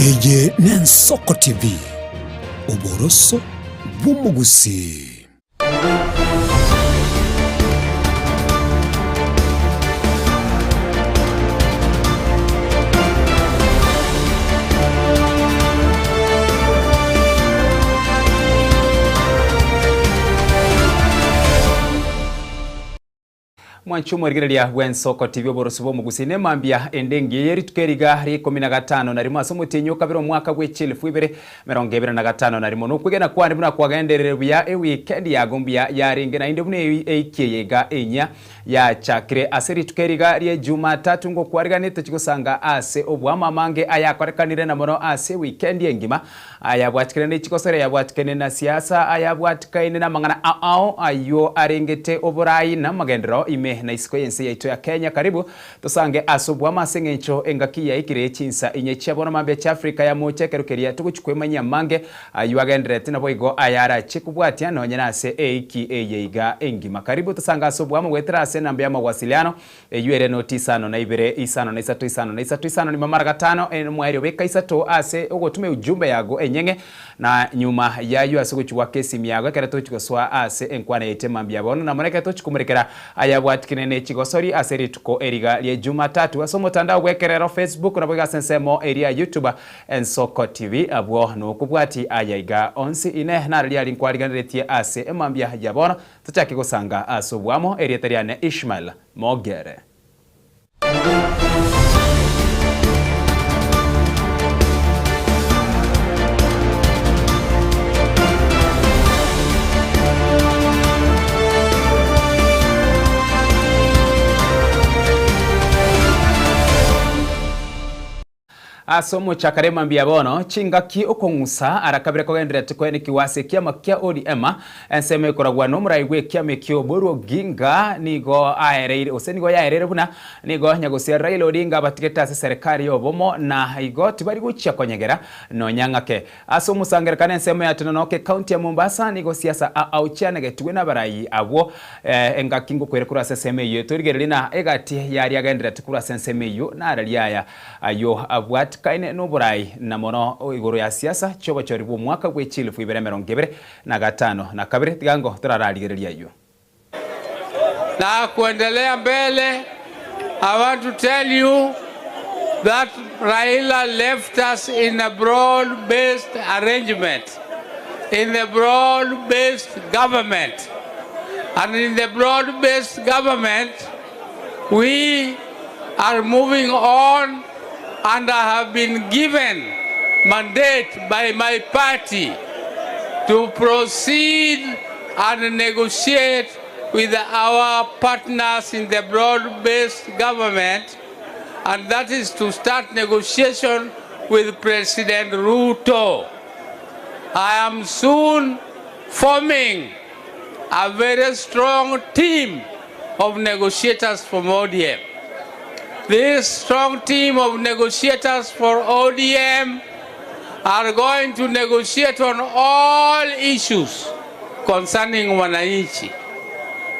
Eye n'Ensoko TV, oboroso bw'omogusii. Mwanche omwerigereria bw'ensoko TV oboroso bw'omogusii nemambia ende engiya ye rituko eriga ria ikomi na gatano na rimo ase omotienyi o kabere omwaka bwe chielfu ibere 25 Nokwegena kwane buna kwagenderire buya ewikendi yago mbuya yarenge naende buna eiki eye iga enyia yachakire ase rituko eriga rie Jumatatu ngokwariganete chigosanga ase oboamo amange ayakorekanire na mono ase ewikendi engima ayabwatikane ne chigosori ayabwatikane na siasa ayabwatikaine namang'ana ao ao ayio arengete oborai na amagenderero ime na isiko yense yaito ya Kenya karibu Tosange ase oboamo ase engencho engaki yaikire ye chinsa inye chia bono mambia chia Afrika ya moocha ekero keria togochia kwemanyia amange ayio agendererete naboigo ayarachie kobwatia nonye nase eiki eye iga engima. Karibu tosange ase oboamo goetera ase enamba ya mawasiliano eyio ere noti isano na ibere isano na isato isano na isato isano nimo mara gatano omoerio beka isato ase ogotuma eujumbe yago enyeng'e Na nyuma y'ayio ase ogochia goaka esimi yago ekero tochia gosoa ase enkwana yaito emambia bono, na mono ekero tochia komorekera ayabwatikire ne chigosori ase rituko eriga ria Jumatatu ase omotandao bw'ekerero Facebook naboigo ase ensemo eria ya YouTube Ensoko TV abwo nokobwati aya iga onsi ine nariria rinkwariganeretie ase emambia ya bono tochake gosanga ase obwamo erieta riane Ishmael Mogere. Ase omochakare mambia bono, chingaki okong'usa ara kabere kogendererete koenekigwa ase ekiama kia ODM, ensemo ekoragwa nomorai bw'ekiama ekio Oburu Oginga nigo aereire gose nigo yaereire buna nigo nyagosia Raila Odinga abatigete ase serikali y'obomo na igo tibari gochia konyegera nonya ng'ake. Ase omosangererekano ensemo ya Tononoka ekaunti ya Mombasa nigo siasa ao chianegetigwe nabarai abwo engaki ngokwera korwa ase ensemo eyio torigererie na egati yaria agendererete korwa ase ensemo eyio nararia aya Ayio abwatikaine noborai, na mono igoro ya siasa chi'obochori bw'omwaka bwe chilifu ibere emerongo ebere na gatano na kabere. Tiga ango torararigererie ayio. Na kuendelea mbele, I want to tell you that Raila left us in a broad-based arrangement, in the broad-based government. And in the broad-based government, We are moving on and I have been given mandate by my party to proceed and negotiate with our partners in the broad-based government and that is to start negotiation with President Ruto. I am soon forming a very strong team of negotiators from ODM. This strong team of negotiators for ODM are going to negotiate on all issues concerning wananchi.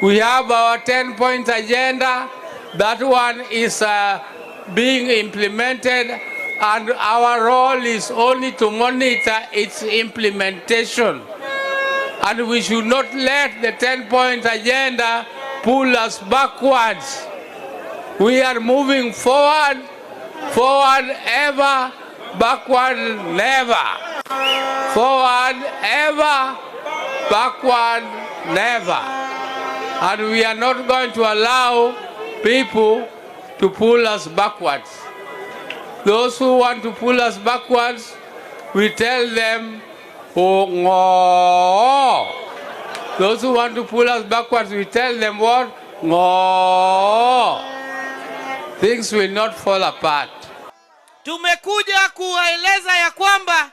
We have our 10-point agenda. That one is uh, being implemented and our role is only to monitor its implementation. And we should not let the 10-point agenda pull us backwards. We are moving forward, forward ever, backward never. Forward ever, backward never. And we are not going to allow people to pull us backwards. Those who want to pull us backwards, we tell them, oh, no. Those who want to pull us backwards, we tell them what? No. Things will not fall apart. Tumekuja kuwaeleza ya kwamba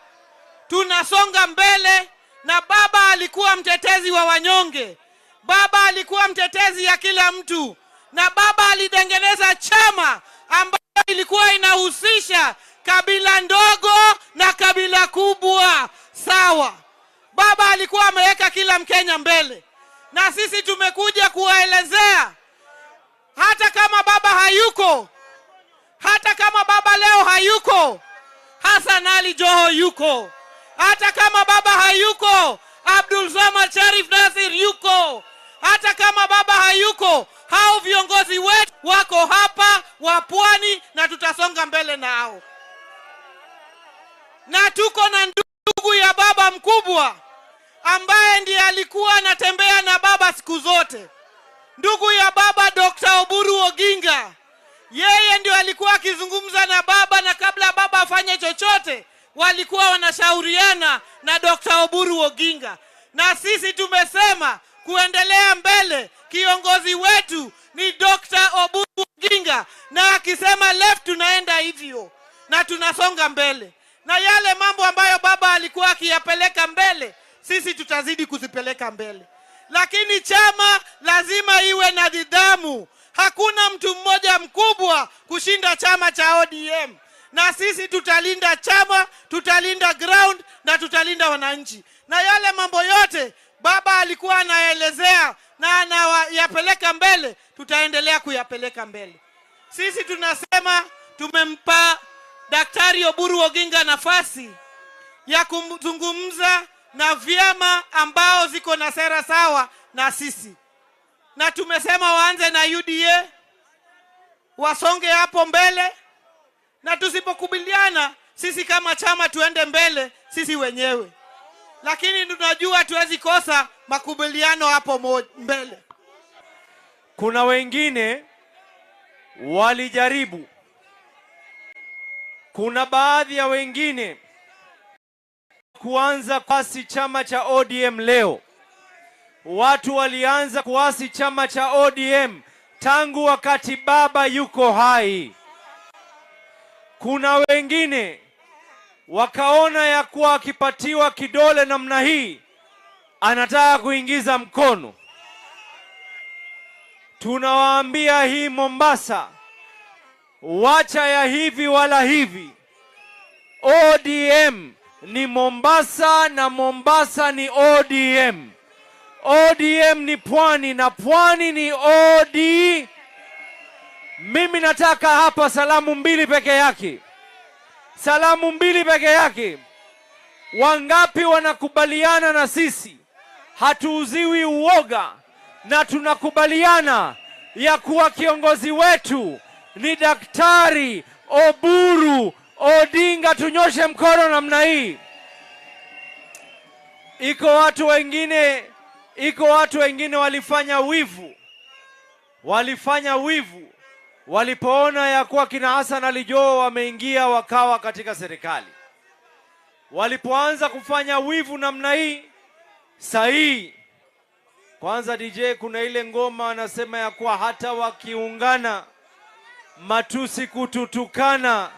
tunasonga mbele na baba alikuwa mtetezi wa wanyonge. Baba alikuwa mtetezi ya kila mtu, na baba alitengeneza chama ambayo ilikuwa inahusisha kabila ndogo na kabila kubwa sawa. Baba alikuwa ameweka kila Mkenya mbele, na sisi tumekuja kuwaelezea hata kama baba hayuko, hata kama baba leo hayuko, Hassan Ali Joho yuko. Hata kama baba hayuko, Abdul Samad Sharif Nasir yuko. Hata kama baba hayuko, hao viongozi wetu wako hapa wa Pwani na tutasonga mbele nao. Na tuko na ndugu ya baba mkubwa ambaye ndiye alikuwa anatembea na baba siku zote, ndugu ya baba Dr. Oburu Oginga. Yeye ndio alikuwa akizungumza na baba, na kabla baba afanye chochote walikuwa wanashauriana na Dr. Oburu Oginga. Na sisi tumesema kuendelea mbele, kiongozi wetu ni Dr. Oburu Oginga, na akisema left tunaenda hivyo na tunasonga mbele, na yale mambo ambayo baba alikuwa akiyapeleka mbele, sisi tutazidi kuzipeleka mbele. Lakini chama lazima iwe na nidhamu. Hakuna mtu mmoja mkubwa kushinda chama cha ODM, na sisi tutalinda chama, tutalinda ground na tutalinda wananchi. Na yale mambo yote baba alikuwa anaelezea na anayapeleka mbele, tutaendelea kuyapeleka mbele. Sisi tunasema tumempa Daktari Oburu Oginga nafasi ya kuzungumza na vyama ambao ziko na sera sawa na sisi, na tumesema waanze na UDA, wasonge hapo mbele, na tusipokubiliana sisi kama chama tuende mbele sisi wenyewe, lakini tunajua hatuwezi kosa makubaliano hapo mbele. Kuna wengine walijaribu, kuna baadhi ya wengine kuanza kuasi chama cha ODM leo. Watu walianza kuasi chama cha ODM tangu wakati baba yuko hai. Kuna wengine wakaona ya kuwa akipatiwa kidole namna hii anataka kuingiza mkono. Tunawaambia hii Mombasa, wacha ya hivi wala hivi. ODM ni Mombasa na Mombasa ni ODM. ODM ni pwani na pwani ni OD. Mimi nataka hapa salamu mbili peke yake, salamu mbili peke yake. Wangapi wanakubaliana na sisi? Hatuuziwi uoga na tunakubaliana ya kuwa kiongozi wetu ni Daktari Oburu Odinga. Tunyoshe mkono namna hii. Iko watu wengine, iko watu wengine walifanya wivu, walifanya wivu walipoona ya kuwa kina Hassan Ali Joho wameingia wakawa katika serikali. Walipoanza kufanya wivu namna hii sahihi. Kwanza DJ, kuna ile ngoma anasema ya kuwa hata wakiungana matusi kututukana,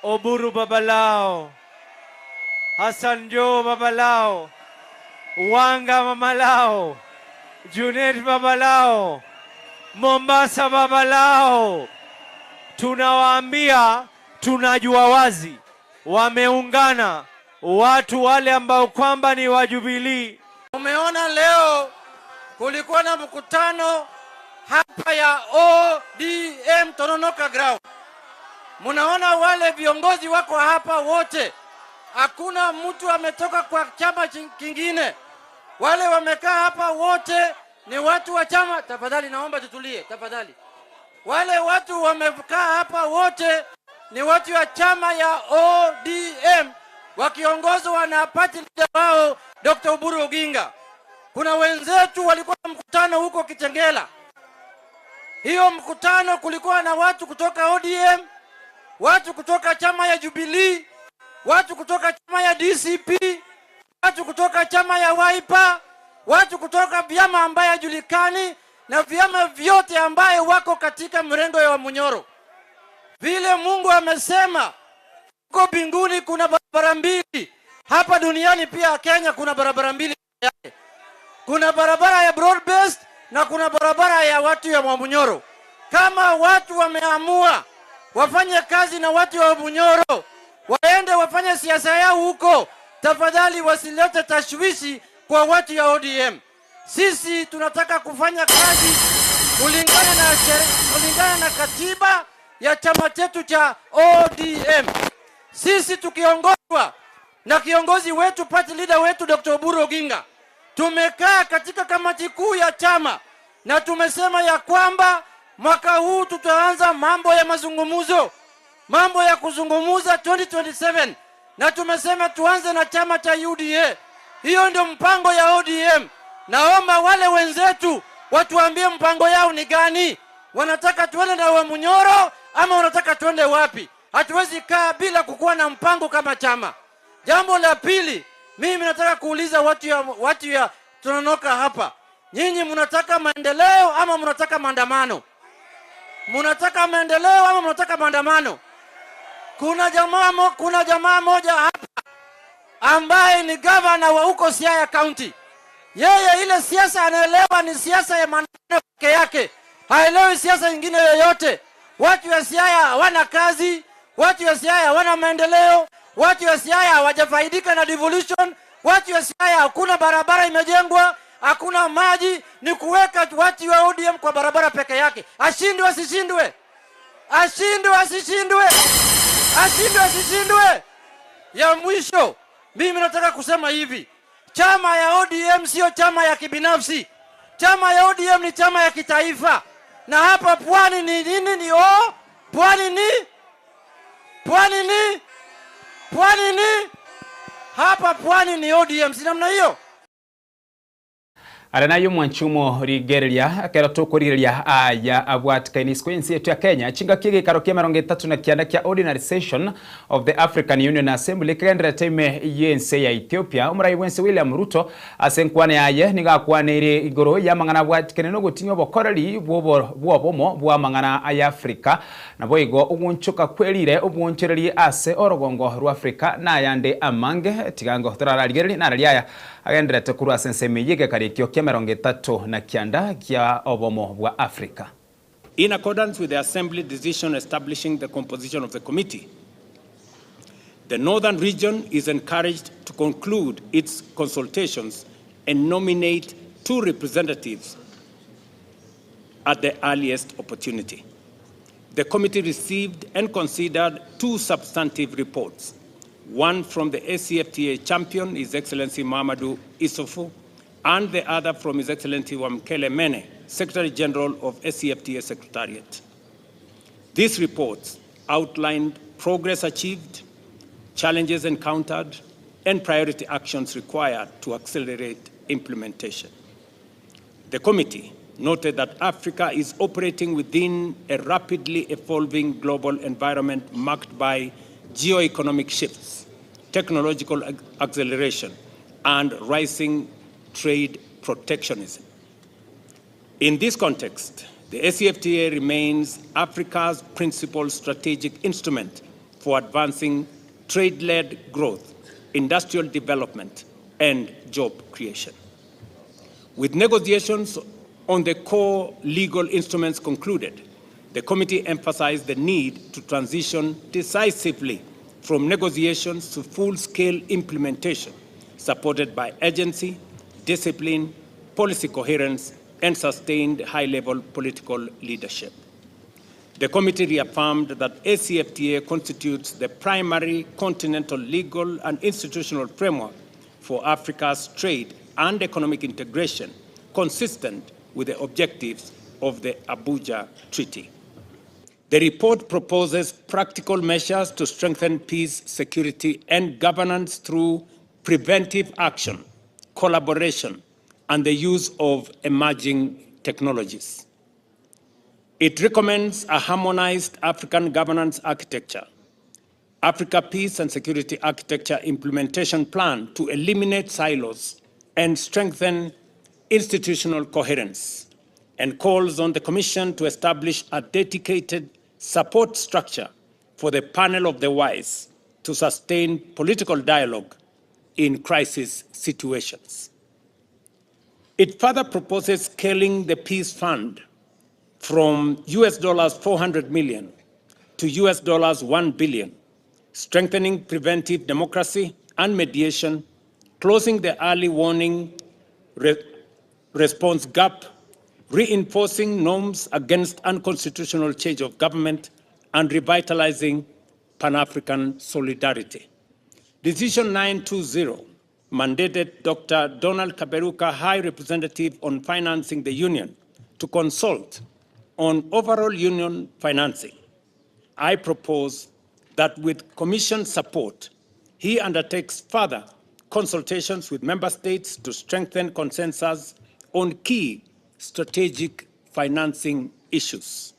Oburu baba lao, Hassan Joho baba lao, Wanga mama lao, Junet baba lao, Mombasa baba lao. Tunawaambia, tunajua wazi wameungana watu wale ambao kwamba ni wa Jubilee. Umeona leo kulikuwa na mkutano hapa ya ODM Tononoka Ground. Munaona wale viongozi wako hapa wote, hakuna mtu ametoka kwa chama kingine. Wale wamekaa hapa wote ni watu wa chama. Tafadhali naomba tutulie, tafadhali. Wale watu wamekaa hapa wote ni watu wa chama ya ODM wakiongozwa na party leader wao Dr. Oburu Oginga. Kuna wenzetu walikuwa mkutano huko Kitengela. Hiyo mkutano kulikuwa na watu kutoka ODM, watu kutoka chama ya Jubilee, watu kutoka chama ya DCP, watu kutoka chama ya Wiper, watu kutoka vyama ambaye hajulikani na vyama vyote ambaye wako katika mrengo ya Munyoro. Vile Mungu amesema huko mbinguni kuna barabara mbili, hapa duniani pia Kenya kuna barabara mbili yake. Kuna barabara ya broad based na kuna barabara ya watu ya Mwamunyoro. Kama watu wameamua wafanye kazi na watu wa Munyoro, waende wafanye siasa yao huko, tafadhali wasilete tashwishi kwa watu ya ODM. Sisi tunataka kufanya kazi kulingana na katiba ya chama chetu cha ODM. Sisi tukiongozwa na kiongozi wetu party leader wetu Dr. Oburu Oginga, tumekaa katika kamati kuu ya chama na tumesema ya kwamba mwaka huu tutaanza mambo ya mazungumzo, mambo ya kuzungumuza 2027 na tumesema tuanze na chama cha UDA. Hiyo ndio mpango ya ODM. Naomba wale wenzetu watuambie mpango yao ni gani. Wanataka tuende na Wamunyoro ama wanataka tuende wapi? Hatuwezi kaa bila kukuwa na mpango kama chama. Jambo la pili, mimi nataka kuuliza watu ya Tononoka hapa, nyinyi mnataka maendeleo ama mnataka maandamano? Mnataka maendeleo ama mnataka maandamano? Kuna jamaa moja hapa ambaye ni gavana wa huko Siaya County. Yeye ile siasa anaelewa ni siasa ya maandamano peke yake, haelewi siasa nyingine yoyote. Watu wa Siaya hawana kazi, watu wa Siaya hawana maendeleo, watu wa Siaya hawajafaidika na devolution, watu wa Siaya hakuna barabara imejengwa, hakuna maji, ni kuweka watu wa ODM kwa barabara peke yake. Ashindwe asishindwe? Ashindwe asishindwe? Ashindwe asishindwe? Ya mwisho, mimi nataka kusema hivi, chama ya ODM sio chama ya kibinafsi. Chama ya ODM ni chama ya kitaifa. Na hapa pwani ni nini? Ni o? Pwani ni? Pwani ni? Pwani ni? Hapa pwani ni ODM, si namna hiyo? Are naye omwanchumo rigereria ekero tokorigereria aya abwatikaine isiko y'ense yetu ya Kenya chingaki egeikaro kia emerongo etato na kianda kia Ordinary Session of the African Union Assembly kegenderete ime y'ense ya Ethiopia omorai bwense William Ruto ase enkwana yaye nigo akwaneire igoro y'amang'ana abwatikaine na ogotinyia obokoreri bw'obomo bwa amang'ana aya Africa naboigo ogoonchoka kwerire obwoonchereri ase orogongo rwa Africa na ayande amange tigango torararigererie nararia aya Agendererete korwa ase ensemo eyio egekari ekio ki'emerongo etato na kianda kia obomo bwa Afrika. In accordance with the Assembly decision establishing the composition of the committee, the Northern Region is encouraged to conclude its consultations and nominate two representatives at the earliest opportunity. The committee received and considered two substantive reports, one from the ACFTA champion, His Excellency Mahamadou Issoufou, and the other from His Excellency Wamkele Mene, Secretary General of ACFTA Secretariat. These reports outlined progress achieved, challenges encountered, and priority actions required to accelerate implementation. The committee noted that Africa is operating within a rapidly evolving global environment marked by geo-economic shifts, technological acceleration, and rising trade protectionism. In this context, the ACFTA remains Africa's principal strategic instrument for advancing trade-led growth, industrial development, and job creation. With negotiations on the core legal instruments concluded, the committee emphasized the need to transition decisively from negotiations to full-scale implementation, supported by agency, discipline, policy coherence, and sustained high-level political leadership. The committee reaffirmed that ACFTA constitutes the primary continental legal and institutional framework for Africa's trade and economic integration, consistent with the objectives of the Abuja Treaty. The report proposes practical measures to strengthen peace, security, and governance through preventive action, collaboration, and the use of emerging technologies. It recommends a harmonized African governance architecture, Africa Peace and Security Architecture Implementation Plan to eliminate silos and strengthen institutional coherence, and calls on the Commission to establish a dedicated support structure for the panel of the wise to sustain political dialogue in crisis situations. It further proposes scaling the Peace Fund from US dollars 400 million to US dollars 1 billion, strengthening preventive democracy and mediation, closing the early warning response gap, reinforcing norms against unconstitutional change of government, and revitalizing Pan African solidarity. Decision 920 mandated Dr. Donald Kaberuka, High Representative on Financing the Union, to consult on overall union financing. I propose that with Commission support, he undertakes further consultations with member states to strengthen consensus on key strategic financing issues.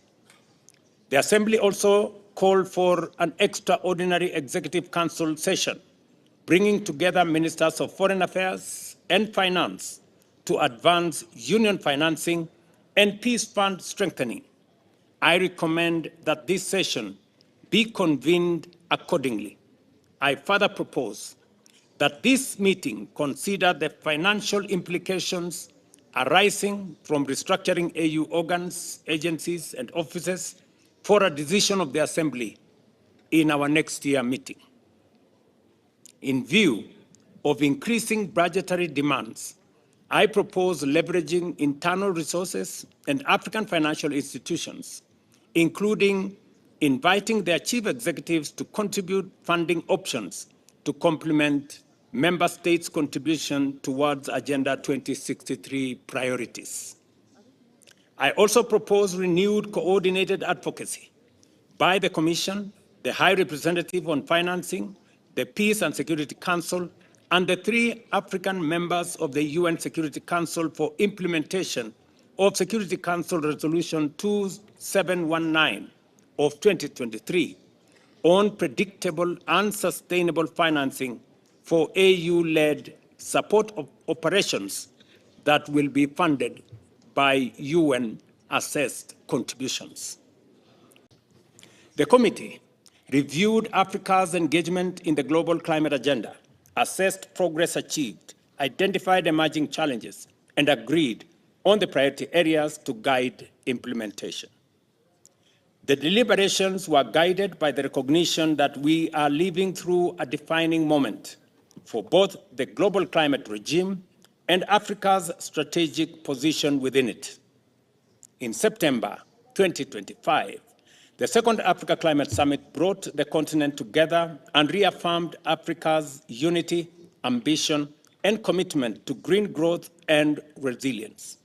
The Assembly also called for an extraordinary Executive Council session, bringing together ministers of foreign affairs and finance to advance union financing and peace fund strengthening. I recommend that this session be convened accordingly. I further propose that this meeting consider the financial implications arising from restructuring AU organs, agencies, and offices for a decision of the Assembly in our next year meeting. In view of increasing budgetary demands, I propose leveraging internal resources and African financial institutions, including inviting their chief executives to contribute funding options to complement member states' contribution towards Agenda 2063 priorities. I also propose renewed coordinated advocacy by the Commission, the High Representative on Financing, the Peace and Security Council, and the three African members of the UN Security Council for implementation of Security Council Resolution 2719 of 2023 on predictable and sustainable financing for AU-led support of operations that will be funded by UN-assessed contributions. The committee reviewed Africa's engagement in the global climate agenda, assessed progress achieved, identified emerging challenges, and agreed on the priority areas to guide implementation. The deliberations were guided by the recognition that we are living through a defining moment for both the global climate regime and Africa's strategic position within it. In September 2025, the Second Africa Climate Summit brought the continent together and reaffirmed Africa's unity, ambition, and commitment to green growth and resilience.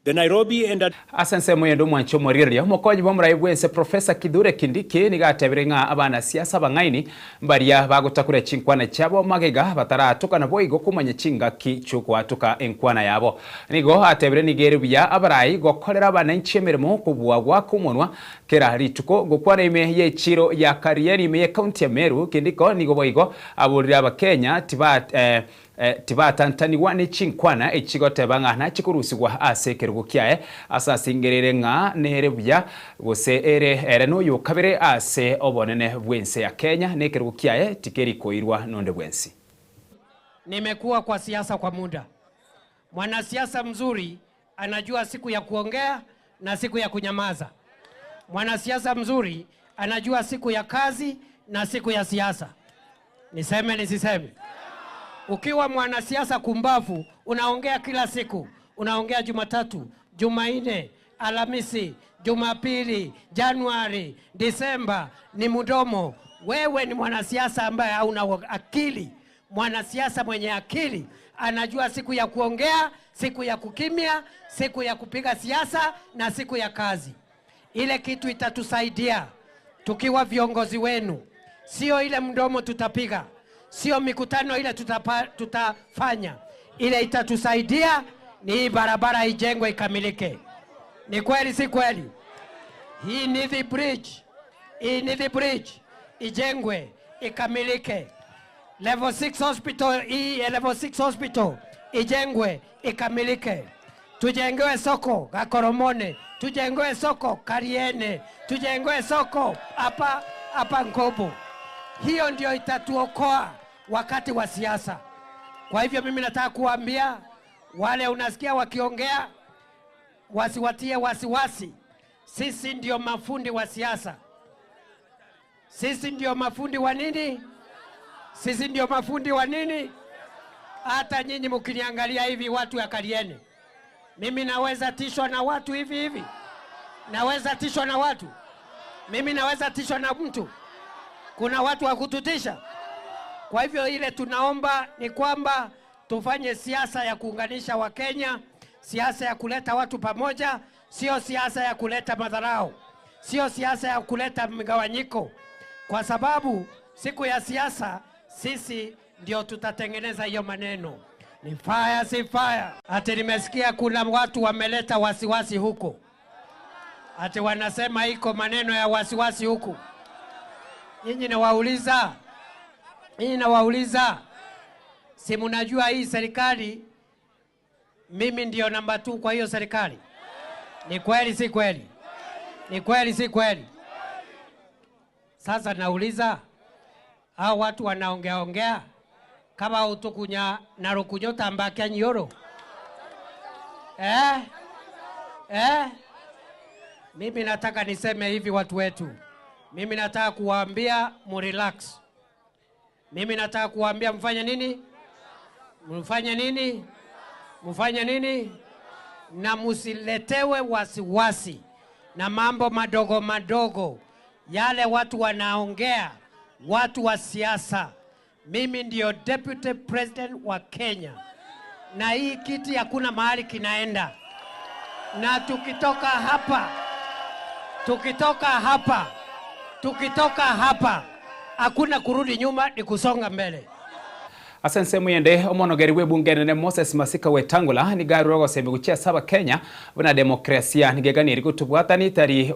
The Nairobi and Ase ensemo yende omwanchi omorigereria, omokonyi bw'omorai bw'ense Professor Kithure Kindiki nigo atebire ng'a abanasiasa abang'aini mbaria bagotakura chinkwana chiabo magega bataratoka naboigo komanya chingaki chi'ogoatoka enkwana yabo. Nigo atebire nigo ere buya abarai gokorera abananchi emeremo kobua goaka omonwa kera rituko. Gokwana ime y'echiro ya Karieni ime y'ecounty ya Meru, Kindiko nigo boigo aborire abakenya tiba Tibatantanigwa ne chinkwana echigoteba ng'a nachie korusigwa ase ekerogo kiaye, ase asingereire ng'a nere buya, gose ere ere noyokabere ase obonene bw'ense ya Kenya, na ekerogo kiaye tikeri koirwa nonde bwensi. Nimekuwa kwa siasa kwa muda. Mwanasiasa mzuri anajua siku ya kuongea na siku ya kunyamaza. Mwanasiasa mzuri anajua siku ya kazi na siku ya siasa. Niseme nisiseme? Ukiwa mwanasiasa kumbavu, unaongea kila siku, unaongea Jumatatu, Jumanne, Alhamisi, Jumapili, Januari, Disemba, ni mdomo. Wewe ni mwanasiasa ambaye hauna akili. Mwanasiasa mwenye akili anajua siku ya kuongea, siku ya kukimya, siku ya kupiga siasa na siku ya kazi. Ile kitu itatusaidia tukiwa viongozi wenu, sio ile mdomo tutapiga, sio mikutano ile tutafanya. Ile itatusaidia ni hii barabara ijengwe ikamilike. Ni kweli si kweli? Hii ni the bridge, hii ni the bridge ijengwe ikamilike. Level 6 hospital, hii level 6 hospital ijengwe ikamilike. Tujengewe soko Gakoromone, tujengewe soko Kariene, tujengewe soko hapa hapa Nkobo. Hiyo ndio itatuokoa wakati wa siasa. Kwa hivyo mimi nataka kuambia wale unasikia wakiongea, wasiwatie wasiwasi. Sisi ndio mafundi wa siasa. Sisi ndio mafundi wa nini? Sisi ndio mafundi wa nini? Hata nyinyi mkiniangalia hivi, watu ya Kariene, mimi naweza tishwa na watu hivi hivi? Naweza tishwa na watu? Mimi naweza tishwa na mtu? Kuna watu wa kututisha? Kwa hivyo ile tunaomba ni kwamba tufanye siasa ya kuunganisha Wakenya, siasa ya kuleta watu pamoja, sio siasa ya kuleta madharau, sio siasa ya kuleta mgawanyiko, kwa sababu siku ya siasa sisi ndio tutatengeneza hiyo maneno. Ni fire, si fire. Ati nimesikia kuna watu wameleta wasiwasi huko, ati wanasema iko maneno ya wasiwasi huku. Nyinyi nawauliza, nyinyi nawauliza, si mnajua hii serikali, mimi ndio namba 2 kwa hiyo serikali? Ni kweli si kweli? Ni kweli si kweli? Sasa nauliza, hao watu wanaongea ongea kama utukunya na rukunyota mbakia nyoro eh? Eh? Mimi nataka niseme hivi watu wetu, mimi nataka kuwaambia murelax. Mimi nataka kuwaambia mfanye nini? Mfanye nini? Mfanye nini? Na musiletewe wasiwasi na mambo madogo madogo yale watu wanaongea, watu wa siasa. Mimi ndio deputy president wa Kenya, na hii kiti hakuna mahali kinaenda, na tukitoka hapa, tukitoka hapa, tukitoka hapa hakuna kurudi nyuma, ni kusonga mbele. Ase ensemo ende, omonogeri bw'ebunge enene Moses Masika Wetangula nigo arure ogosemi gochia ase abakenya buna demokrasia nigo eganeri gotobwatani tari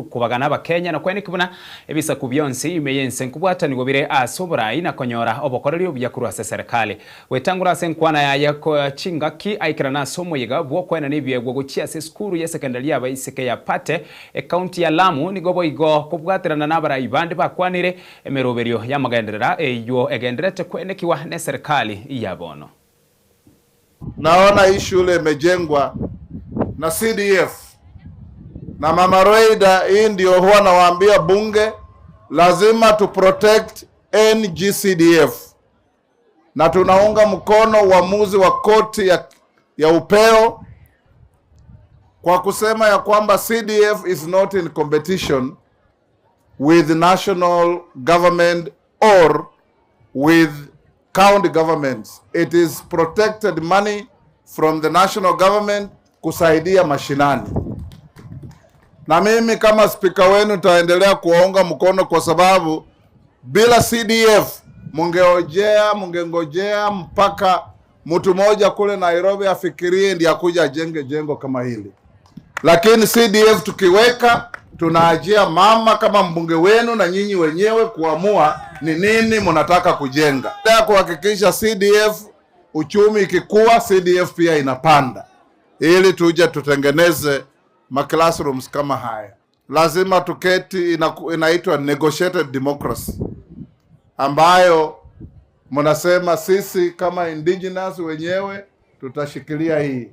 kobagana abakenya na kweneki buna ebisaku bionsi ime y'ense nkobwatanigwa bire ase oborai na konyora obokoreri obuya korwa ase eserekari. Wetangula ase enkwana yaye chingaki aikerana ase omoyega bw'okoenana ebiegwa gochia ase esukuru y'esekendari y'abaiseke ya Pate ekaunti ya Lamu nigo boigo kobwaterana nabarai bande bakwanire emeroberio y'amagenderera eyio egendererete kwenekiwa neserikali ya bono. Naona hii shule imejengwa na CDF na Mama Roida. Hii ndio huwa nawaambia bunge, lazima tu protect NGCDF, na tunaunga mkono uamuzi wa koti ya upeo kwa kusema ya kwamba CDF is not in competition with national government or with county governments. It is protected money from the national government kusaidia mashinani. Na mimi kama spika wenu nitaendelea kuwaunga mkono kwa sababu bila CDF mungengojea mpaka mtu mmoja kule Nairobi afikirie ndiye akuja ajenge jengo kama hili. Lakini CDF tukiweka, tunaachia mama kama mbunge wenu na nyinyi wenyewe kuamua ni nini mnataka kujenga. Nataka kuhakikisha CDF uchumi ikikua, CDF pia inapanda, ili tuje tutengeneze ma classrooms kama haya. Lazima tuketi, inaitwa negotiated democracy, ambayo mnasema sisi kama indigenous wenyewe tutashikilia hii,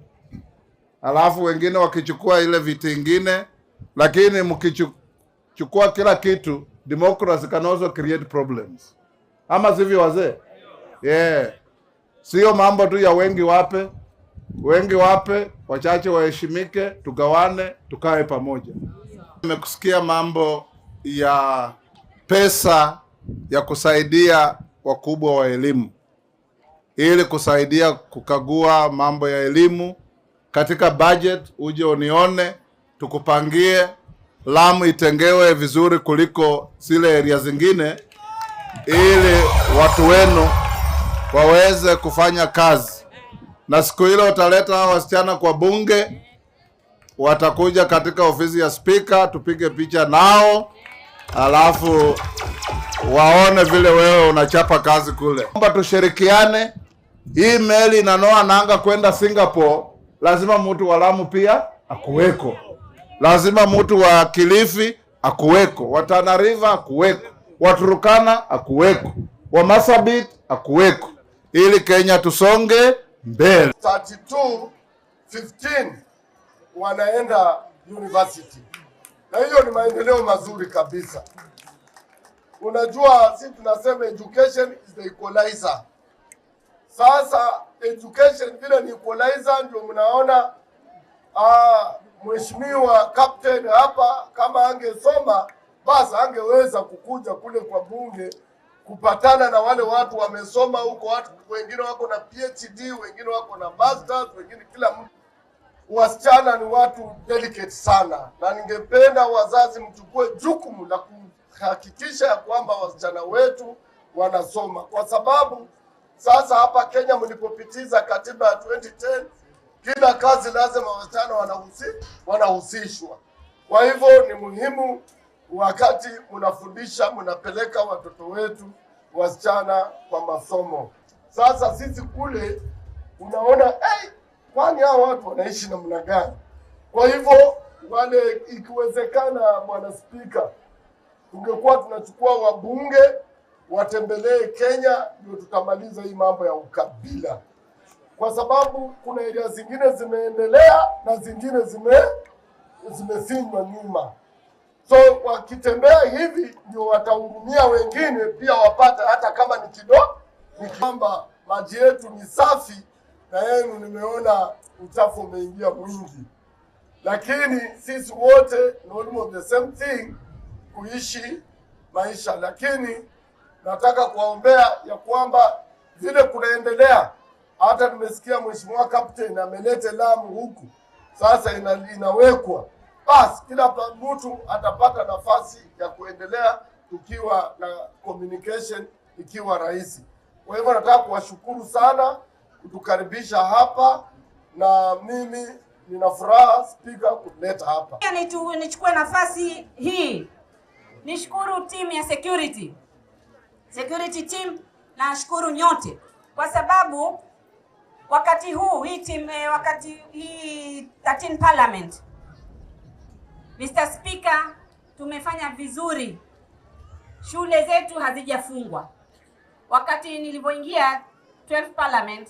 alafu wengine wakichukua ile viti ingine. Lakini mkichukua kila kitu, democracy can also create problems, ama sivyo wazee? Yeah. Sio mambo tu ya wengi wape, wengi wape, wachache waheshimike, tugawane, tukae pamoja. Nimekusikia mambo ya pesa ya kusaidia wakubwa wa elimu ili kusaidia kukagua mambo ya elimu katika budget, uje unione tukupangie Lamu itengewe vizuri kuliko zile area zingine, ili watu wenu waweze kufanya kazi. Na siku ile utaleta hao wasichana kwa bunge, watakuja katika ofisi ya spika, tupige picha nao, alafu waone vile wewe unachapa kazi kule. Naomba tushirikiane. Hii meli inanoa nanga kwenda Singapore, lazima mtu wa Lamu pia akuweko, lazima mtu wa Kilifi akuweko, wa Tana River akuweko, wa Turkana akuweko, wa Marsabit akuweko, ili Kenya tusonge mbele. 32 15 wanaenda university, na hiyo ni maendeleo mazuri kabisa. Unajua, sisi tunasema education is the equalizer. Sasa education vile ni equalizer, ndio mnaona Mheshimiwa Captain hapa kama angesoma basi angeweza kukuja kule kwa bunge kupatana na wale watu wamesoma huko, watu wengine wako na PhD, wengine wako na masters, wengine kila mtu. Wasichana ni watu delicate sana, na ningependa wazazi mchukue jukumu la kuhakikisha ya kwamba wasichana wetu wanasoma, kwa sababu sasa hapa Kenya mlipopitiza katiba ya 2010 kila kazi lazima wasichana wanahusishwa. Kwa hivyo ni muhimu wakati mnafundisha, mnapeleka watoto wetu wasichana kwa masomo. Sasa sisi kule unaona hey, kwani hao watu wanaishi namna gani? Kwa hivyo wale, ikiwezekana, Bwana Spika, tungekuwa tunachukua wabunge watembelee Kenya, ndio tutamaliza hii mambo ya ukabila, kwa sababu kuna area zingine zimeendelea na zingine zimefinywa nyuma. So wakitembea hivi ndio watahurumia wengine pia wapate hata kama ni kidogo, ni kwamba maji yetu ni safi na yenu nimeona uchafu umeingia mwingi, lakini sisi wote ni almost the same thing kuishi maisha, lakini nataka kuwaombea ya kwamba vile kunaendelea, hata nimesikia mheshimiwa captain amelete Lamu huku sasa inawekwa, basi kila mtu atapata nafasi ya kuendelea tukiwa na communication ikiwa rahisi. Kwa hivyo nataka kuwashukuru sana kutukaribisha hapa, na mimi nina furaha spika kuleta hapa. Pia nichukue nafasi hii nishukuru timu ya security, security team, nashukuru nyote kwa sababu wakati huu hii team, wakati hii 13 parliament, Mr. Speaker, tumefanya vizuri, shule zetu hazijafungwa. Wakati nilivyoingia 12 parliament,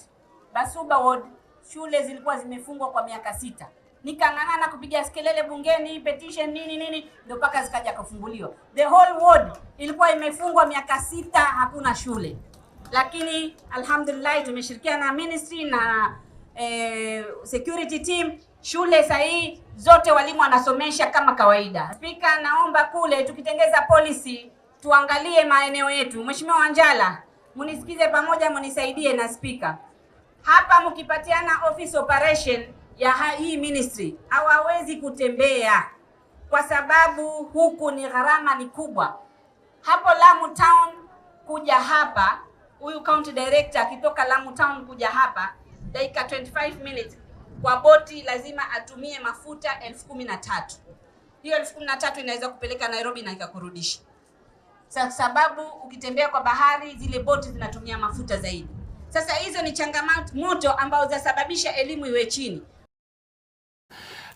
Basuba ward shule zilikuwa zimefungwa kwa miaka 6. Nikang'ang'ana kupiga kelele bungeni, petition nini nini, ndio mpaka zikaja kufunguliwa. The whole ward ilikuwa imefungwa miaka 6, hakuna shule. Lakini alhamdulillah tumeshirikiana na ministry na security team, shule sahi zote walimu wanasomesha kama kawaida. Spika, naomba kule tukitengeza policy tuangalie maeneo yetu. Mheshimiwa Wanjala, munisikize pamoja, munisaidie na spika. Hapa mkipatiana office operation ya hii ministry hawawezi kutembea kwa sababu huku ni gharama ni kubwa. Hapo Lamu Town kuja hapa, huyu county director akitoka Lamu Town kuja hapa dakika 25 minutes kwa boti lazima atumie mafuta 13,000. Hiyo 13,000 inaweza kupeleka Nairobi na ikakurudisha. Sababu ukitembea kwa bahari zile boti zinatumia mafuta zaidi. Sasa hizo ni changamoto ambazo zasababisha elimu iwe chini.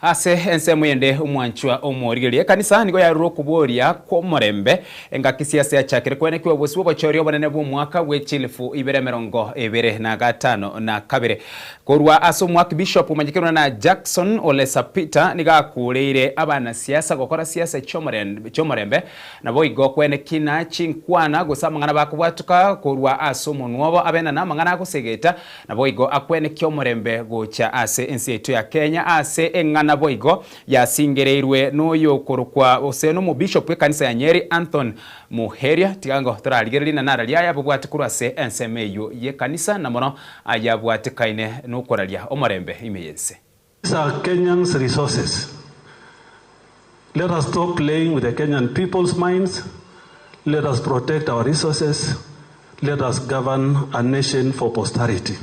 Ase ensemo yende omwanchwa omorigeria ekanisa nigo yarure okobworia kwa omorembe engaki siasa yachakire kwenekiwa obosi bwa obochori obonene bwa omwaka bwa echilifu ibere emerongo ibere na gatano na kabere. Korwa ase omwaki bishop omanyekirwe na Jackson Ole Sapita nigo akureire abanasiasa gokora siasa chiomorembe nabo igo kwenekina chinkwana gose amang'ana bakobwatuka korwa ase omonwa obo abena na amang'ana agosegeta nabo igo akwenekia omorembe gocha ase ensi yaito ya Kenya ase eng'ana boigo yasingereirwe noyo korokwa ose no bishop ekanisa ya Nyeri Anthony Muheria tigango torarigereria na nararia yabobwate korwa ase ensemo eyo ye kanisa na mono ayabwatekaine nokoraria omorembe ime yense. These are Kenyans' resources. Let us stop playing with the Kenyan people's minds. Let us protect our resources. Let us govern a nation for posterity.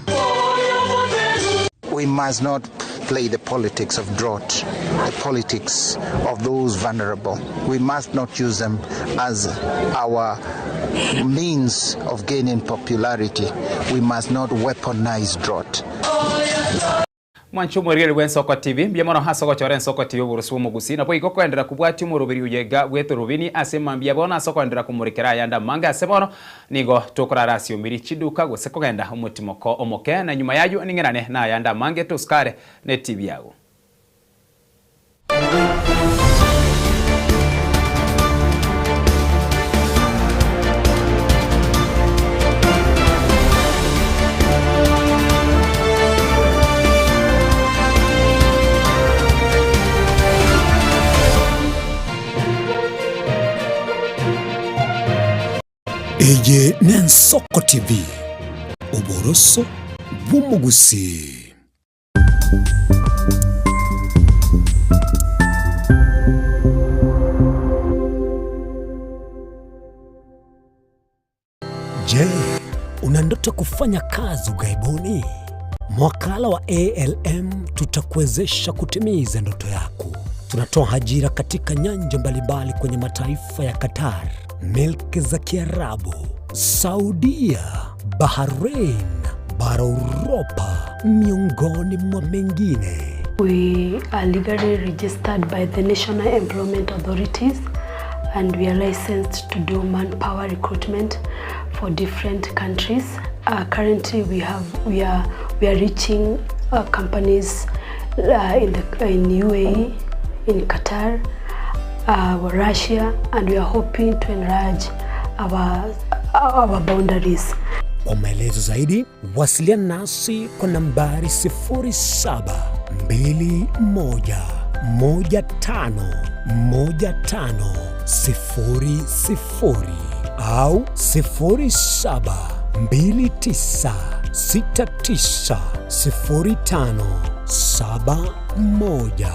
We must not play the politics of drought, the politics of those vulnerable. We must not use them as our means of gaining popularity. We must not weaponize drought. Mwancho omorigeri bwa Ensoko TV mbuya mono ase ogochora Ensoko TV oborusi bwa omogusi nabo igo okoenderera kobwatia omoroberi oyega bwete rubini ase mambia bono ase okoenderera komorekera ayande amange ase bono nigo tokorara ase omiri chiduka gose kogenda omotimoko omoke na nyuma yayo ning'erane na ayande amange tosikare ne TV yago. Eye n'Ensoko TV, oboroso bw'omogusii. Je, una ndoto kufanya kazi ughaibuni? Mwakala wa ALM tutakuwezesha kutimiza ndoto yako. Tunatoa ajira katika nyanja mbalimbali kwenye mataifa ya Qatar, milki za Kiarabu, Saudia, Bahrain, bara Uropa, miongoni mwa mengine. We are legally registered by the National Employment Authorities and we are licensed to do manpower recruitment for different countries. Uh, currently we have we are we are reaching uh, companies uh, in the in UAE, in Qatar, uh, Russia and we are hoping to enlarge our our boundaries. Kwa maelezo zaidi wasiliana nasi kwa nambari 0721151500 au 0729690571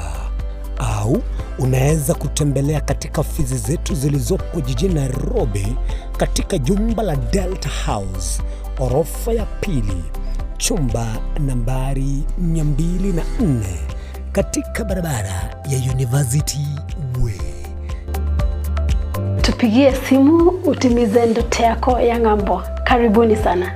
au unaweza kutembelea katika ofisi zetu zilizopo jijini Nairobi katika jumba la Delta House orofa ya pili chumba nambari 204 katika barabara ya University Way. Tupigie simu utimize ndoto yako ya ng'ambo. Karibuni sana.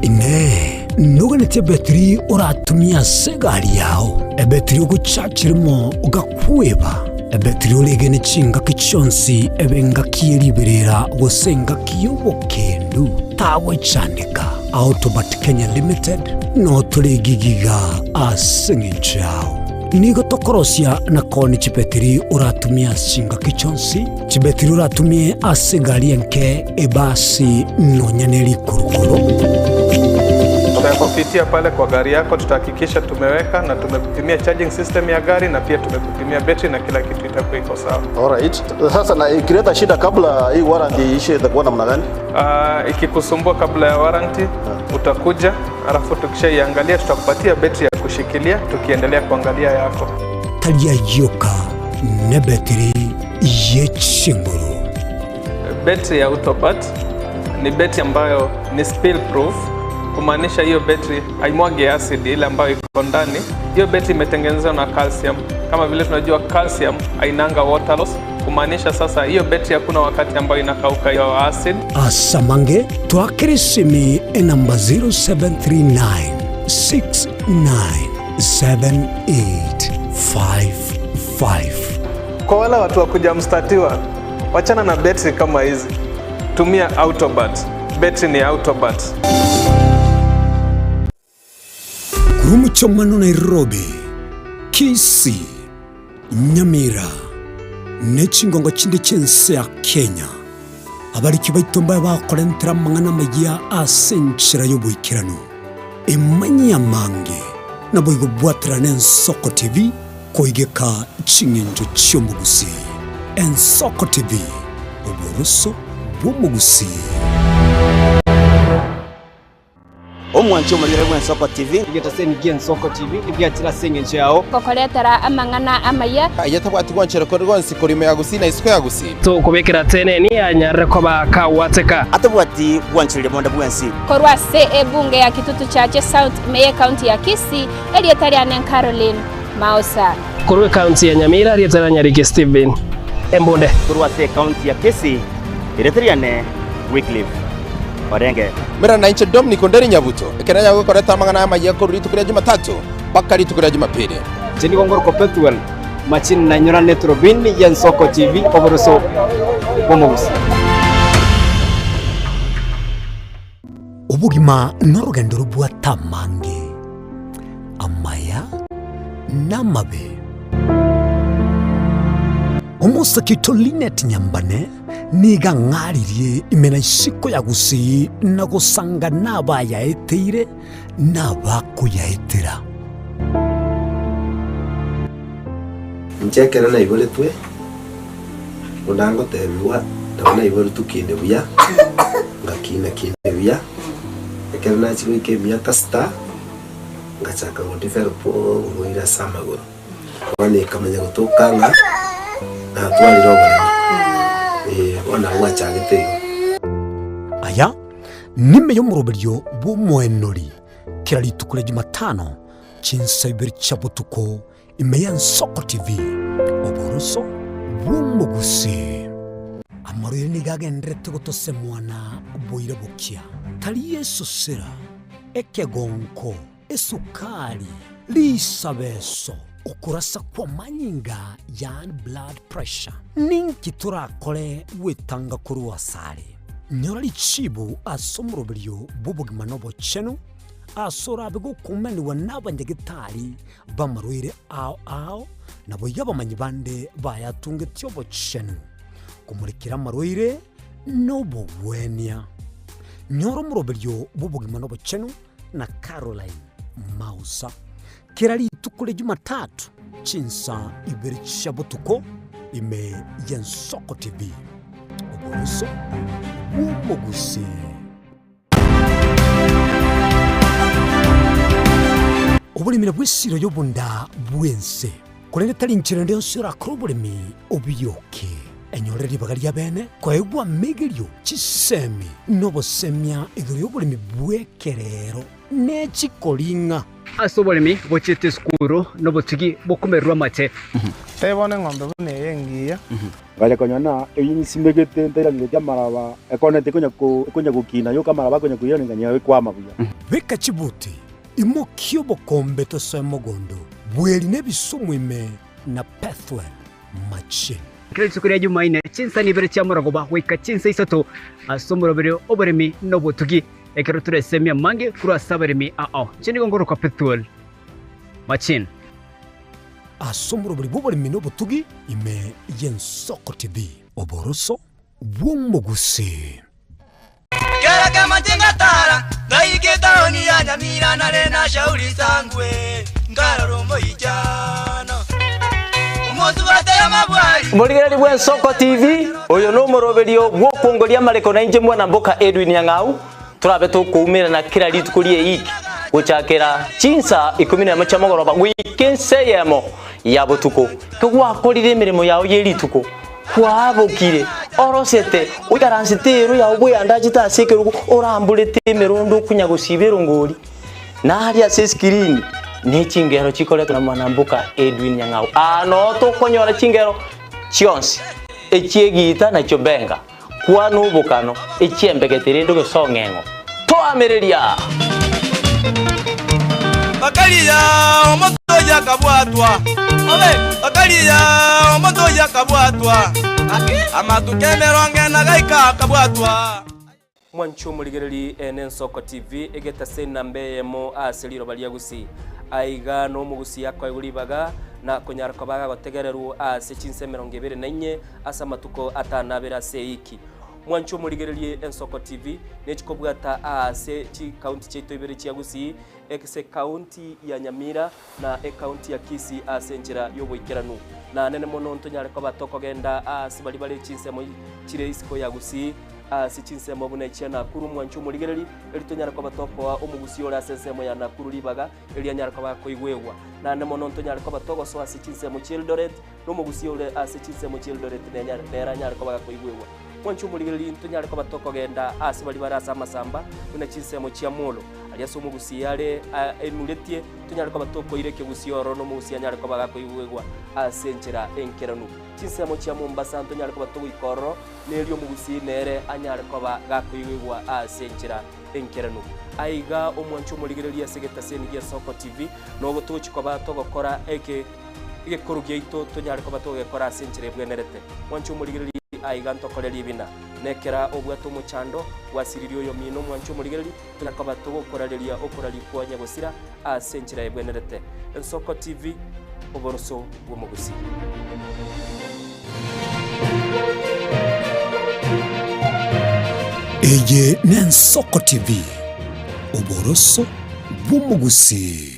Inee, noganeti ebetiri oratumie ase egari yao, ebetiri ogochachirimo ogakweba, ebetiri oregene chingaki chionsi ebe engaki ye riberera gose engaki y'obokendu, tagwechandeka. Autobat Kenya Limited notore egigiga ase eng'encho yao. Nigo tokorosia na koonia chibetiri oratumie ase chingaki chionsi, chibetiri oratumie ase egari enke, ebasi, nonya ne rikurukuru. Tutakupitia pale kwa gari yako, tutahakikisha tumeweka na tumekupimia charging system ya gari na pia tumekupimia betri na kila kitu itakuwa iko sawa. Alright. Sasa na ikileta shida kabla hii warranty iishe itakuwa namna gani? Ikikusumbua kabla ya warranty utakuja, alafu tukishaiangalia tutakupatia betri ya kushikilia tukiendelea kuangalia yako. Tari ayioka nebetiri ye chinguru. Betri ya Autobat ni betri ambayo ni spill proof, kumaanisha hiyo betri haimwagi acid ile ambayo iko ndani. Hiyo betri imetengenezwa na calcium. Kama vile tunajua calcium hainanga water loss, kumaanisha sasa hiyo betri hakuna wakati ambayo inakauka hiyo acid. Asamange twakere esimi enamba 0739 697855. Kwa wale watu wa kuja mstatiwa, wachana na betri kama hizi, tumia Autobat. Betri ni Autobat. Korwa omochie Nairobi, Kisii, Nyamira, ne chingongo chinde chi'ense ya Kenya, abariki baito mbabe bakorentera amang'ana amayia ase enchera y'oboikeranu. Emanyie amange, naboigo bwaterane Ensoko TV koigeka ching'encho chi'omogusii. Ensoko TV, oboroso bw'omogusii. Omwanchi omorigere bw'Ensoko TV. Egetaseni gi'Ensoko TV egiachire ase engencho yao. Gokoretera amang'ana amaya. Aye tabwati gwanchera kore gonsi korwa ime ya Gusii na isiko ya Gusii. Tokobekera teneni anyarire koba kagwateka. Atabwati gwanchereria bonde bwensi. Korwa ase ebunge ya Kitutu Chache South ime y'ecounty ya Kisii, erieta riane Caroline Maosa. Korwa ecounty ya Nyamira, erieta ria Nyariki Stephen Embunde. Korwa ase ecounty ya Kisii, erieta riane Wycliffe Orenge. Mera nainche Dominic Onderi Nyabuto, ekero nanyare gokoreta amang'ana aya amayia korwa rituko ria Jumatatu mpaka rituko ria Jumapili. Inche nigo ngorokwa Pethuel Machini nainyorane eturubini y'Ensoko TV oboroso bw'omogusii. Obogima norogendo robwate amange, amaya na amabe. Omosake oito Linet Nyambane nigo ang'aririe ime na isiko ya Gusii na gosanga nabayaeteire na abakoyaetera. Inche ekero naiboretwe, buna ngotebigwa, nabo naiboretwe kinde buya, ngakina kinde buya, ekero nachia goika emiaka sita, ngachaka go develop oborwaire ase amagoro. Bono ekamanya gotoka ng'a natwarire oboremo, eh, bono nabo gwachagete igo. Aya nime y'omoroberio bw'omoenori kera rituko ria Jumatano chinsa ibere chia botuko ime y'Ensoko TV, oboroso bw'omogusii. Amarwaire nigo agendererete gotosemwa na boira bokia, tari esosera, ekegonko, esukari, risabeso, okorasa kw'amanyinga yaani blood pressure. Ninki torakore gwetanga korwa asare? Nyora richibu ase omoroberio bw'obogima na obochenu, ase orabe gokumanigwa n'abanyagetari b'amarwaire ao ao, naboigo abamanyi bande bayatungetie obochenu, komorekera amarwaire nobogwenia. Nyora omoroberio bw'obogima na obochenu na Caroline Mausa kera rituko ria Jumatatu chinsa ibere chia botuko ime y'Ensoko TV. Oboroso bw'omogusii. Oboremi nabwo esiro y'obonda bw'ense, korende tari nchera ende yonsi orakore oboremi obiyoke. Enyorere ribaga ri'abeene koegwa amegerio, chisemi, na obosemia igoro y'oboremi bw'ekerero ne chikoring'a. Ase oboremi bochiete esukuru nobotugi bokomererwa amate. Tebia bono eng'ombe buna eye engiya. Ngacha konyora ng'a eyio nsimegete ntairaneretie amaraba, ekona tekonya ko ekonya gokina yoka amaraba akonya koirana ng'a ekwama buya. Beka chibuti, imokia obokombe tosoe mogondo, bweri na ebisumu ime na Pethuel machine. Kera rituko ria Jumaine, chinsani ibere chia morogoba goika chinsa isato ase omoroberio oboremi na obotugi, ekero toresemie amange korwa ase abaremi ao. Inche nigo ngorokwa Pethuel Machine. Ase omoroberi bw'oboremi na obotugi ime y'Ensoko TV. Oboroso bw'omogusii. Kera kemache ngatara, ngaika etaoni ya Nyamira nare na Shauri Sangwe, nkarora omoichano. Omosubati amabwari. Morigereria bw'Ensoko TV, oyo nomoroberio bw'okwongoria amareko nainche mwana mboka Edwin Nyang'au, Torabe tokoumerana kera rituko ri'eiki, gochakera chinsa ikomi nemo chia mogoroba goika ensa eyemo ya botuko. Kegwakorire emeremo yao ye rituko, kwabokire, orosete, oikaransete eero yao bweandachete ase ekerogo, oramborete emerondo okonya gosiba erongori, na aria ase esikirini ne chingero chikoretwa na mwanamboka Edwin Nyang'au. Aa noo tokonyora chingero chionsi, echi'egiita na chiobenga. Kwana obokano, echiembegete rende ogesong'eng'o. Toamereria! Bakaria omonto oyio akabwatwa, bakaria omonto oyio akabwatwa, amatuko emerongo ena gaika akabwatwa. Mwanche omorigereri ene Ensoko TV egetase enamba eyemo ase riroba ria Gusii. Aiga nomogusii akoegwa ribaga na konyara koba agotegererwa ase chinsa 24 ase amatuko atanabere ase eiki. Mwanche omorigererie Ensoko TV nechikobwata aase chikaunti chiaito ibere chia Gusii ase ekaunti ya Nyamira na ekaunti ya Kisii ase enchera y'oboikeranu. Na nene mono ntonyare koba tokogenda aase baria bare chinsemo chire isiko ya Gusii, ase chinsemo buna echia Nakuru mwanche omorigereri, eri tonyare koba tokoa omogusii ore ase ensemo ya Nakuru ribaga, eri anyare koba akoigwegwa. Naende mono ntonyare koba togosoa ase chinsemo chi'Eldoret, na omogusii ore ase chinsemo chi'Eldoret nere anyare koba gakoigwegwa. Mwanche omorigereri ntonyare koba tokogenda aase baria bare ase amasamba, buna chinsemo chia Molo, aria ase omogusii are aimuretie, tonyare koba tokoira ekegusii ororo na omogusii anyare koba gakoigwegwa ase enchera enkeranu. Chinsemo chia Mombasa ntonyare koba togoika ororo, na erio omogusii nere anyare koba gakoigwegwa ase enchera enkeranu. Aiga omwanche omorigereria ase egetaseni gia Soko TV, nogo togochia koba togokora eke Egekoro giaito tonyare koba togekora ase enchera ebwenerete. Mwanche omorigereria aiga ntokore ribina. Nekera obwate omochando, gwasiririe oyomino omwanche omorigereria, tonyare koba togokorareria okoraria kwa nyagosira ase enchera ebwenerete. Ensoko TV. Oboroso bw'omogusii. Eye n'Ensoko TV, oboroso bw'omogusii.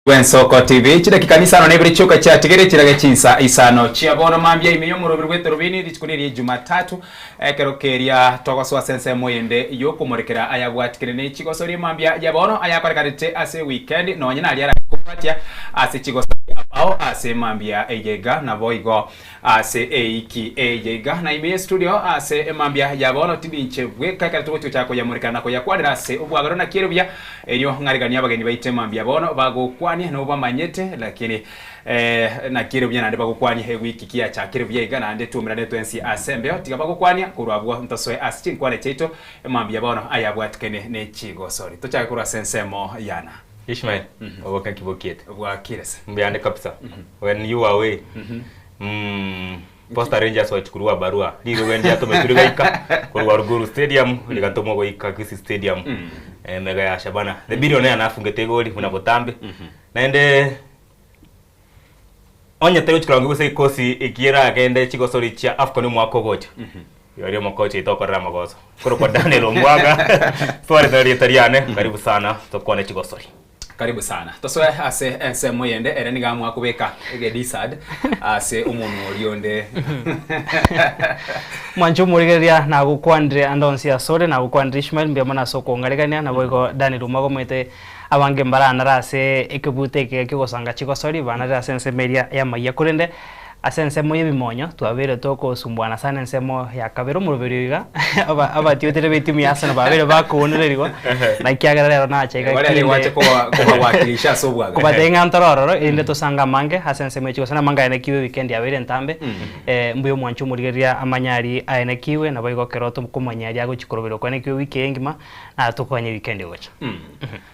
Bw'Ensoko TV, chidakika nisano na ibere chioka chiatigere chirage chinsa isano chia bono mambia ime y'omoroberi bw'etorobini rituko riria Jumatatu ekero keria togosoa ase ensemo eyende y'okomorekera ayabwatikire ne chigosoria mambia ya bono ayakorekanete ase weekend nonye naria arachie kobwatia ase chigosoria abao ase mambia eye iga naboigo Ase eiki eye iga na ime y'estudio ase emambia ya bono tindi inche bweka ekero togochia gochaka koyamoreka na koyakwanera ase obwagaro naki ere buya erio ng'areganie abageni baito emambia bono bagokwanie nabo bamanyete lakini eh, naki ere buya naende bagokwanie ewiki kiachakire buya iga naende twaumerane twensi ase embeo tiga bagokwania korwa abwo ntosoe ase chinkwana chiaito emambia bono ayabwatikene ne chigosori tochake korwa ase ensemo yana Ishmael, oboke nki bokiete? Bwakire se. Mbuyande kabisa. When you were away. Mm. Posta Rangers wachukurwa barua. Rirobe ndiatometwe rigaika korwa Ruguru Stadium rigatomwa goika Kisii Stadium. Eh, mega ya Shabana. The billionaire nafungete egoli buna botambe. Naende onye tari gochia koranga gose ekosi eki eragende chigosori chia Afcon omwaka ogocha. Rirorio omokocha oito okorera amagoso. Korokwa Daniel Omwaga, twarete erieta riane, karibu sana tokwane chigosori. Karibu sana. Tosoe ase ensemo eyende ere nigo amua kobeka egedisad ase omonwa oria onde. Mwanche omorigereria nagokwanire ande onsi asore, nagokwanire Ishmael, mbuya mono ase okong'aregania, naboigo Daniel Omwaga omanyete abange mbaranare ase ekebuto eke ki'ogosanga chigosori, banarire ase ensemo eria y'amayia. Korende Ase ensemo y'ebimonyo twabeire togosumbuana sana ensemo ya kabere omoroberi oyo iga aba abatiotire b'etimu ya Arsenal babeire bakoonererigwa na ekiagera rero nacha iga Baria kinde gwacha kobawakilisha ase obwagacho. kobatebia ng'a ntore ororo erinde tosange amange ase ensemo echi gose namange aenekiwe ewikendi yabeire entambe mbuya omwanchi omorigereria amanye aria aenekiwe naboigo ekero tokomanya aria agochia koroberwa koenekiwa ewiki eye engima na tokoganya ewikendi egocha.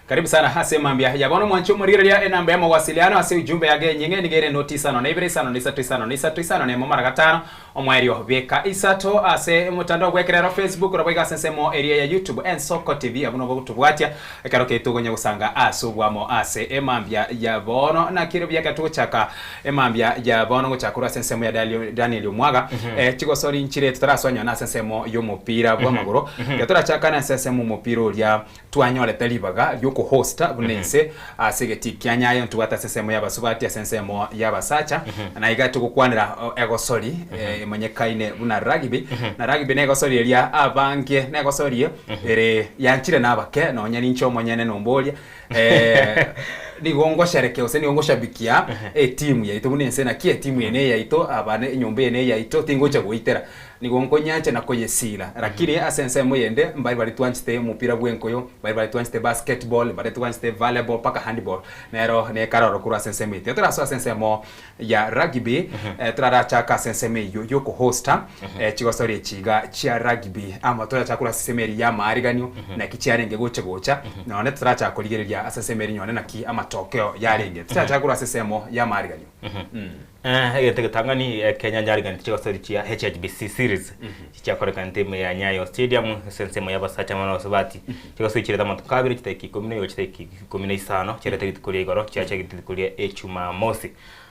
Karibu sana ase mambia ya bono mwanche omorigereria enamba ya mawasiliano ase ujumbe yage enying'e nigo ere noti isano na ibere isano na isato isano na isato isano na emo mara gatano omoerio beka isato ase omotandao bw'ekerero Facebook naboigo ase ensemo eria ya YouTube Ensoko TV abwo nabo gotobwatia ekero keito ogonya gosanga ase obwamo ase emambia ya bono naki ere buya ekero togochaka emambia ya bono gochaka korwa ase ensemo ya Daniel Omwaga chigosori nchire totarasoa nyona ase ensemo y'omopira bw'amagoro ekero torachaka na ase ensemo omopira oria Twanyorete ribaga ri'okohosta buna ense ase egetii kia Nyayo, ntobwate ase ensemo y'abasubati, ase ensemo y'abasacha, na iga togokwanera egosori emanyekaine buna rugby, na rugby negosori eria abange negosori ere yanchire nabake nonya ninche omonyene nomboria nigo ngosherekea gose nigo ngoshabikia etimu yaito buna ense naki etimu eye neyaito abana enyomba eye neyaito tingocha goitera. Nigo nkonyancha na koyesiira. Lakini ase ensemo eyende mbare baria twanchete omopira bw'enkoyo, mbare baria twanchete basketball, mbare twanchete volleyball mpaka handball, nero nekaroro korwa ase ensemo eye. Tiga torasoe ase ensemo ya rugby, torarachake ase ensemo eyio yokohosta chigosori echi iga chia rugby, amo torachake korwa ase ensemo eria y'amaariganio, naki chiarenge gocha gocha, nonye totarachaka korigereria ase ensemo eria nonye naki amatokeo yarenge. Tochachake korwa ase ensemo y'amaariganio. Egento egetang'ani Kenya nyariganeti chigosori chia HHBC series chiakorekanete ime ya Nyayo Stadium ase ensemo y'abasacha amo n'abasubati. Chigosori chirete amatuko abere chidakika ikomi na ibere chidakika ikomi na isano chiarete rituko ria igoro chiachagete rituko ria Echumamosi.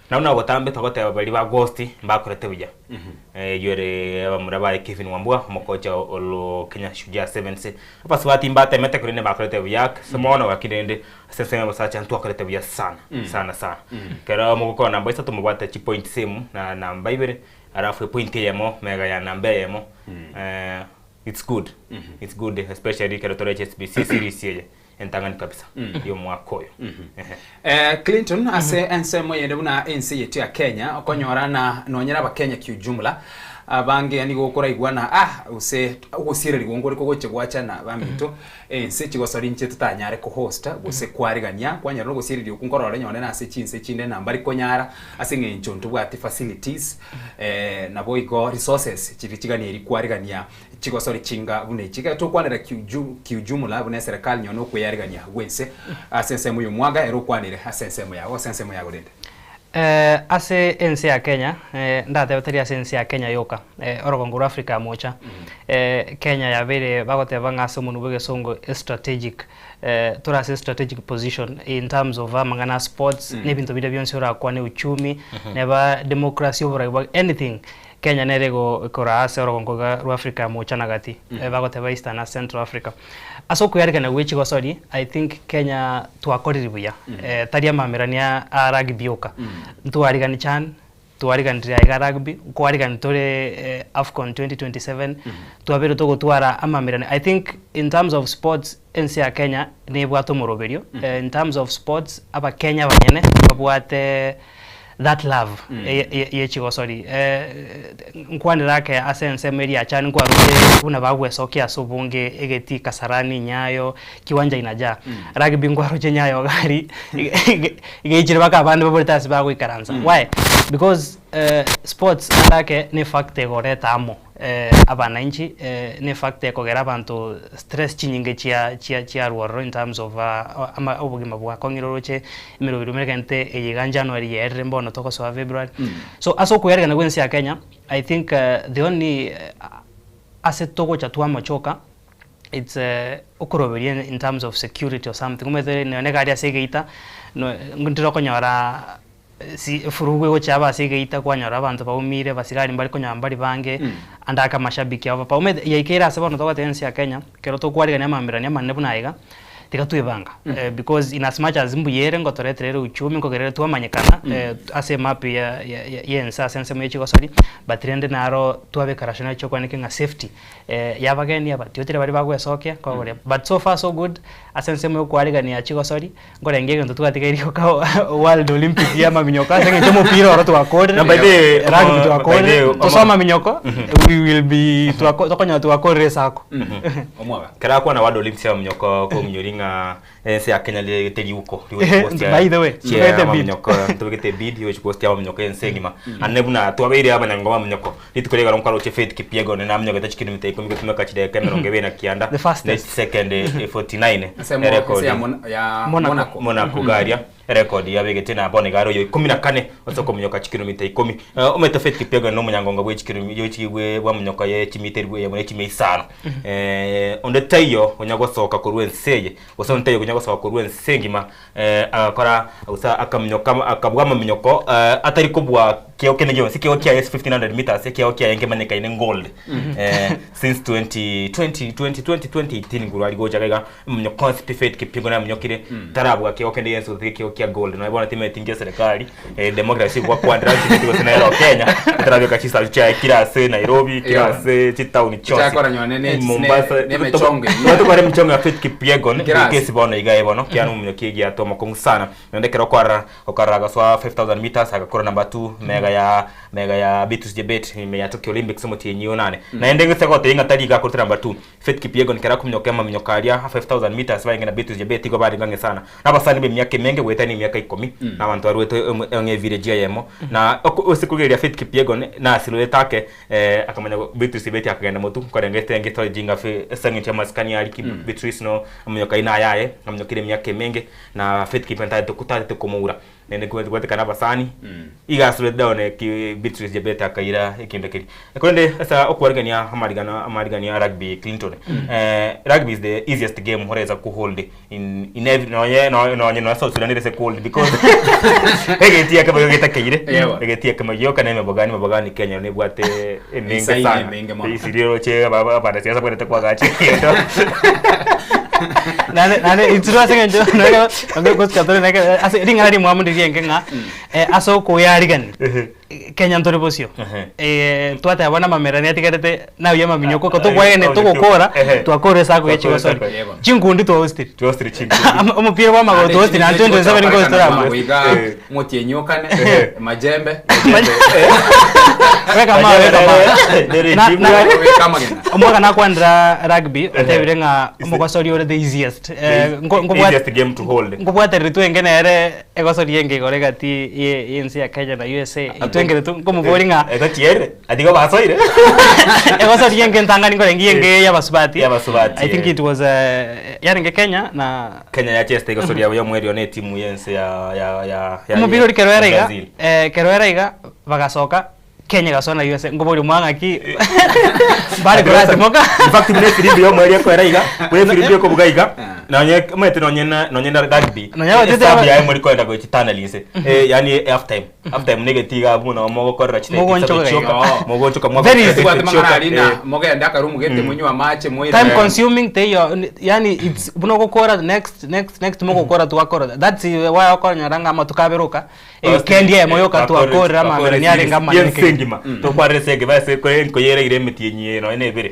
Nabo nabotambe togoteba baria ba Ghost mbakorete buya. Eyio ere abamura baye Kevin Wambua omokocha oro Kenya Shujaa Sevens. Abasubati mbatemete korende mbakorete buya ase mono gaki rende Ase ensemo y'abasacha ntwakorete buya sana, sana sana. Ekero mogokora namba isato mobwate chipoint same na namba ibere, alafu epoint eyemo mega ya namba eyemo. It's good, it's good especially ekero tore HSBC series eye entang'ani kabisa y'omwaka oyo. Ehe. Clinton ase ensemo eyende buna ense yetu ya Kenya okonyora na nonye na abakenya kiujumla. Abange yaani igo okoraigwana ah gose ogosiererigwa nkore kogochia gwachana baminto, ense chigosori inche totanyare kohosta gose kwarigania, kwanyora na ogosiereria okwo nkorore nyone nase chinse chinde na mbari konyara ase eng'encho ntobwati facilities naboigo resources chiria chiganeiri kwarigania chigosori chinga buna echi. Ekero tokwanera kiuju kiujumla buna eserekari nonye na okweyarigania gwense ase ensemo ya omwaga ere okwanire ase ensemo yago ase ensemo yago rende. Ase ense ya Kenya, ndatebe tari ase ense ya Kenya yoka, orogongo rwa Africa ya mocha, Kenya yabeire bagoteba ng'a ase omonwa bw'egesongo estrategic, tore ase estrategic position in terms of amang'ana a sports, na ebinto biria bionsi orakwane uchumi, neba democracy, oborai bwa anything, Kenya nere igo ekoraa ase orogongo iga rwa Africa ya mocha na gati, bagoteba Eastern na Central Africa. Ase okoyarekana gwe chigosori, I think Kenya twakorire buya, tari amamerania a rugby oka, ntwarigani chan, twariganire aiga rugby, nkwarigani tore Afcon 2027, twabeire togotwara amamerani. I think in terms of sports ense ya Kenya nebwate omoroberio, in terms of sports abakenya abanyene babwate that love ye chigosori. Nkwanere ake ase ensemo eria achani nkwarure buna bagwesokia ase obonge egetii Kasarani, Nyayo, kiwanja inajaa. Rugby nkwaroche Nyayo iga aria geichire mpaka abande baborete ase bagoikaransa. Why? Because sports ande ake ne factor egoreta amo. Abananchi ne factor ekogera abanto stress chinyinge chia chia chiarwa ororo in terms of ama obogima bwakong'ire oroche emeroberi omeregente eye iga January yaerire mbono togosoa February. So ase okoearegana gwa ense ya Kenya, I think the only ase togocha twamochoka it's okoroberia in terms of security or something omanyete nonya egari ase egeita no ntiri okonyora Si efurugu egochia aba ase egeita kwanyora abanto baumire, abasigari mbare konyora mbari bange, ande ake amashabiki abo papa. Omanyete yaikeire ase bono togoteba ense ya Kenya, ekero tokwarigania amaamberania amanene buna aiga, tiga twebanga because in as much as mbuya ere ngotoretera ere uchumi, nkogera ere twamanyekana ase emap ya ya ya ense ase ensemo ye chigosori, but rende naro twabeka rationale chiokwaneka ng'a safety yabageni abatiotire baria bagwesokia, kogoria but so far so good, ase ensemo ya okwarigania chigosori. Nkorenge egento twatigaire rioka World Olympic ya amaminyoko ase eng'encho omopira oro twakorire, Na by the way, rugby omo- by the twakorire, way, omo- tosoe amaminyoko, we will be twako tokonyora twakorire esako. Kera akwana World Olympics ya amaminyoko kominyori ng'a ense ya Kenya rigete riuko By the way, tobegete bid. amaminyoko tobegete bid yogochi post amaminyoko ense engima ande buna twabeire abanyango ba amaminyoko Rituko ri'igoro nkaroche Faith Kipyegon naminyogete chikilomita ikomi gotumeka chidakika emerongo ebere na kianda The fastest. ne chisecond 49 Ase mo- erekodi ase ya Mon- ya Monaco. Monaco. Monaco garia erekodi yabegete na bono iga are oyo ikomi na kane ase okominyoka chikilomita ikomi. Eh, omanyete Faith Kipyegon nomonyangonga bwe chikilomita yochi bwe bwaminyoka ye chimita elifu eyemo ne chimia isano. Eh, onde taiyo onya gosoka korwa ense eye gose onde taiyo onya gosoka korwa ense engima eh, agakora gose akaminyoka akabua amaminyoko eh, atari kobua kiao kende gionsi kiao kiaye 1500 meters ekiao kiaye nkemanyekaine gold eh, since 20 20 20 20 2018 nguru ari gocha iga eminyoko onsi pi Faith Kipyegon aminyokire tarabua kiao kende gionsi gose ekiao kia gold nonya bono timanyeti nki eserekari eh, democracy gwakwanera timanyeti gose nero Kenya etarabeka chisasu chiaye kira ase Nairobi kira Yeah. ase chitauni chionsi Chakora nyone ne- Mombasa ne- nemechongo eyio. tokore emichongo ya Faith Kipyegon Kera ase. kesi bono iga bono kiana omonyoki egiato omokongu sana naende ekero okwarora okarora agasoa 5000 meters agakora number 2 mega ya mega ya Beatrice Jebet ime ya Tokyo Olympics omotienyi onane naende ng'ise gotebia ng'a tari iga akorete number 2 Faith Kipyegon ekero akominyoka amaminyoko aria 5000 meters barenge na Beatrice Jebet igo barenge ang'e sana na abasani b'emiaka emenge goetania emiaka ikomi na abanto barwete ang'e evillage eyemo na oko ase korigereria Faith Kipyegon nasirorete ake Eh, akamanya Beatrice Beti akagenda motu nkorenga etenge tore jinga fe ase eng'encho y'amasikani aria ki Beatrice no omonyoka aino ayaye amonyokire emiaka emenge na Faith Kipyegon tagete tagete komoura naende kobwatekana abasani iga asurete down ki Beatrice Jebet akaira ekento keria. Korende ase okwarigania amarigano amarigani a rugby Clinton eh, rugby is the easiest game oresa kohold in in every nonye nonye nonye no South Sudan ere cold because egeti ekemo getakeire Ewa. egeti ekemo gioka na emebogani mebogani Kenya nebwate emenge Isaine sana emenge mono. isiri roche abanasiasa bwerete kwagacha egento Nane nane intwe ase eng'encho nonye gosika tore neke ase ring'ana rimwamu ndiri enge ng'a eh, ase okoyarigani. Kenya ntore bosio. Eh, twateba bono amamera niatigarete nabuya amaminyoko ko tokwaegene togokora twakora esako ya chigosori. Chinkundi twahostire. Twahostire chinkundi. Omopira bwa amagoro twahostire na 2027 ngochi torama. Goiga motienyi okane majembe. Weka mawe, weka mawe. Na- na- Weka amagena. Omwaka nakwanera rugby otebire ng'a omogosori ore the easiest. Eh, ngobwat- Easiest game to hold. ngobwatereri twenge nere egosori enge igoro egati ye yense ya Kenya na USA itwengere tu nkomobori ng'a Egochiere atiga basoire egosori enge ntang'ani nkorenge enge y'abasubati Y'abasubati, I think eh. it was yarenge Kenya na Kenya yacheste egosori yabo y'omwerio na etimu yense ya ya ya ya omobira ori kero ya era iga Brazil. kero era iga bagasoka Kenya egasoa na USA nkoboria omwana ng'aki bare koratimoka In fact buna efirimbi y'omwerio ekoera iga buna efirimbi ekobuga iga nonye omanyete nonye na nonye na rugby Nonye abatete esabu aba- yaye mori koenda gochi tunnel inse Eh, yani half time half time negeti iga buna mogokorera chidakika Mogonchoka isato iga. chioka mogonchoka Very easy. Tobwate mang'ana chioka, aria na eh. mogende akarumu gete monywe amache moire. Time consuming teiyo yani it's buna ogokora next next next mogokora twakora that's why okonyora ng'a amatuko abere oka Ekendi eyemo yoka twakorire amabera niarenge amanene Yense engima tokwarire ase egeba ase nkoyereire emetienyi eye nonya na ebere.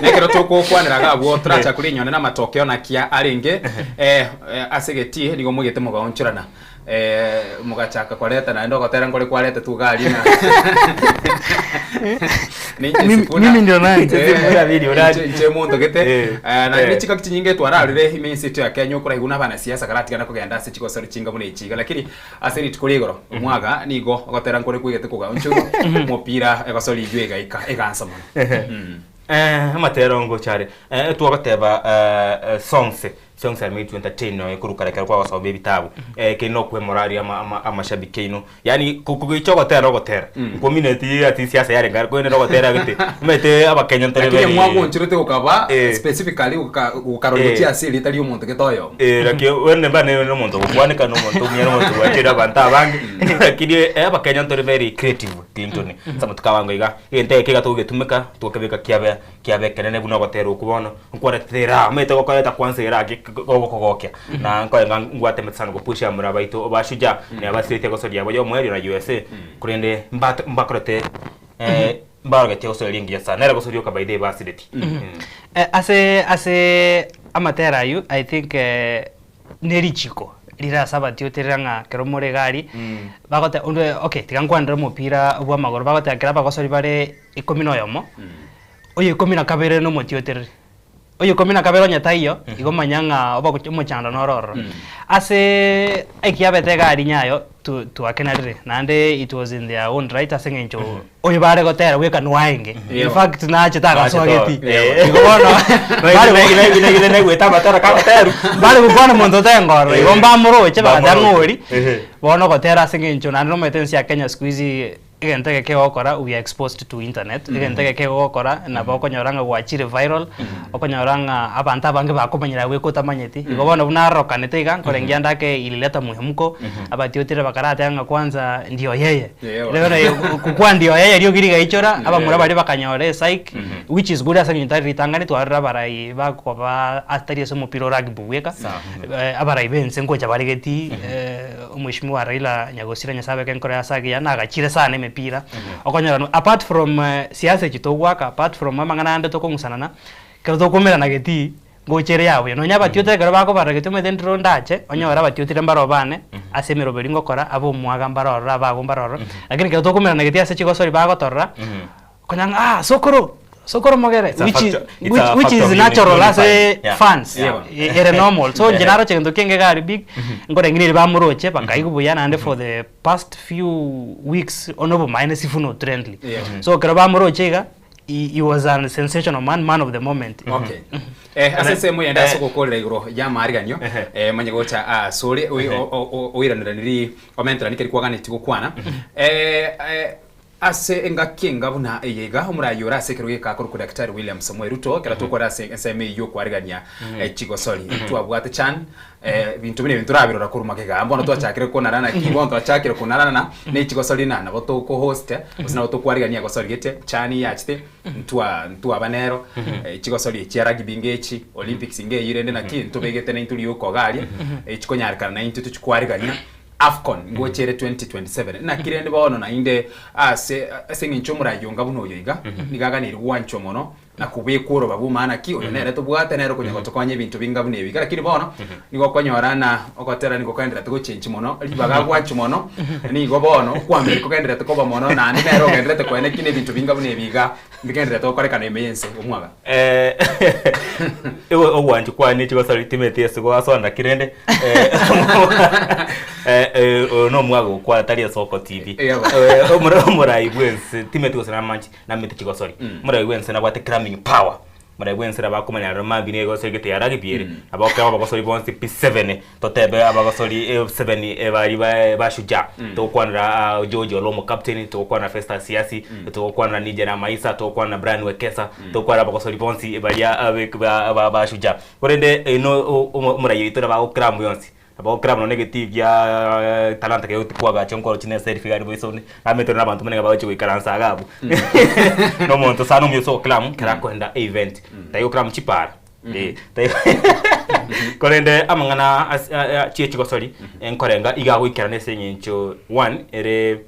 Nekero togokwanera iga abwo toracha kori enyonde na amatokeo nakia arenge eh, eh, ase egetii nigo moigete mogaonchorana eh, mogachaka koreta naende ogotera nkore kwaretetwe iga aria na Ninche Mimi- Sifuna. mimi ndio nani? Eh, Sifuna mimi ndio nani? inche- inche monto gete Eh, Eh, na eh. ne chikaki chinyinge twararire ime ense yaito ya Kenya okoraigwa na abanasiasa karatigana kogenda ase chigosori chinga buna echi iga lakini ase rituko ria igoro omwaga nigo ogotera nkore kwegete kogaonchorwa omopira egosori eywo egaika egansa mono. Eh, amatero ngochare eh, twagoteba eh, eh, songs songs are made to entertain noe korwa kare ekero kwagosoma ebitabu eh, keri nokwe morali ama, ama, amashabiki aino yaani kogoicha ogotera ogotera nkomineti ati siasa yarenge are korende nogotera gete omanyete abakenya ntore Lakini very mwagonchorete gokaba Eh. specifically gokarora Eh. gochia ase erieta ria omonto gete oyomo. Eh, lakini wene mba ne omonto ogokwaneka na omonto omuya na omonto bwachire abanto abange lakini eh, abakenya ntore very creative Clinton ase amatuko abango iga egento eke iga togogetumeka togokebeka kiabe kiabe ekenene buna ogotera okwo bono nkwarete eraha omanyete gokoreta kwanza eraha gogokogokia na nkoenga ngwatemete sana gopusha abamura baito ba Shujaa na abasirete egosoria yabo ya omoerio na USA korende mbate mbakorete mbarogetie egosoria ringiya sana nere egosoria oka by the way basireti. Ase ase amatera aywo I think ne richiko rire ase abatioterera ng'a ekero more iga aria, bagoteba onde okay tiga nkwanere omopira bwa amagoro bagoteba ekero abagosori bare ikomi na oyomo, oyo ikomi na kabere na omotiotereri, oyo ikomi na kabere onye taiyo, igo manya ng'a obogochi omochando noro ororo. Aseee ekiabete iga aria nyayo tu twakenarire naende it was in their own right ase eng'encho oyo bare gotera bweka nwaenge in fact nachete agaswageti igo bono Naigwete amatera kagoteru bare gokwana monto otengorora igo mbamoroche bagateba ng'a ori Ehe. bono ogotera ase eng'encho naende nomanyete ense ya Kenya siku hizi egento eke kegokora we are exposed to internet egento eke kegokora nabo okonyora ng'a gwachire viral okonyora ng'a abanto abange bakomanyera abwo eke otamanyeti igo bono buna arokanete iga nkorengia ande ake ilileta muhemko abatiotire bakarateba ng'a kwanza ndio yeye Rero kokwa ndio yeye riogi rigaichora abamura baria bakanyora epsych which is good ase eng'encho tari ritang'ani twarora abarai bakoba atari ase omopira o rugby bweka abarai ba ense ngocha bare getii Omweshimiwa Raila Nyagosira Nyasaye abeke enkoro ase agiya nagachire sana emepira okonyora apart from siasa echi togoaka apart from amang'ana ande tokong'usanana ekero tokomerana getii ngocha ere yabuya nonya abatiotire ekero bakobarora getii omanyete ndiro ndache onyore abatiotire mbaro bane ase emeroberi ngokora abe omwaga mbaro ororo abago mbaro ororo lakini ekero tokomerana getii ase chigosori bagotorora okonyora ng'a ah sokoro sokoro mogere It's a which is factor- it's which, a which factor is of natural unifying. ase Yeah. fans Yeah. ere normal so inche Yeah. naroche gento kenge gari big nkoreng'ina eri bamoroche bakaigwa buya naende for the past few weeks one obomaene Sifuna otrendly Yeah. so ekero bamoroche iga he, he was a sensational man man of the moment Okay. Eh, ase ensemo eyende ase ogokorera igoro y'amariganio eh, manye gocha asore oiraneraniri omenterani keri kwaganeti gokwana eh, eh, Ase engaki enga buna eye iga, omoraai ore ase ekerogo geka korokwa Daktari William Samoei Ruto, ekero tokore ase ensemo eyio y'okwarigania chigosori, ntwabwate chan ebinto buna ebi ntorabirora korwa magega. Bono twachakire konarana ki? Bono twachakire konarana ne chigosori na nabo toko host gose nabo tokwarigania egosori gete, chan yachete ntwa ntwaba nero, chigosori echi chia rugby ngechi, Olympics ngeyio rende naki ntobegete naintwe rioka iga aria, chikonyarekana naintwe tochikwarigania. Afcon ngocha ere 2027 naki rende bono naende ase ase eng'encho omoraia onga buna oyo iga nigo aganeirie gwanchwa mono na kobekwa orobabu maana ki oyo nere tobwate nere okonya gotokonya ebinto binga buna ebi iga lakini bono nigo okonyora ng'a ogotera nigo kogendererete gochenchi mono ribaga agwanchwa mono nigo bono okwamberi kogendererete koba mono naende nere ogendererete koenekia na ebinto binga buna ebi iga mbigendererete gokorekana ime y'ense omwaga. Igo ogwancha kwane chigosori timeti ase goasonda ki rende oyo na omwaga gokwana tari esoko TV. Omorai bwense timeti gose namanche namete chigosori. Omorai bwense nabwate cramming power. Omorai bwense nabo akomanya rero mambia nigo egosori gete ya rugby ere, nabo okeba abagosori bonsi pi seven. Totebe abagosori seven baria ba ba Shujaa, togokwanera George Olomo captain, togokwanera Festus Siasi, togokwanera Nigel Amaisa, togokwanera Brian Wekesa, togokwanera abagosori bonsi baria abek ba ba ba Shujaa. Korende ino omorai oito nabo agokira amo yonsi, nabo agokira amo nonya egetii gia Talanta kegochi kwagacha nkoro chine eself iga aria boisoni, namanyete na abanto buna nigo bagochi goikaransa iga abwo. Na omonto sana omuya ase ogokira amo ekero akoenda event, tari gokira amo chipara. Eh, korende amang'ana as- a- a- chie chigosori nkorenga iga agoikerana ase eng'encho one ere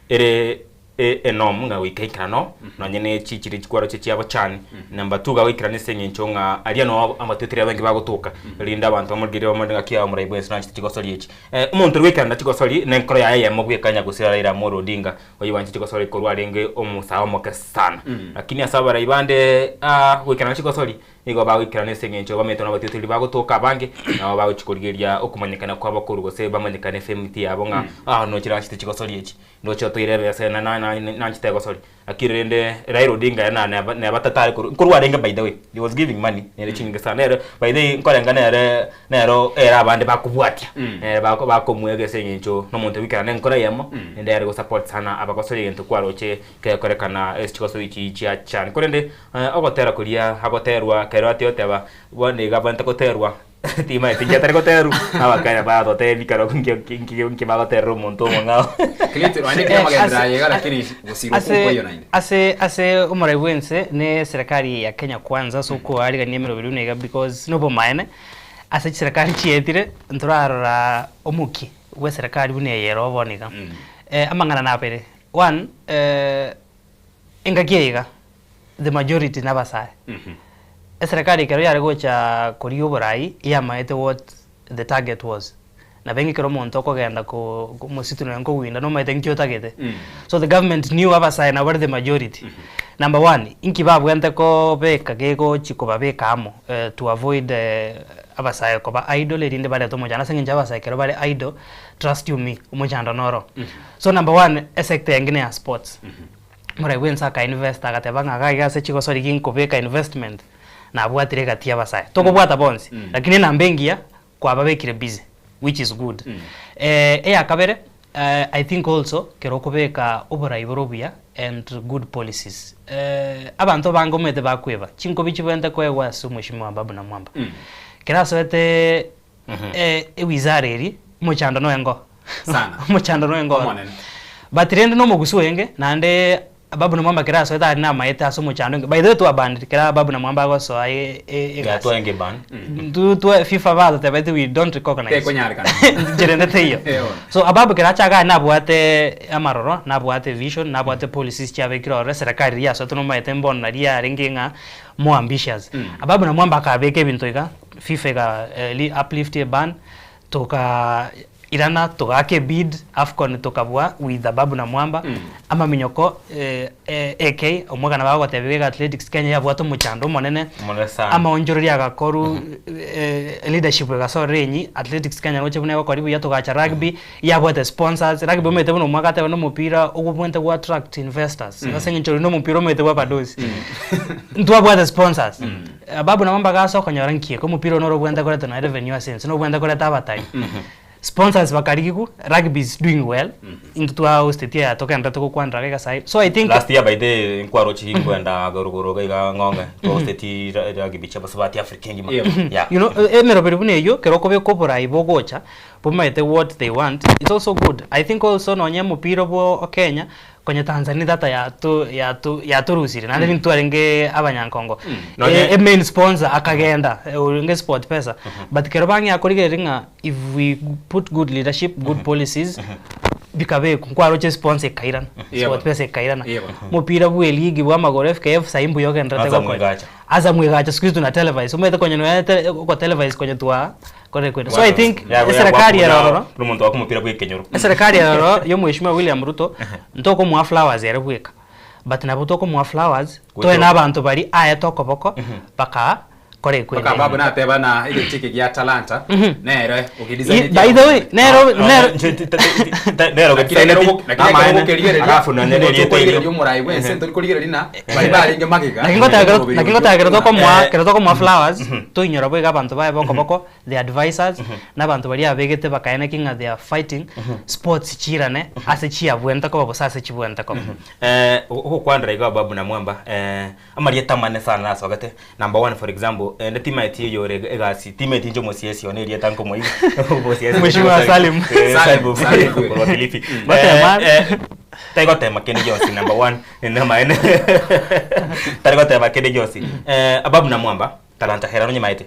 ere e- enorm ng'a goika ikerano nonye ne chi chiri chikwaroche chiabo chani. Number two iga agoikerana ase eng'encho ng'a aria noo amatweteri abange bagotoka erinde abanto bamorigererie bamanye ng'aki aa omorai bwensi nanchete chigosori echi. Omonto oria goikerana chigosori na enkoro yaye eyemo bweka nyagusira Raila Amolo Odinga oyio bwanchete chigosori korwa arenge omosae omoke sana. Lakini ase abarai bande aa goikerana chigosori Nigo bagoikerana ase engencho bamenyete nabatiotori bagotoka abange, nabo bagochia korigereria okomanyekana kwabo korwa gose bamanyekane ase emiti yabo ng'a ah noche nanchete chigosori echi, ndoche otoire ebesa na na na nanchete egosori. Lakini rende Raila Odinga ere na neba neba tatari korwa nkorwa arenge by the way, he was giving money nere chinyinga sana nere by the way nkorenga nere nero ere abande bakobwatia, nere bako bakomuega ase eng'encho na omonto ogoikerana enkoro eyemo, naende are gosupport sana abagosori egento kwaroche kegokorekana ase chigosori echi chia chani. Korende Ogotera koria agoterwa ekero ati oteba, bono iga abwenerete goterwa, timanyeti inki atari goterwa, abakenya bagotebi ekero nki nki nki bagoterera omonto omong'ao. Clinton, onye kera amagenderero aye iga lakini gosirwa Ase nkoiyo naende. ase ase omorai bwense ne eserekari ya Kenya Kwanza ase okoarigania emeroberi buna iga because nobomaene, ase chiserekari chietire ntorarora omokia bwa eserekari buna eye ere bono iga. Amang'ana nabere, one, engaki eye iga. the majority nabasae. Eserekari ekero yare gocha korigia oborai yamaete what the target was. Nabo eng'e ekero omonto okogenda ko omositu nonya nkogwinda nomaete nki otagete. So the government knew abasae nabo bare the majority. Number one, inki babwente kobeka gegochi kobabeka amo to avoid abasae koba idle erinde barete omochando ase eng'encho abasae ekero bare idle trust you me omochando noro. So number one, esector enge neya sports. Omorai bw'ense akainvest agateba ng'a iga iga ase chigosori ginkobeka investment nabwatire egati y'abasae. Tokobwata bonsi, lakini enamba engiya kwababekire busy which is good. Eyakabere I think also kero okobeka oborai bore obuya and good policies abanto abange omanyete bakweba chinkobi chibwenerete koegwa ase omweshimiwa Ababu Namwamba. Kero asoete ewizara eria omochando noengo. Sana. Omochando noengo oro. Omonene. But rende nomogusu oenge naende Ababu Namwamba kera asoete aria namaete ase omochando oenge. By the way twabandire kera Ababu Namwamba agosoa Yeah, egasi. twarenge ban. Intwe twa FIFA batotebeti we don't recognize. Tekonyarekana. Ncherende teiyo. Eeh. So Ababu kera acha igaa nabwate amaroro, nabwate vision, nabwate policies chiabekire ororo, eserekari riria yasoete nomaete mbono naria yarenge ng'a more ambitious. Ababu Namwamba akabeka ebinto iga, FIFA ega uplift eban, Toka irana togaaka ebid Afcon tokabua with Ababu na Mwamba amaminyoko AK omwaka nabo agotebia iga Athletics Kenya yabwate omochando omonene Omonene sana. amaonchoreria agakoru leadership egasorora enyi Athletics Kenya roche buna egokori buya togacha rugby yabwate sponsors rugby omanyete buna omwaka ateba na omopira ogobwate go attract investors ase eng'encho oria na omopira omanyete bwa abadosi ntwabwate sponsors. Ababu nabo mbagaasa okonyora nki eke, omopira oyo noro obwenerete koreta nonya revenue ase ense, nobwenerete koreta abatari. Sponsors bakarigigwa, rugby is doing well, intwe twa hosteti aya togenderete gokwanera iga sahi. So I think. Last year by the way nkwaroche nkwenda rogoro iga iga ng'ong'e twahosteti rugby chia abasubati Africa engima. Yeah. You know, emeroberi buna eywo, ekero okobeka oborai bogocha, bomaete what they want, it's also good. I think also nonya omopira bwa Kenya. Konye Tanzania tata yato yato yatorusire naende mm. ntwarenge abanyankongo Nonye- e, e main sponsor akagenda eh, orenge sport pesa but kero bang'ea korigereria ng'a if we put good leadership good policies bikabekwa nkwaroche sponsor ekairana Yeah, sport bo. pesa ekairana Yeah, bo. mopira bwe eligi bwa amagoro FKF sahi mbuya ogenderete Azam gokora. egacha. Azam egacha siku hizi tuna televise omanyete konye nonya te oko televise konye twa kore kwenda so I think eserekari ere ororo Omonto wako omopira bwa ekenyoro. Eserekari ere ororo ya omweshimiwa William Ruto ntokomoa flowers ere bweka but nabo tokomoa flowers toe na abanto baria aete okoboko baka kora ekwenda Mpaka babu nateba na egechi eke gia talanta nere I- by the way, nero- nero- nero Alafu Alafu na nene rieta irio. omorai bwense ntori korigereria na bari barenge magega Lakini ngoteba kero tokomoa kero tokomoa flowers toinyora boiga abanto baye bokoboko the advisors na abanto baria abegete bakaeneki ng'a they are fighting sports chirane ase chiabwente koba gose ase chibwente koba. Eh, ogokwanera iga babu na mwamba eh, amarieta amane sana nasogete number one for example eh, ne teammate eyore egasi teammate inche omosiesi one erieta nkomoiga Omosiesi. Mheshimiwa Salim. Eh, Salim, Salim, Salim. korwa Kilifi. Gotema. Eh, eh, tari gotema kende gionsi number one namaene tari gotema kende gionsi eh, ababu na mwamba talanta hera nonyemaete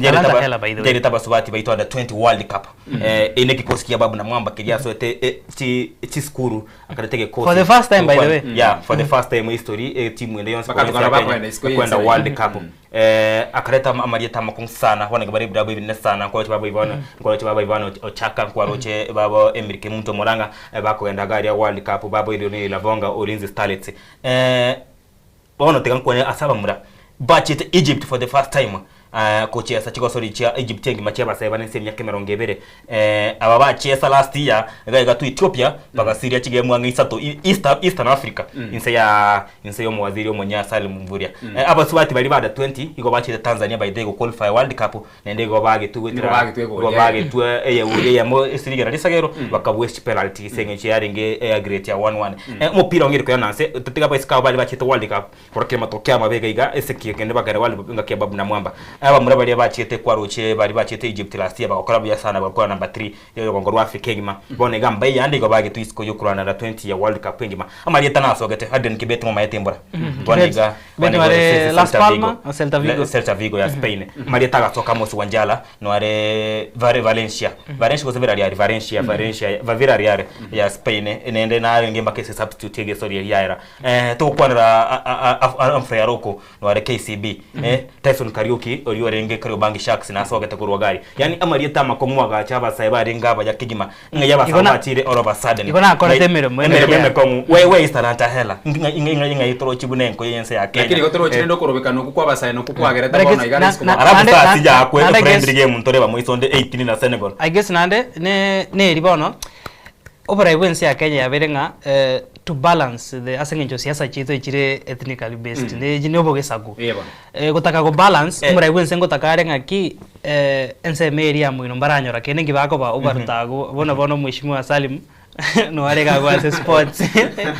Talanta hela, by the way. njereta basubati baitwa under 20 world cup eh ine kikosi kia babu na mwamba kiria soete eh, chi chi skuru akarete gikosi For the first time, by the way. yeah for the first time in history eh, timu ende yonse Baka tukara bakwenda isiko kwenda yense. world cup eh akareta amarieta makong sana wana gabari brabo ibine sana kwa babo ivana kwa babo ivana ochaka kwa roche babo Emirike Muntu Moranga eh, bakwenda gari ya world cup babo ilio ni Lavonga Ulinzi Starlets eh bono tiga nkwene asaba mura bachete Egypt for the first time uh, kochesa chigosori chia Egypt engima chia baseba nense emyaka emerongo ebere eh, aba bachesa last year gaiga tu Ethiopia bagasiria chigemu ang'e isato East, Eastern Africa inse ya inse y'omowaziri omonya Salim Mvurya eh, abasubati bari bada 20 igo bachete Tanzania by the go qualify World Cup nende igo bagetwe Igo bagetwe igo goria. bagetwe eye eyemo esirigera risagero bakabwa penalty iseng'encho yarenge eh, grade ya 1-1 Eh, omopira ong'ere koya nanse tatiga baisika bari bachete World Cup korokire matokeo amabega iga esekio kende bagere World Cup ngakia babu na mwamba abamura baria bachete kwaroche bari bachete Egypt last year bagakora buya sana bagakora number 3 yogongo rwa Africa engima bona iga mbai yande igo bagetwe isiko yokurana na 20 ya World Cup engima amarieta nasogete Adrian Kibet ng'omaete mbora Twaniga Kibet ware Las Palmas o Celta Vigo? Celta Vigo ya Spain marieta agatoka Mosi Wanjala nware Vare Valencia Valencia gose Villarreal Valencia Valencia va Villarreal ya Spain nende narenge mbakese substitute yegesori yaira eh tukwanira Humphrey Aroko nware KCB eh Tyson Kariuki ori orenge Kariobangi Sharks na sogete kurwa gari yani amarieta makong'wa gacha abasae barenga abaya kigima ng'a Igona- yabasabachire all of a sudden Igona akorete emeremo emeremo emere. emekong'u we we istalanta hela inga inga inga itorochi bunenko yense ya Kenya lakini gotorochire ndokorobeka noku kwabasae noku kwagerete But I bono guess iga na- risiko na- alafu Nande- saa na- sija akwe nande friendly guess- game ntore bamoisonde 18 na Senegal I guess nande ne neri bono oborai bwa ense ya Kenya yabere ng'a eh, to balance the ase eng'encho siasa chiaito echire ethnically based mm. ne obogesaku Iye bono. eh, gotaka go balance Eh. omorai bwa ense ngotaka are ng'aki eh, ensemo eria ya moino mbaranyora kende nki bakoba obarutago bono bono mheshimiwa Salim noare gagwa ase sports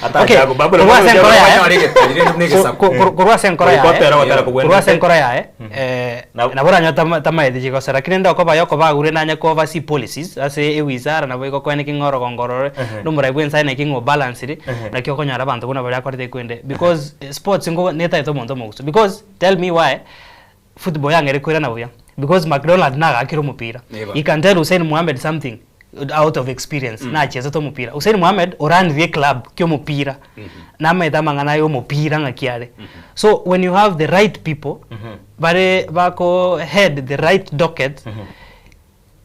Ata Okay, jago, babu, korwa ase enkoro yaye Banyore egetari, rende negesaku. korwa ase enkoro yaye Korwa gotera kobwendete. korwa ase enkoro yaye eh, Na- nabo oranywa tamaeti chigosera lakini nde okoba yokoba agure nanye koba si policies ase ewizara nabo igokwana ki ng'oro gongorore nomorai bwa ense naki ng'o balanced naki okonyora abanto buna baria akorete ekwende because eh, sports ngo netaete omonto omogusu because tell me why football yang'ere kwirana buya because McDonald nagakire omopira Eba. he can tell Hussein Mohamed something out of experience mm. nachezete omopira Hussein Mohamed oranirie club kia omopira mm -hmm. namaete amang'ana ya omopira ng'aki are mm -hmm. so when you have the right people mm -hmm. bare bako head the right docket mm -hmm.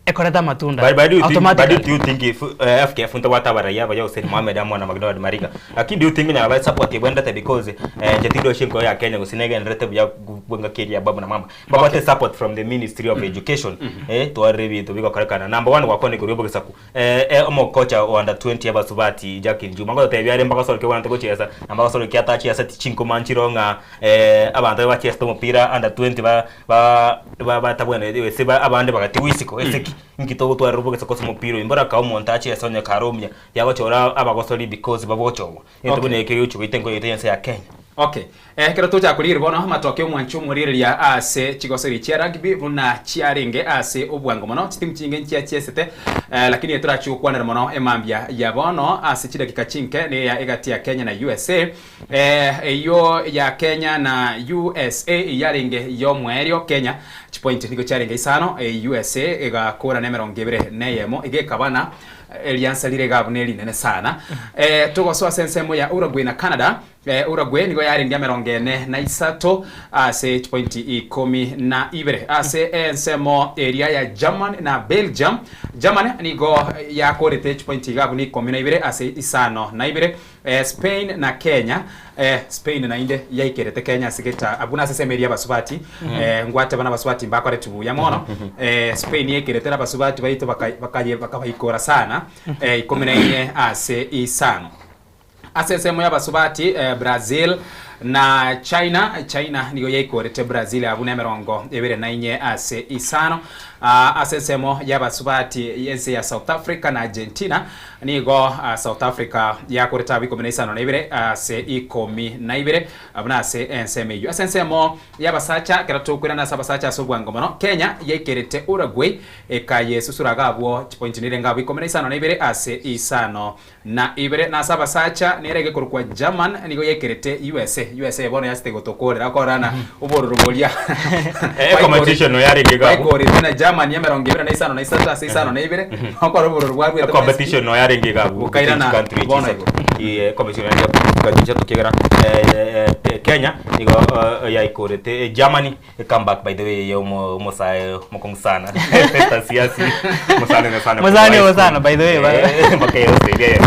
ekoreta amatunda But, but, do you think, but automatically do you think if uh, FKF ntawata baraiya baya Hussein Mohamed amwe na McDonald Mariga lakini do you think nyaba support ibwendete because eh, jetido shinko ya Kenya gusinegenderete buya bwenga keria babu na mama babate support from the Ministry of Education eh tware bintu bigokorekana number 1 gwakwa ni kurio bugisaku eh, eh omo kocha wa under 20 abasubati Jack Njuma ngote byare mpaka soro kiwana tugocheza na mpaka soro kiatachi asa chinko manchiro nga eh abantu bachesa omupira under 20 ba ba ba batabwene ese ba abande bagati wisiko eseki nkito gutwara rubugesa kose omupira imbora ka omonto achiesa onye karomia yagochora abagosori because babochogwa Okay. ntubune ke yuchu gitengo yete yense ya Kenya. Okay. Ekero tochaka korigereria bono amatoke omwancho omorigereria ase chigosori chia rugby buna chiarenge ase obwango mono, chitimu chinge nchiachiesete lakini etorachi gokwanera mono emambia ya bono ase chidakika chinke neya egati ya Kenya na usa. Eyio ya Kenya na usa yarenge yomoerio Kenya chipointi nigo chiarenge isano, usa egakora nemerongo ebere neyemo iga ekaba na eriansa rire iga buna erinene sana. Togosoa ase ensemo ya Uruguay na Canada. Uruguay nigo yarenge emerongo ene na isato ase chipointi ikomi na ibere. Ase ensemo eria ya German na Belgium, German nigo yakorete chipointi iga buna ikomi na ibere ase isano na ibere. Spain na Kenya, Spain naende yaikerete Kenya ase geta abwo nase ensemo eria y'abasubati, ngwateba nabasubati mbakoreti buya mono. Spain yaikerete nabasubati baito baka bakabaikora sana ikomi na inye ase isano. Ase ensemo y'abasubati, Brazil na China, China nigo yaikorete Brazil abwo nemerongo ebere na inye ase isano. Ase ensemo y'abasubati y'ense ya South Africa na Argentina, nigo South Africa yakorete abwo ikomi na isano na ibere ase ikomi na ibere buna ase ensemo eyio. Ase ensemo y'abasacha, ekero tokoirana ase abasacha ase obwango mono, Kenya yaikerete Uruguay ekayesusura iga abwo chipointi nirenga abwo ikomi na isano na ibere ase isano Na ibere nase abasacha, nere egekorokwa German nigo yekerete usa. Usa bono yachete gotokorera korora na obororo boria Competition yarenge iga abwo. baikorete na Germany emerongo ebere na isano na isato ase isano na ibere, okora obororo bwarwete buna Competition no yarenge iga abwo Bokairana between country bono chisato. Iye, competition yarenge country chisato kiagera Kenya nigo yaikorete Germany Come back by the way ye omo omosae omokong'u sana Festus Siasi mosani na sana Mosani obo sana, by the way, ba- Eh, mpaka ye Australia ye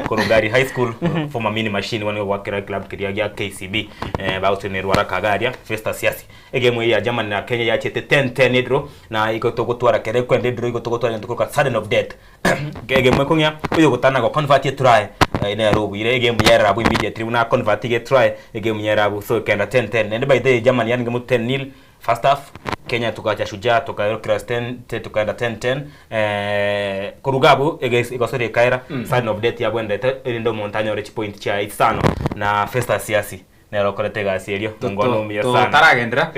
Korogari High School former mini machine wani gwakera club kiria gia KCB eh bagotenerwa raka garia Festus Siasi egemu eye ya Germany na Kenya yachete 10-10 draw na igo togotwara kere kwende draw igo togotwara gento korwa sudden of death Egemu ekong'ea, oyogotana go convert etry nere obuire egemu yerera abwo immediately buna aconvert iga etry egemu yerera abwo so ekenda 10-10 naende by the way Germany yarenge mo 10-nil first half Kenya togacha Shujaa tokaerokera 10 tokaenda 10-10 korwa iga abwo egosori ekaera sudden of death yabwenerete erinde omonto anyore chipoint chiaye isano na Festus Siasi. Nere okorete egasi eria, omongwana omuya sana. Totaragenderera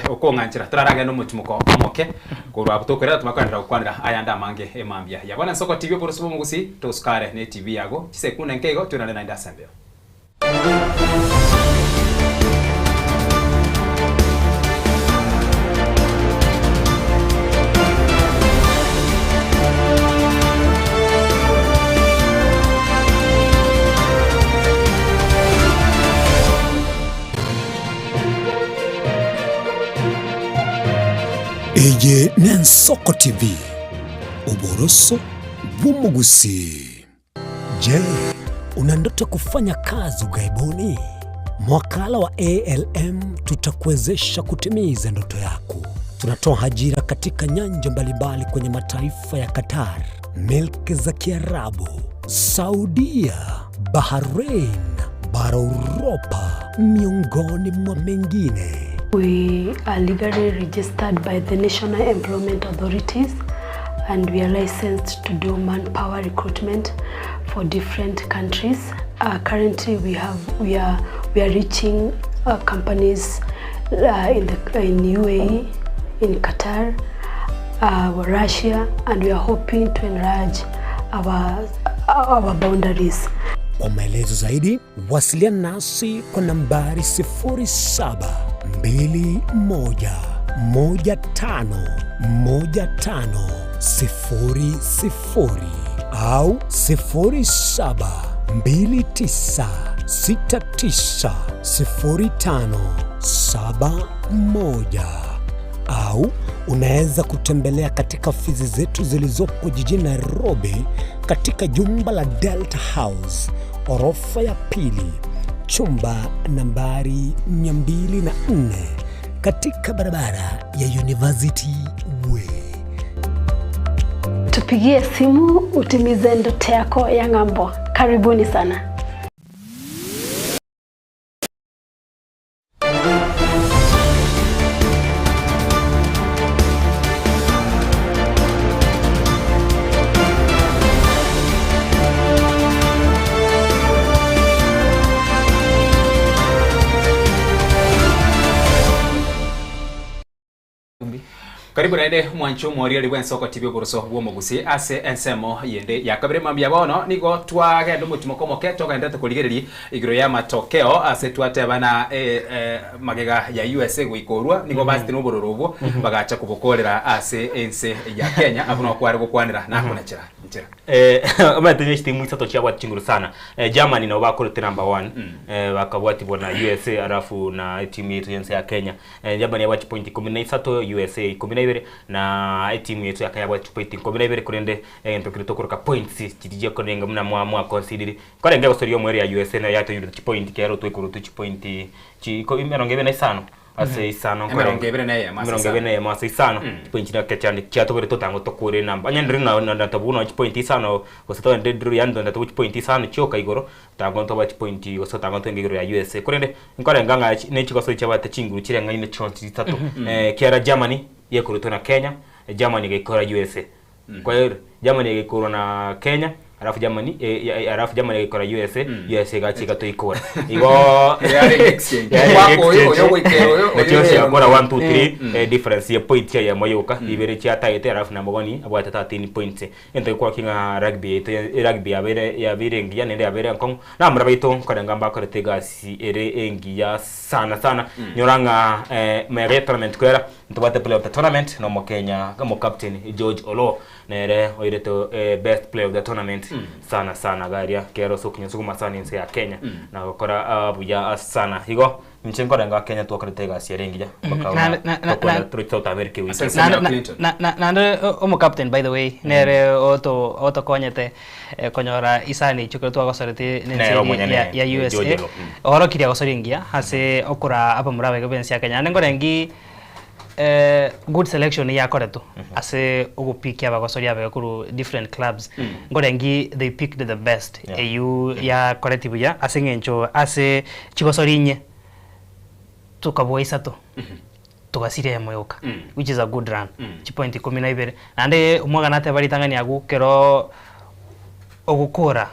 okong'anchera, toraragende omochumoko omoke korwa abwo tokoirana tomakoenderera gokwanera ayande amange emambia ya bono Ensoko TV oboroso bw'omogusii tosukare ne TV yago chisekunde nke igo toirane naende ase embeo. Eye n'Ensoko TV, oboroso bw'omogusii. Je, una ndoto kufanya kazi ughaibuni? Mwakala wa ALM tutakuwezesha kutimiza ndoto yako. Tunatoa ajira katika nyanja mbalimbali kwenye mataifa ya Qatar, milki za Kiarabu, Saudia, Bahrain, bara Uropa, miongoni mwa mengine. We are legally registered by the National Employment Authorities and we are licensed to do manpower recruitment for different countries. Currently we have we are we are reaching companies in the in UAE, in Qatar, Russia and we are hoping to enlarge our our boundaries. Kwa maelezo zaidi wasiliana nasi kwa nambari 0721151500 au 0729690571 au unaweza kutembelea katika ofisi zetu zilizopo jijini Nairobi katika jumba la Delta House orofa ya pili chumba nambari 204 katika barabara ya University Way. Tupigie simu utimize ndoto yako ya ng'ambo. Karibuni sana. Karibu naende mwanche omoriori bw'ensoko TV oboroso bw'omogusi ase ensemo yende ya kabere mambia bono nigo twagenda omotimoko omoke togenderete korigereria igoro y'amatokeo ase twatebana eh, eh, magega ya USA goikorwa nigo basete nobororo obwo bagacha kobokorera ase ense ya Kenya abwo nabo kware gokwanera nakonachera nchera. Eh, omanyete ne chitimu isato chiabwate chinguru sana. Eh, Germany nabo bakorete number one. Eh, bakabwatibwa na USA alafu na etimu yetu yense ya Kenya. Eh, Germany yabwate chipoint ikomi na isato, USA ikomi na ibere na etimu yetu ya Kenya yabwate chipoint ikomi na ibere korende egento keria tokoroka points chiria chiakorenga buna mwa mwaconsiderire. Nkorenge gosoria omoerio ya USA nayo yatoyurete chipoint kero twekorotwe chipoint chi iko emerongo ebere na isano ase isano Emerongo ebere na eyemo ase emerongo ebere na eyemo ase isano chipoint chire chiane chiatobere totango tokore enamba onye ndiri na na natobu nonya chipoint isano gose togende ndiri yaani natobu chipoint isano chioka igoro tango ntoba chipoint gose tango ntwenge igoro ya USA korende nkorenga ng'a ne chigoso chiabate chinguru chireng'aine chionsi isato ekiagera Germany yekorotwe na Kenya, Germany egekora USA. Kwa hiyo Germany egekorwa na Kenya alafu Germany eh, ya- ya- alafu Germany egekora USA, USA egacha egatoikora. Igo Yare exchange. Yare Kwako oyo, exchange. oyo goikera oyo, Na oyo chionsi oyo. yakora 1 2 3 eh, difference ya point eyemo yoka ibere chiataete alafu nabogoni abwate 13 points. Egento gekwaki ng'a rugby yaito ya- rugby yabeire yabeire engiya naende yabeire enkong'u. Namura baito nkorenga mbakorete egasi ere engiya sana sana. Nyora ng'a eh, magega ya tournament kwera Ntobwate player of the tournament na omokenya omocaptain George Oloo nere oirete eh, best player of the tournament sana sana garia kero ase okinyosuguma sana ense ya Kenya na gokora ah, buya sana igo inche nkorenga Kenya twakorete egasi ere engiya mpaka Na- na- na- tokwana na- tore South America ewiki Ase- Na- Samuel na- Clinton. na- na- naende omocaptain by the way nere oto otokonyete eh, konyora isani echio ekero twagosorete nense Nere eri omonyene, ya, ya eh, USA George Olo. orokirie agosoria engiya ase okora abamura abaiga b'ense ya Kenya naende nkorengi eh, good selection yakoretwe ase ogopikia abagosoria abaiga korwa different clubs nkorengi they picked the best Yeah. eywo yakoreti buya ase eng'encho ase chigosori inye tokabua isato togasiria eyemo yoka which is a good run chipoint ikomi na ibere naende omwaka nateba ritang'ani agwo kero ogokora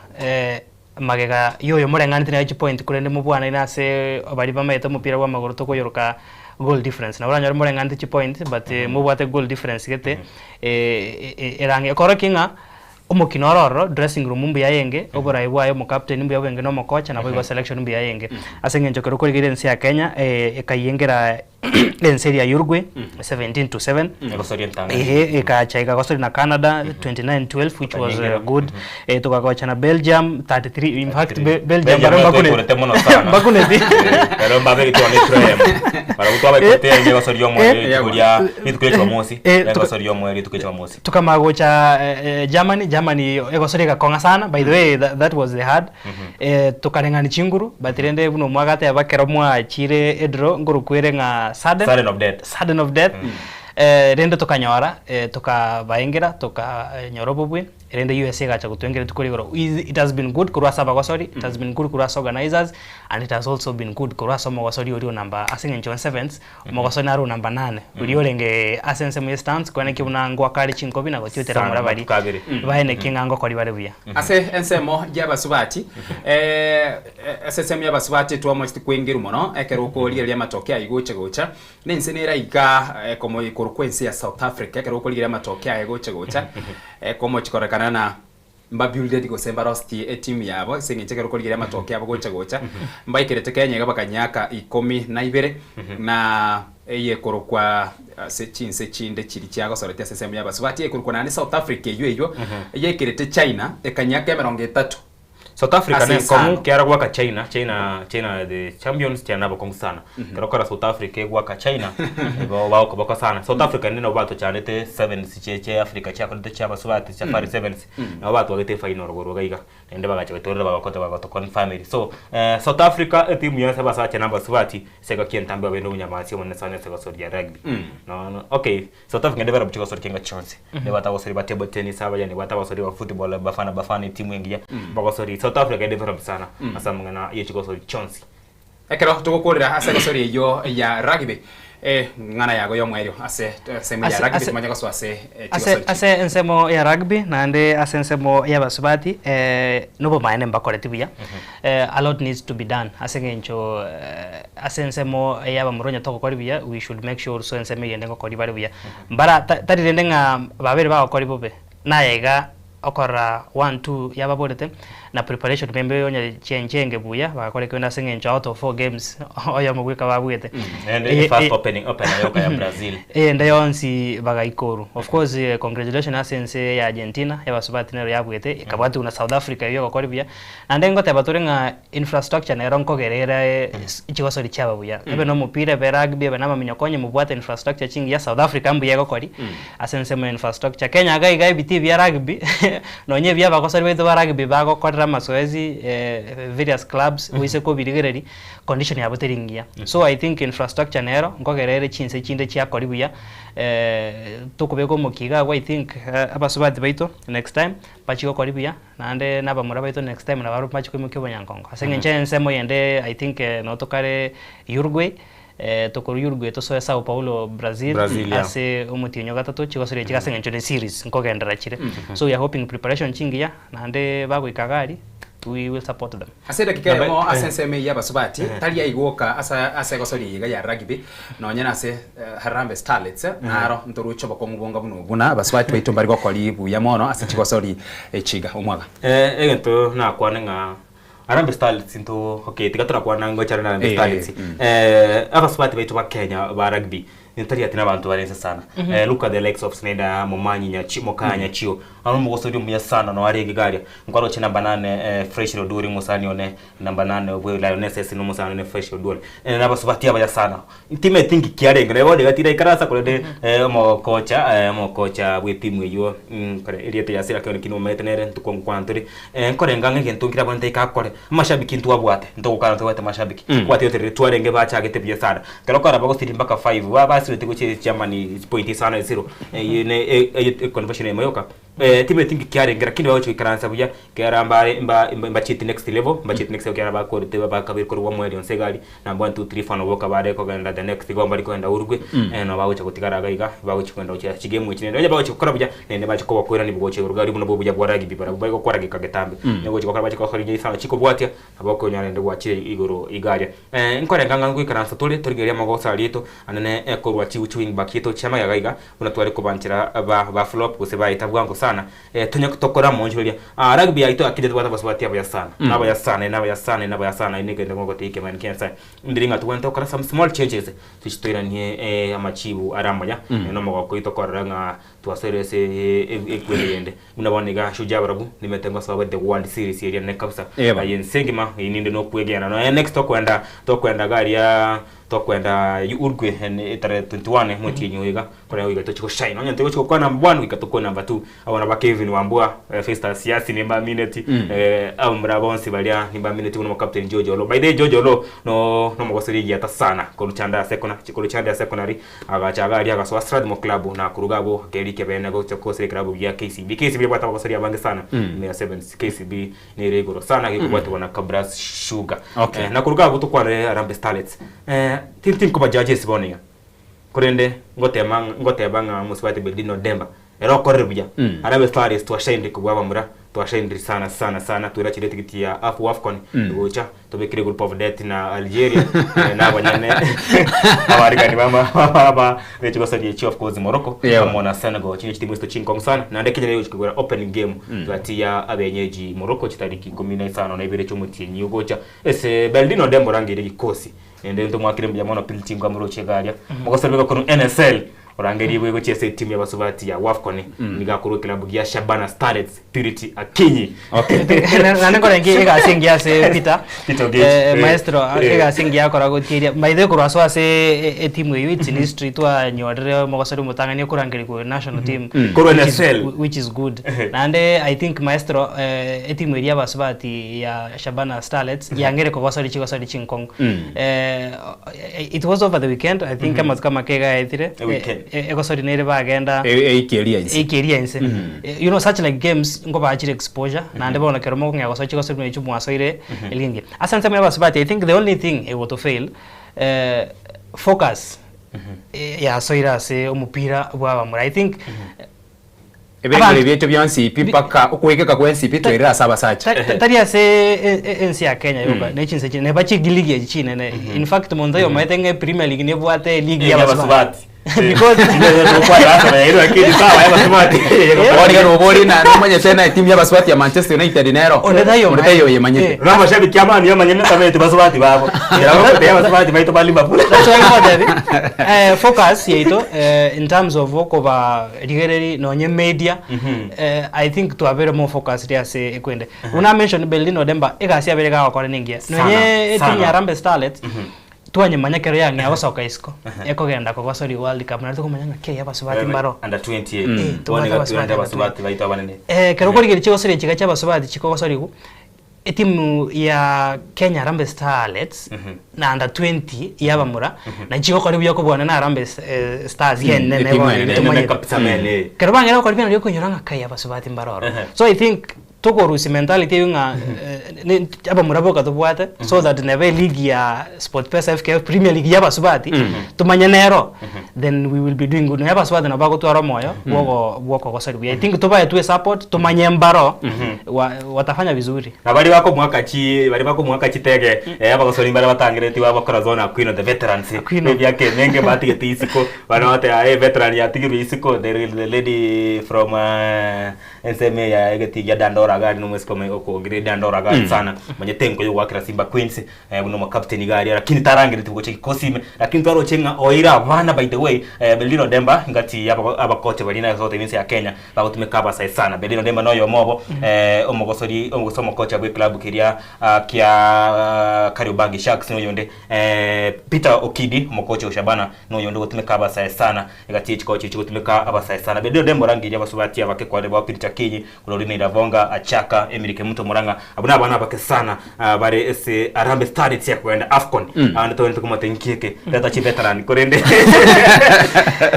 magega ya oyo moreng'anete naye chipoint korende mobwanaine ase baria bamaete omopira bwa amagoro tokoyoroka goal difference nabo oranyore moreng'anete chipoint but mobwate goal difference gete erang'e ekorokia ng'a Omokina ore ororo, dressing room mbuya yenge, oborai bwaye omocaptain mbuya bwenge na omokocha naboigo selection mbuya yenge. Ase eng'encho ekero okorigereria ense ya Kenya ekayengera ense eria ya Uruguay 17 to 7 Egosoria entang'ani. Ehe, ekacha ekagosoria na Canada 29-12 which was Bakanyengera. good. Tokagocha na Belgium 33 in fact 33. Be- Belgium Belgium barabwo mbakune twaikorete mono sana. mbakuneti. Ero mbabe gitwane tureyemo. Barabwo twabaikote enge gosoria omweri rituko ria rituko ria Jumamosi. Egosoria omweri rituko ria Jumamosi. Tukamanya gocha Germany, Germany egosori egakong'a sana, by the way that was the hard, tokareng'ani chinguru, but rende buna omwaka ateba ekero mwachire edraw nkorokwa ere ng'a sudden, Sudden of death. sudden of death, rende tokanyora tokabaengera tokanyora obobui. Erinde USA egacha gotwengera rituko rigoro. It has been good korwa ase abagosori, it has been good korwa ase organizers, and it has also been good korwa ase omogosori oria o number ase eng'encho ya sevens, omogosori naro o number nane, oria orenge ase ensemo ya stands kwane buna ngoaka are chinkobi na gotiotera Sana, omorabari, amatuko abere. baenekie ng'a ngokori bare buya. Ase ensemo y'abasubati, ase ensemo y'abasubati twamochete kwengerwa mono ekero okorigereria amatoke ayio gocha gocha, Nense nere aiga ekomoikorwa ense ya South Africa ekero okorigereria amatoke aye gocha gocha ekomochikorekana na mbabuilded gose mbarostie etimu yabo ase eng'encho ekero okorigereria amatoke abo gocha gocha mbaikerete Kenya iga bakanyaka ikomi na ibere na eyekorokwa ase chinse chinde chiria chiagosoretie ase ensemo y'abasubati eyekorokwa naende South Africa eywo eywo yaikerete China ekanyaka emerongo etato South Africa Ase nenkong'u isano. kiara gwaka China, China China the champions China nabakong'u sana. Ekero okora South Africa egwaka China igo bagokoboko sana. South Africa naende nabo batochandete sevens chie chia Africa chiakorete chia abasubati safari sevens nabo batwagete efinal korwa iga iga naende bagacha gotorera bagakota bagato confirm. So South Africa etimu yonsi abasacha na abasubati ase egaki entambe babeire obonyamasi obonene sana ase egosoria rugby. Nono okay South Africa nde barabwo chigosori kenga chionsi. Nebwate abasori ba table tennis abaya, nebwate abasori ba football Bafana Bafana etimu engiya. Bagosori South Africa e developed sana ase amang'ana ye chigosori chionsi. Ekero togokorera ase egosori eyio ya rugby, eng'ana yago y'omoerio ase ensemo ya Ase- rugby ase- tomanye gosoa ase Ase chigosori ase ensemo ya rugby naende ase ensemo y'abasubati nobomaene mbakoreti buya, a lot needs to be done ase eng'encho ase ensemo y'abamura onye togokori buya we should make sure also ensemo eyende ngokori bare buya. Mbara tari rende ng'a babere bagokori bobe, naye iga Okorora one two yababorete na preparation maybe onye chienchenge buya bagakora ekende ase eng'encho out of four games oyomo bweka babuete. Naende Eye- first eye- opening opener yoka ya Brazil. Eyende yonsi bagaikoru. Of course congratulations ase ense ya Argentina yabasubati nero yabuete ekabwatiwa na South Africa eywo egokora buya. Naende ngoteba tore ng'a infrastructure nero nkogera ere chigosori chiaba buya. Ebe na omopira, ebe rugby, ebe na amaminyoko onye mobwate infrastructure chingiya South Africa mbuya egokori ase ensemo ya infrastructure. Kenya iga iga ebitii bia rugby nonye ebia abagosori baito ba rugby bagokorera amazoezi various clubs oise kobirigereria condition yabo teri ngiya. So I think infrastructure nero nkogera ere chinse chinde chiakori buya tokobeka omokia iga abwo I think abasubati baito next time bachie gokori buya. Naende nabamura baito next time nabarobwo mbache koimokia obonyankongo. Ase eng'encho ensemo yende I think noo tokare Uruguay, tokorwa Uruguay tosoe Sao Paulo Brazil, Brazil, yeah. ase omotienyi o gatato chigosoria chiga ase eng'encho ne series nkogenderera chire. So we are hoping preparation chingiya naende bagoika iga aria we will support them. Ase edakika eyemo ase ensemo eyio y'abasubati, tari aigwoka ase ase egosoria eye iga ya rugby, nonye nase Harambee Starlets, naro ntoruche obokong'u bonga buna obwo buna abasubati baito mbari gokori buya mono ase chigosori echi iga omwaga. Egento nakwane ng'a Harambee Starlets into okay tiga torakwana ngochana na Harambee Starlets. Abasubati baito ba Kenya ba rugby Ntari ati nabanto bare inse sana. Look at the likes of Snyder Momanyi Nyachi Mokaya Nyachio. Aro omogosori omuya sana no arenge iga aria. Nkwaroche namba nane Fresh Oduori omosani one namba nane obwe Lionesses na omosani one Fresh Oduori. Nabasubati abaya sana. Ntimeti nki kiarenge naye bono iga tiraikaransa korende omokocha omokocha bwe etimu eywo kore erieta ya Sira Kioni nomanyete nere ntokongokwana tore. Nkorenga ng'a egento nkere abwenerete ike akore, amashabiki ntwabwate, ntogokana ntobwate amashabiki. Kwatebete riria twarenge bachagete buya sana. Ekero okora bagosiri mpaka five, ba basirete gochia Germany point isano ezero, eyio ne e conversion eyemo yoka. Timanyeti nki kiarenge lakini bagochia goikaransa buya, ekiagera mbare mba mbachieti next level, mbachieti next level ekiagera bakorete bakabere korwa omoerio onsi iga aria, number one, two, three, four nabo boka bare kogenda the next igo mbari kogenda Uruguay, nabo bagochia gotigara iga iga, bagochia kogenda gochia chigame echi naende onye bagochia gokora buya, naende bache kobakoirania gochia igoro iga buna obuya bwa rugby barabwo bare gokora geka getambe. Nigo gochia gokora bache gokora rinya isano chikobwatia, nabo okonyora naende gwachire igoro iga aria. Nkorenga ng'a ngoikaransa tore, torigereria amagoso aria aito, anene korwa chi chi wing back yaito chia magega iga, buna tware kobanchera ba ba flop gose baeta bwango sana, tonye tokore amaonchoreria. Rugby yaito akire tobwate abasubati abaya sana, nabaya sana, nabaya sana, nabaya sana, ere negento ngogotebi ekemanyererio kia Nyasaye. Ndiri ng'a tobwenerete gokora some small changes, tochi toiranie amachibu are amaya, na omogoko oito korora ng'a Twasoire ase ekwende eyende. Buna bono iga Shujaa barabwo nimete ngosoa bare the world series eria nene kabisa. Eba. Aye ense engima eyio ninde nokwegena. Nonya next tokwenda tokwenda iga aria tokwenda Uruguay etarehe 21 omotienyi oyo iga korende goika tochie goshine. Onye ntogochia gokwana number one goika tokwane number two. Abwo naba Kevin Wambua, Festus Siasi nimbamineti, abamura bonsi baria nimbamineti buna omocaptain George Oloo. By the way George Oloo no nomogosori egiata sana korwa Chandaya Secondary korwa Chandaya Secondary. Agacha iga aria agasoa Strathmore Club na koruga abwo akeria ekebeene gocha gosira ekerabu gia KCB. KCB ebwate abagosori abange sana ime ya Sevens. KCB nere igoro sana gekobwatigwa na Kabras Sugar. Okay. Na koruga abwo tokwanere Harambee Starlets. Tinkoba judges bono iga. Korende ngotema ngoteba ng'a mosubati Beldino Odemba ere okorire buya. Harambee Starlets twashainire kobua abamura, twashainire sana sana sana twerachire etigiti ya Afcon egocha. Tobekire group of death na Algeria na abanyene abarigani bama ba bechigosaria echi of course Morocco amo na Senegal chire chitimu echio chinkong'u sana naende Kenya nigo egochia kogora opening game gati ya abenyeji Morocco chitariki ikomi na isano na ibere chiomotienyi ogocha ase Beldino Odemba orangeire egikosi naende ntomwakere mbuya mono Phil Tingo amoroche iga aria mogosori bwegokonu NSL orangerigwe gochia ase etimu y'abasubati ya Wafcon nigo akorwa ekilabu gia Shabana Starlets Purity Akinyi. Naende nkorenge egasi engiya ase Peter. Peter Ogechi. Maestro, egasi engiya akora gotieria. By the way korwa ase ase etimu eywo it's in history twanyorire omogosori omotang'ani okorangerigwa national team. Korwa Which is- NSL. Which is good. Naende I think maestro etimu eria y'abasubati ya Shabana Starlets yang'eire kogosori chigosori chinkong'u. It was over the weekend, I think amatuko amake iga aetire. Weekend. egosori nere bagenda Eiki eria inse. Eiki eria inse. You know such like games nkobachire exposure naende bono ekero mokong'ea gosoa chigosori buna echio mwasoire elingi. Ase ensemo ya abasubati I think the only thing egoto fail focus yasoire ase omopira bwa abamura I think Ebirengererio biaito bionsi pi mpaka okoegeka gwensi pi twairire ase abasacha. Tari ase ense ya Kenya yoka, ne chinse chinde, neba chiligi echi chinene. In fact monto oyomaete ng'a Premier League nebwate eligi ya abasubati. Because Bono iga nobori na nomanyete na etimu ya abasubati ya Manchester United nero. Onde taiyo Onde taiyo oyemanyete. Na amashabiki a Man U amanyene tabeti basubati babo. Ekero bagotebi abasubati baito ba Liverpool. That's why ngotebi, focus yaito in terms of okoba Rigereria nonye media I think twabere more focused ase ekwende. Buna mention Berlin Odemba egasi yabere gagokora nengiya. Nonye etimu ya Harambee Starlets twanyemanya ekero yang'ea gosoka isiko ekogenda kogosoria World Cup nario tokomanya ng'a kei abasubati mbaro. Under 20 Eh, tobwate Bono iga abasubati twende under abasubati baito abanene. Ekero okorigereria chigosoria chiga chia abasubati chikogosoriwa Etimu ya Kenya Harambee Starlets na under 20 y'abamura nachi chigokora buya kobua na Harambee Stars yenene Etimu bono enene. tomanyete. Enene kabisa mene. Ekero bang'era gokora buya nario okonyora ng'a kai abasubati mbare ororo. So I think tokorusia mentality eywo ng'a ne abamura boka tobwate so that neba eligi ya SportPesa FKF Premier League y'abasubati tomanye nero then we will be doing good. Nonya abasubati nabo bagotwara omoyo bwogo bwokogosoria buya. I think tobaetwe esupport tomanye mbaro wa watafanya vizuri. Na baria bakomoaka chi baria bakomoaka chitege eh, abagosori mbare batangereti babakora zone Aquino the veterans Aquino. emiaka emenge batigete isiko bana bagoteba eh veteran yatigirwe isiko the, the lady from uh, ensemo eye ya egetii gia Dandora iga aria nomosike ome okongire Dandora iga aria sana manyete enko yogoakera Simba Queens eh, buna omocaptain iga aria lakini tarangereti gocha gikosi ime lakini twaroche ng'a oeire abana by the way eh, Belino Demba ngati ya abago- abakocha baria na gotebi ense ya Kenya bagotumeka abasae sana Belino Demba noyomo obo eh, omogosori gose omokocha bwe club keria ah, kia Kariobangi Sharks noyonde eh, Peter Okidi omokocha o Shabana noyonde ogotumeka abasae sana Egati ye chikochi chigotumeka abasae sana. Bende onde morangerie abasubati abake kware bao Peter Akinyi, Gloria Ravonga, Achaka, Emily Kemunto Murang'a. Abwo nabana abake sana bare ase Harambee Starlets ya kogenda Afcon. Abande togwenerete komata inki eke reta chiveteran korende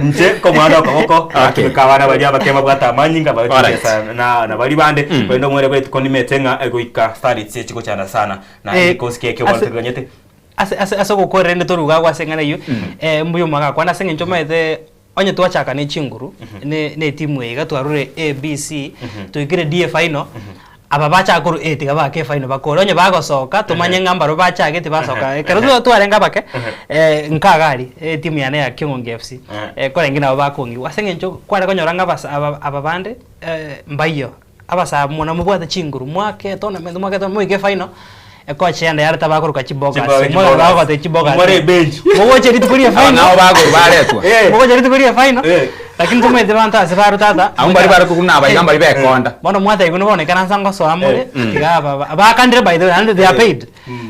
inche komwana okoboko atumeka abana baria abake babwate amanyinga bagochesa na na baria bande korende omwere bwetuko nimete ng'a goika Starlets echigochanda sana na egikosi kiaye ki'obwanto keganyete. Ase ase ase ogokora rende toruga agwo ase eng'ana eyio, mbuya omogaka one ase eng'encho omanyete onye twachaka ne chinguru, ne ne etimu eye iga twarure A, B, C, toikire D efinal, aba bachaka korwa A tiga baake efinal bakore, onye bagosoka tomanye ng'a mbarabwo bachagete basoka, ekero twa twarenge abake, nkaga aria etimu yane ya King'ongi FC, korenge nabo bakongigwa ase eng'encho kware konyora ng'a abasa aba aba bande mbaiyo. Abasae muna mobwate chinguru, mwake etournament, mwake etournament, moike efinal, ekocha eyende yareta bakoroka chibogas, Chibogas, moyo bagote chibogas. More ebench. Mogocha rituko ria Aba final. nabo bakorwa baretwa. Mogocha rituko ria final, Eh. lakini tomaete banto ase barwa tata. Abwo mbari bare korwa nabaiga mbari bekonda. Bono mwatebigwa nigo bono ikaransa ngosoa more, tiga aba ba- bakandire by the way, naende they are paid.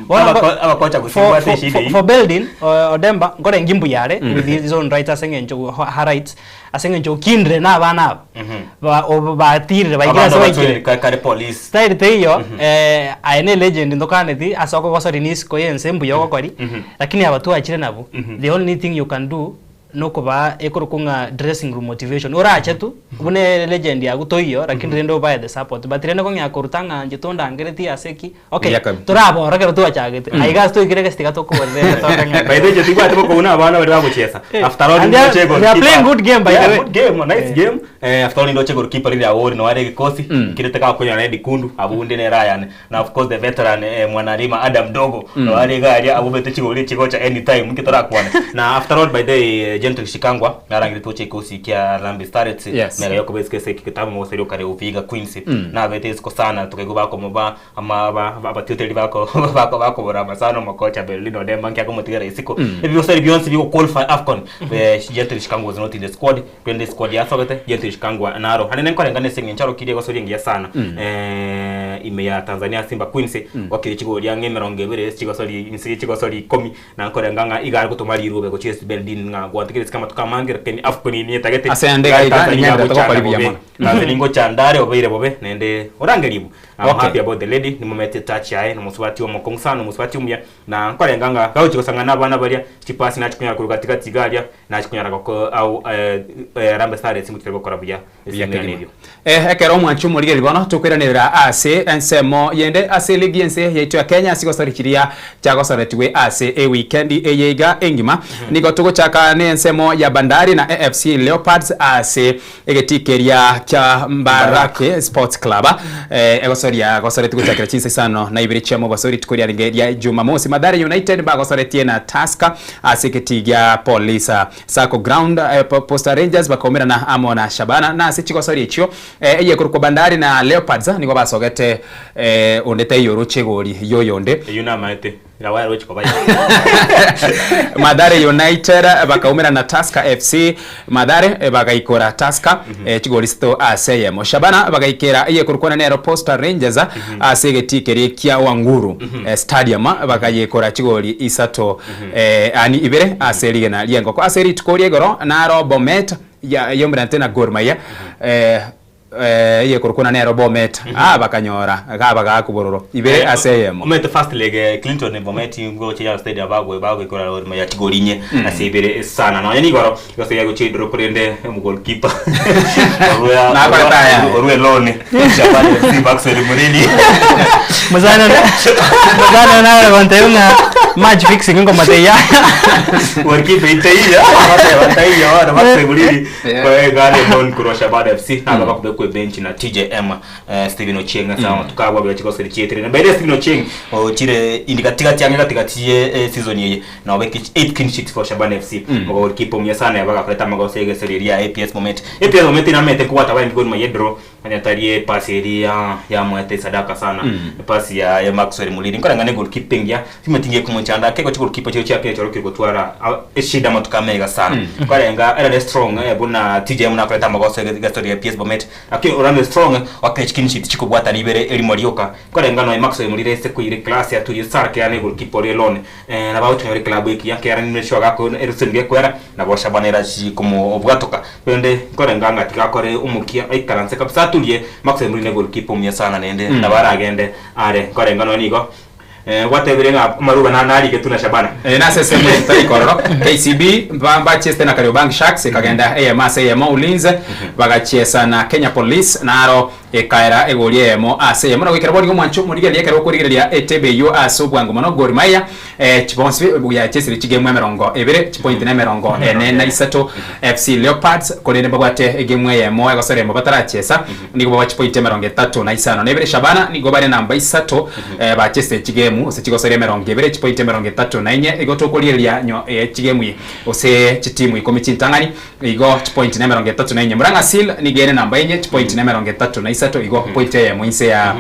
Bono Abako- abakocha gose for- mbwate for- eshida for- eyio. for building, Odemba, nkorenge mbuya are, with his own rights ase eng'encho her rights, Ase engencho okindire nabana aba, ba- obo batirire baikire Abana ase baikire. batwire ka- kare police. Style teiyo, aye ne legend ntokaneti ase okogosoria nisiko yense mbuya ogokori, lakini aba twachire nabwo, the only thing you can do nokobaa ekorokwa ng'a dressing room motivation, orache tu, buna elegend yago toiyo, lakini rende obae the support, but rende kong'ea koruta ng'a inche tondangeretie ase ki, Okay, Miaka- torabora ekero twachagete. Aiga ase toikire egesi tiga tokoborera ere toke ng'a- By the way, tibwate bokouna abana baria bagochiesa. Eh, After all, and they are- ndoche they are playing goalkeeper. good game, by Yeah, the way. good game, nice Eh. game. Eh, after all ndoche goalkeeper riri awori no are gikosi. Kirete ka kunya na Eddie Kundu, abunde ne Ryan. Na of course the veteran eh, Mwanarima Adam Dogo. No are garia abubete chigori chigocha anytime nkitorakwana. Na after all by the way, eh, Gentle Shikangwa narangire toche kikosi kia Harambee Starlets. Yes. Mega yokobesike se kitabu moseri okare Uviga Queens. Na bete isiko sana tukaigo bakomoba Ama aba abatioteri bako bako bakobora amasano omokocha Berlin Odemba nki akomotigera isiko. Ebi bionsi bionsi bigo qualify AFCON. Eh, Gentle Shikangwa was not in the squad. Rende squad yasogete Gentle Shikangwa naro. Hane nenkorengana ase eng'encho arokirie egosoria engiya sana. Eh, ime ya Tanzania Simba Queens gwakire chigori ang'e emerongo ebere ase chigosori inse ye chigosori ikomi na nkorenga ng'a iga are gotoma rirobe gochia ase Berlin ng'a gwantigire isiko amatuko amange lakini AFCON nietagete Ase ande iga iga Tanzania ninyarete gochanda gokora buya bobe. mono. Nase ningocha ndare obeire bobe naende orangerigwe. I'm Okay. happy about the lady, nimomete touch yaye, nomosubati omokong'u sana, omosubati omuya, na nkorenga ng'a gagochia gosang'ana na abana baria, chipasi nachia konyara korwa gatigati iga aria, nachia konyara goko au Harambee Starlets ngochia tari gokora buya ase Buya ring'ana kegima. erio. Eh, ekero omwanchi omorigereria bono tokoiranerera ase ensemo yende ase eligi y'ense yaito ya Kenya ase gosori chiria chiagosoretigwe ase ewikendi eye iga engima. Nigo togochaka n'ensemo ya Bandari na AFC Leopards ase Egetii keria kia Mbaraki Sports Club egosoria gosoretie gochakera chinsa isano na ibere chia mobaso rituko riarenge ria Jumamosi. Mathare United mbagosoretie na Tusker ase egetii gia Police Sacco Ground. Posta Rangers bakaumerana amo na Shabana na ase chigosoria echio eyekorokwa Bandari na Leopards nigo basogete onde taiyo oroche egori yoyonde. Eyio namaete. Nabo yaroche koba ya. Mathare United bakaumera na Tusker FC. Mathare eh, bagaikora Tusker eh, chigori isito ase eyemo. Shabana bagaikera eyekorokwana nero Posta Rangers ase egetii keria kia Wanguru eh, Stadium bakayekora chigori isato eh, ani ibere ase rigena ri'engoko. Ase rituko ria igoro naro Bomet ya yaumerante na Gor Mahia eh, Eyekorokwana nero Bomet, aa bakanyora gaba gakubororo ibere ase eyemo. Omanyete first leg eh, Clinton Bomet ngocha ya stadium bagwe bagwekora orimo ya chigori inye ase ibere sana nonya nigoro gose ya gochia idoro korende omogoalkeeper orwe Nakorete aya. orwe loan Shabana FC Maxwell Murini Muzana muzana nawe gontebia ng'a match fixing nkomoteia. Goalkeeper itaiya bataiya bana Maxwell Murini Kwa gari loan korwa Shabana FC nabo bakobekwa ebenchi na TJM eh, Stephen Ochieng ase amatuko abo abere chigoseri chietire. Na by the way Stephen Ochieng ochire indi gatigati ang'e gatigati ye eh, season eye na obeke 8 clean sheets for Shabana FC. Mogo goalkeeper omuya sana yabagakorete amagoso egeseri eria APS Moment. APS Moment namete kobwata baye Gor Mahia draw onye tari epasi eria yamoete sadaka sana. Epasi ya, ya Maxwell Muliri nkoreng'ana ne goalkeeping ya Timothy ngekomochanda ake gochia goalkeeper chiro chiake choro kiri gotwara eshida amatuko amega sana. Kwarenga erare strong buna TJM nakorete amagoso egestori ya PS Bomet lakini orande strong wakire clean sheet chikobwatana ibere erimo rioka. Kwarenga noe Maxwell Murire ase koira eclass aturie sana kera ne goalkeeper ore alone nabo agochia konyora eclub ekiya kera nime sure gako eruseni gekwera nabo Shabana erachi komobwatoka. Rende nkorenga ng'a tiga akore omokia aikaranse kabisa aturie Maxwell Murire ne goalkeeper omuya sana naende nabo aragende are. Nkorenga nonya nigo Gwatebire ng'a amaruba narigetwe na Shabana. Nase ensemo eye tari kororo, KCB mbachiesete na Kariobangi Sharks ekagenda eyemo ase eyemo, Ulinzi bagachiesa na Kenya Police naro ekaera egori eyemo ase eyemo. Na goikera bono iga omwancho omorigereria ekero okorigereria etebe eyio ase obwango mono Gor Mahia bonsi yachiesire chigemu emerongo ebere, chipointi na emerongo ene na isato. FC Leopards korende mbabwate egemu eyemo egosoremwa batarachiesa. Nigo baba chipointi emerongo etato na isano na ibere. Shabana nigo bare namba isato eh, bachese chigemu gose chigosoria emerongo ebere chipointi emerongo etato na inye. Igo tokoriereria nyo eh, chigemu gose chitimu ikomi chintang'ani igo chipointi na emerongo etato na inye. Murang'a Seal nigo ere namba inye chipointi na emerongo etato na isato igo pointi eyemo inse ya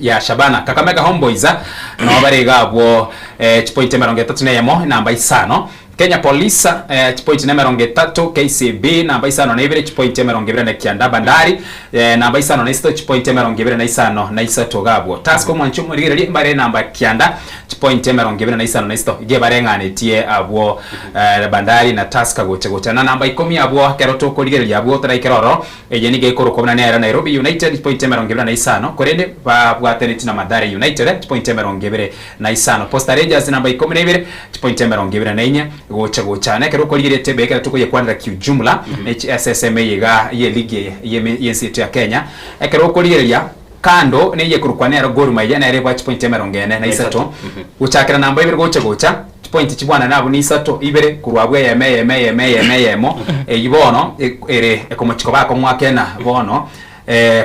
ya Shabana. Kakamega Homeboyz nao bare iga abwo eh, chipointi emerongo etato na eyemo namba isano. Kenya Police eh, chipointi na emerongo etato, KCB namba isano na ibere chipointi emerongo ebere na kianda, Bandari eh, namba isano na isato chipointi emerongo ebere na isano na isato iga abwo. Tusker omwanchi omorigereria mbare namba kianda chipointi emerongo ebere na isano na isato iga ebareng'anetie abwo eh, Bandari na Tusker gocha gocha na namba ikomi abwo ekero tokorigereria abwo toraikere ororo Eye nigo ekorokwa buna nero Nairobi United chipointi emerongo ebere na isano, korende babwataneti na Mathare United chipointi emerongo ebere na isano. Posta Rangers namba ikomi na ibere chipointi emerongo ebere na inye gocha gocha. Na ekero okorigereria etebe ekero tokoyekwanera kiujumla ne SSM eye iga ye ligi eye ye yense yetu ya Kenya, ekero okorigereria kando neye ekorokwa nero Gor Mahia nere ebwate chipointi emerongo ene na isato gochakera namba ibere gocha gocha. Chipointi chibwanane abwo nisato, ibere korwa abwo eyemo eyemo eyemo eyemo eyemo, eyio bono ere ekomochiko bakomwakena bono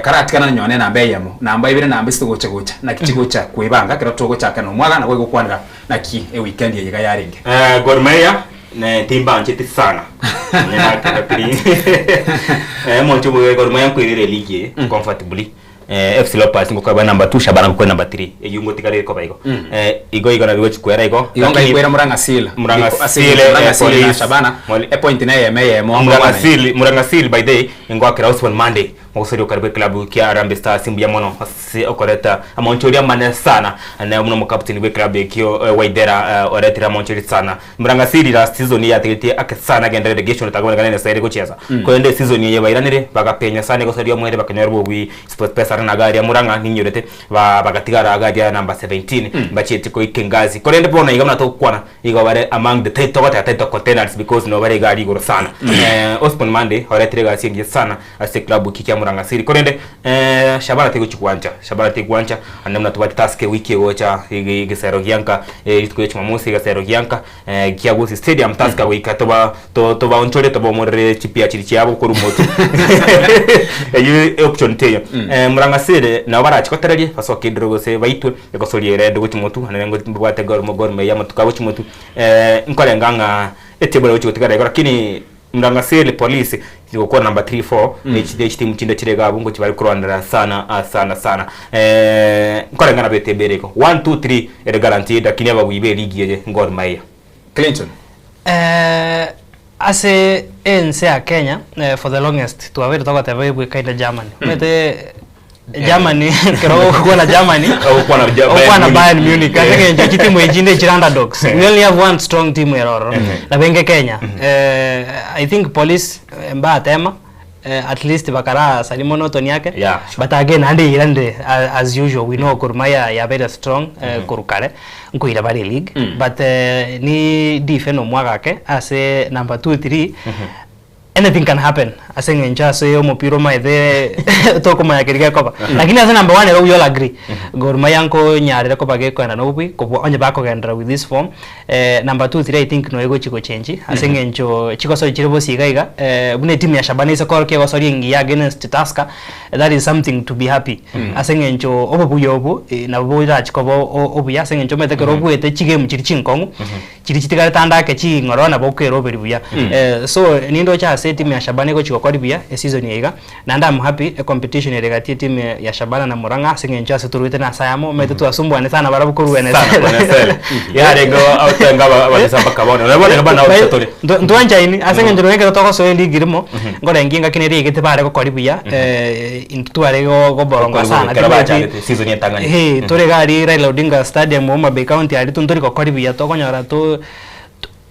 karatigana na nyone enamba eyemo, namba ibere, namba isato gocha gocha, naki chigocha kwebanga ekero togochaka na omwaga nabo egokwanera naki eweekend eye iga yarenge. Gor Mahia ne timbancheti sana Onye nakenda tiri omonche omobe Gor Mahia nkoirere eligi eye comfortably FC Leopards ngokoba number 2 Shabana ngokoba number 3 eyio ngotigara ekoba igo. Igo igo nabo egochi kwera igo. Igo ngai kwera Murang'a Seal. Murang'a Ase Seal, Murang'a Seal na Police. Shabana epoint na eyemo eyemo Murang'a Seal, Murang'a Seal by the way ngoakera Osborne Monday. Mogosori okare bw'eklabu kia Harambee Stars mbuya mono ase okoreta amaonchori amane sana naye buna omokapteni bw'eklabu ekio Waithera oretire amaonchori sana. Murang'asiri last season yategetie ake sana agende relegation otagobonekana ne Nyasaye ere gochiesa. Korende eseason eye bairanire bagapenya sana egosoria omoerio bakanyora obobui Sportpesa are naga aria Murang'a ninyorete ba bagatigara iga aria number 17 mbachieti koika engasi. Korende bono iga buna togokwana igo bare among the title togoteba title contenders because nabo bare iga aria igoro sana. Osborne Monday oretire egasi engiya sana ase eklabu eki kia Murang'asiri. Korende Shabana tegochi gwancha, Shabana tegwancha naende buna tobwate Tusker ewiki egocha egesero gianka rituko ria Jumamosi egesero gianka kia Gusii Stadium Tusker goika toba tobaonchore tobaomorere chipia chiria chiabo korwa motwe eyio option teiyo. Murang'asiri nabo barache gotereria basoke edraw gose baitwe egosoria ere ende gochia motwe naende mbabwate Gor Gor Mahia amatuko agochia motwe nkorenga ng'a etable egochi gotigara igo lakini Murang'asiri Police gokora number 3 4 ne chi- ne chitimu chinde chire iga abwo ngochi bare korwanera sana ah, sana sana eh, nkoreng'ana bete ebere igo 1 2 3 ere guaranteed lakini ababui be ligi eye Gor Mahia. Clinton. Eh, ase ense ya Kenya eh, for the longest twabeire togoteba ebwekaine Germany. Omanyete Germany ekero ogokwana Germany Ogokwana Ja- ogokwana Bayern Bayern Munich. Munich ase eng'encho chitimu echi chinde chire underdogs. We only have one strong team ere ororo nabo enge Kenya. Eh, I think police eh, mbatema eh, at least bakara sari monotony ake Yeah, but again naende iranire as usual we know Gor Mahia yabeire strong eh, korwa kare nkoira bare league but eh, ni dife na omwagake ase number 2 3 Anything can happen ase eng'encho ase omopira omaete tokomanya keria gekoba. Lakini ase number one ero we all agree Gor Mahia nkonyarire koba gekoenda na obobui kobua onye bakogenderera with this form. Number two three I think noyo egochi gochengi ase eng'encho chigosori chire bosi iga iga buna etimu ya Shabana ase korokia egosori engiya against Tusker that is something to be happy ase eng'encho obobuya obwo nabo borachi koba obuya ase eng'encho omanyete ekero obuete chigame chiria chinkong'u Chiria chitigarete ande ake ching'ororo nabo okoeroberia buya. So nindoche ase etimu ya Shabana egochi gokora buya eseason eye iga, naende am happy ecompetition ere gati yetimu ya Shabana na Murang'a ase eng'encho ase torwete nase ayamo, omanyete twasumbuanete sana barabwo korwa Sana korwa NSL. Yarenge otenga aba- ababisa mpaka bono. Nabo bono bana By- tore. ntwanchaini ase eng'encho nonya ekero togosoa eligi rimo, nkorengia engaki nere egete bare gokori buya, intwe tware go- goboronga Gokori sana. ekero Timanyeti- bachagete season entang'ani. Eeh, tore iga aria Raila Odinga Stadium Homa Bay County aria tontori gokori buya tokonyora to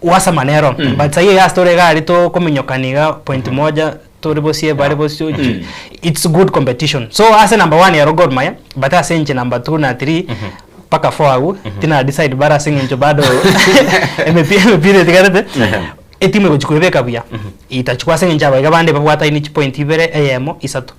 uhasama nero but sahi iga ase tore iga aria tokominyokani iga point moja tore bosie bare bosio it's good competition so ase number one ero Gor Mahia but ase inche number two na three mpaka four agwo tina decide bare ase eng'encho bado emepira emepira etigarete Etimu egochia kwebeka buya itachukwa ase eng'encho abaiga bande babwataine chipoint ibere, eyemo, isato.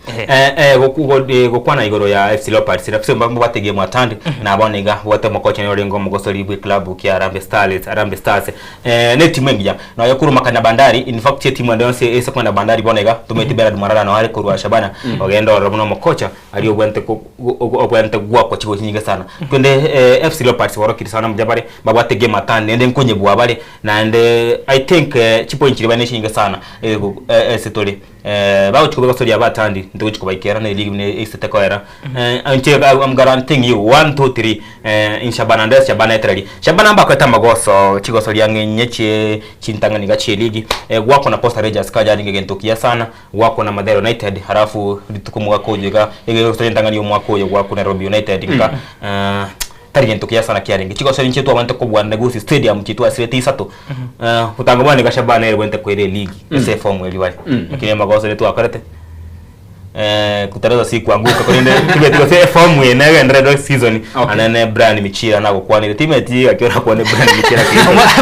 Ehe. Eh, eh, goku- go- eh, gokwana igoro ya FC Leopards FC mbabwate game atandi na bono iga bwate omokocha nigo orenge omogosori bwe club kia Harambee Starlets Harambee Stars eh, ne timu engiya nonya korwa na Bandari in fact etimu ende yonsi ase kogenda Bandari bono iga tomanyeti Bernard Mwarara noyo are korwa Shabana ogenda ororo buna omokocha aria obwenerete ko- go- obwenerete goakwa chigochi chinyinge sana twende eh, FC Leopards borokire sana mbuya bare babwate game atandi naende nkonyebua bare Naende I think chipoint chiria bare nechinyinge sana ase tore bagochia kobagosoria abatandi ntogochia kobaikera na eligi buna esete koera inche I'm guaranteeing you one two three in Shabana and Shabana etereri Shabana mbakorete amagoso chigosoria ang'e inye chie chintang'ani iga chie eligi gwakwa na Posta Rangers kaja arenge egento kiya sana gwakwa na Mathare United halafu rituko omwaka oyo iga egosoria entang'ani ya omwaka oyo gwakwa Nairobi United iga Tari gento kiya sana kiarenge. Chigosori inche twabwenerete kobua na Gusii Stadium chitwasirete isato. Eh, gotanga bono iga Shabana nere bwenerete koira eligi ase efomu eria bare. Lakini amagoso riria twakorete eh, kuteleza si kuanguka korende tibeti gose efomu eye negenderere season anene Brian Michira nagokwanire timeti gaki orakwane Brian Michira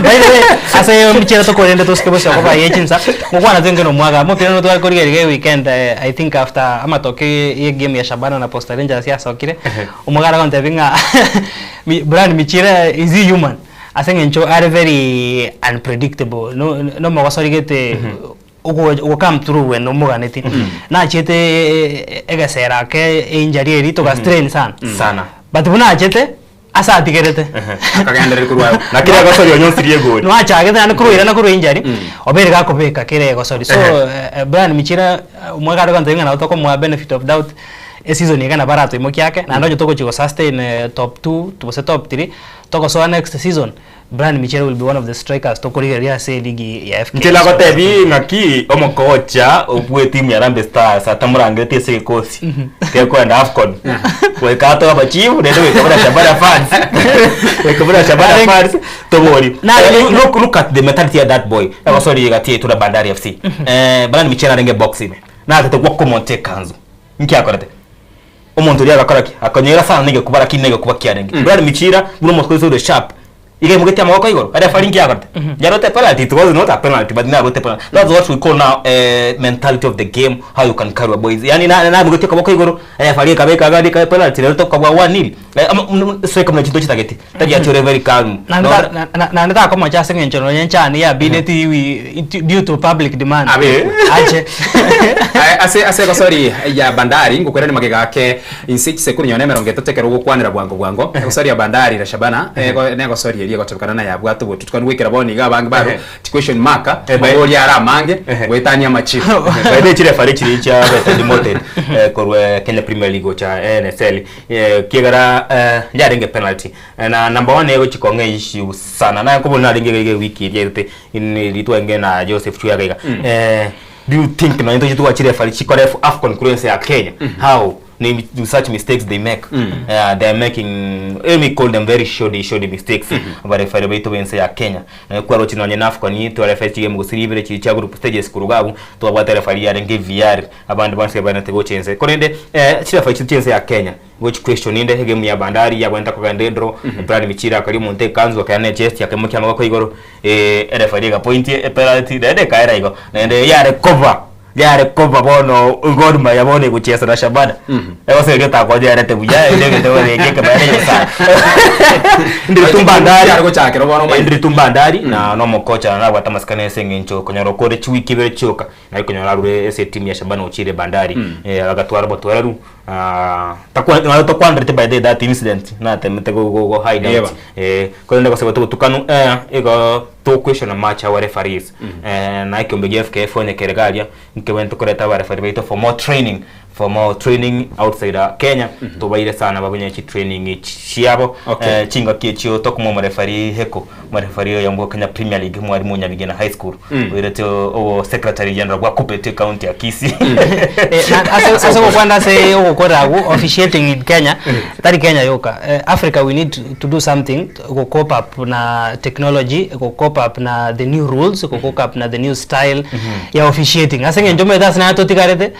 By the way, ase omochera tokorende tosike bosio koba ye chinsa ngokwana twenge nomwaga mopira no tware korigereria iga weekend eh, I think after amatoke ye game ya Shabana na Posta Rangers yasokire Omogaka agontebia ng'a Mi- Brian Michira is he human? Ase eng'encho are very unpredictable no nomogosori gete ogo ogo come through when omoganeti. Nachiete egesera ake einjury eria toga strain sana. Sana. But buna achete ase atigerete. Akagenderera korwa agwo. Na kera egosori onyonsirie egori. Nwachagete naende korwa ira na korwa injury, obeire gakobeka kera egosori. So eh, Brian Michira omwaka are gontebia ng'a nabo tokomoa benefit of doubt. Eseason iga nabo aratoimokie ake, naende onye togochia go sustain top two gose top three, togosoa next season, Brian Michel will be one of the strikers tokorigereria ase eligi ya FKF. Inche nagotebi ng'aki omokocha bwe etimu ya Harambee Stars atamorangeretie ase egekosi gekoenda Afcon goika atoe amachibu naende goika buna Shabana fans goika buna Shabana fans tobori look, look at the mentality ya that boy egosori gati yaito na Bandari FC Brian Michel arenge box ime natete gwakomonta ekanzu Inki akorete? Omonto oria agakora ki? Akonyeira sana negekuba lakini negekuba kiarenge. Brian Michira buna omosubati ore sharp iga aimogetie amaboko igoro a referee inki akorete? Yarote penalty it was not a penalty but narote penalty. That's what we call now mentality of the game how you can carry your boys. Yaani na naimogetie okoboko igoro referee ekabeka iga ekabe penalty rero tokabua 1-0. Striker buna chinto chitagete tari ati ore very calm. Naende takomocha ase eng'encho nonya enchani yabineti due to public demand. Abe. Ache. Ase ase egosori ya Bandari ngokwerani magega ake inse chisekuru nonye na emerongo etato ekero ogokwanera bwango bwango. Egosori ya Bandari na Shabana ego negosori eria egotebekana na yabwate obotutukanu goikera bono iga abange baro chi question mark maborio are amange goetania amachibu. By the way chirefari chiria chiabete demoted korwa Kenya Premier League gocha NSL Ekiagera yarenge penalty na number one egochi kong'a issue sana na nkobona narenge iga iga ewiki eria yaetete ritwenge na Joseph Chuyaga iga do you think nonye toche twa chirefari chikore Afcon korwa ense ya Kenya how ne such mistakes they make they are making let me call them very shoddy shoddy mistakes abarefari baito ba ense ya Kenya Kwaroche nonye na Afcon twarefari chigame gose ibere chiria chia group stages korwa iga abwo twabwate refari yarenge VR Abande bonsi ebaenete gocha ense. Korende chirefari chiria chi'ense ya Kenya gochi question inde egame ya Bandari yabwenerete kogenda edraw, Brian Michira akaria omonto ekanzu akairana echest akaimokia amaboko igoro erefari egapointia epenalty naende ekaera igo. Naende yare koba yare koba bono Gor Mahia bono egochiesa na Shabana egose erio otakonyerete buya ere egento orenge ekebaere Nyasaye. Ndiri tu Bandari Yare gochakera bono omanyete. ndiri tu Bandari na nomokocha nabwate amasikani ase eng'encho okonyora okore chiwiki ibere chioka. Nari konyora arure ase etimu ya Shabana ochire Bandari agatwara obotoereru takwa tokwanderete by the way that incident natemete go go go hide out korende gose tobotukanu igo to question much our referees na ekiombe gia FKF onye kere iga aria nkebwenerete koreta abarefari baito for more training for more training outside Kenya tobaire sana babenye chitraining chiabo chingaki echio tokomoa omorefari Heko Omorefari oyomo bwa Kenya Premier League Mwalimu Nyabigena High School oirete obo secretary general bwa Kuppet ecounty ya Kisii. Eh, na- ase ase ogokwanda ase ogokora agwo officiating in Kenya tari Kenya yoka eh, Africa we need to do something go cope up na technology go cope up na the new rules go cope up na the new style ya officiating ase eng'encho omanyete ase naye totigarete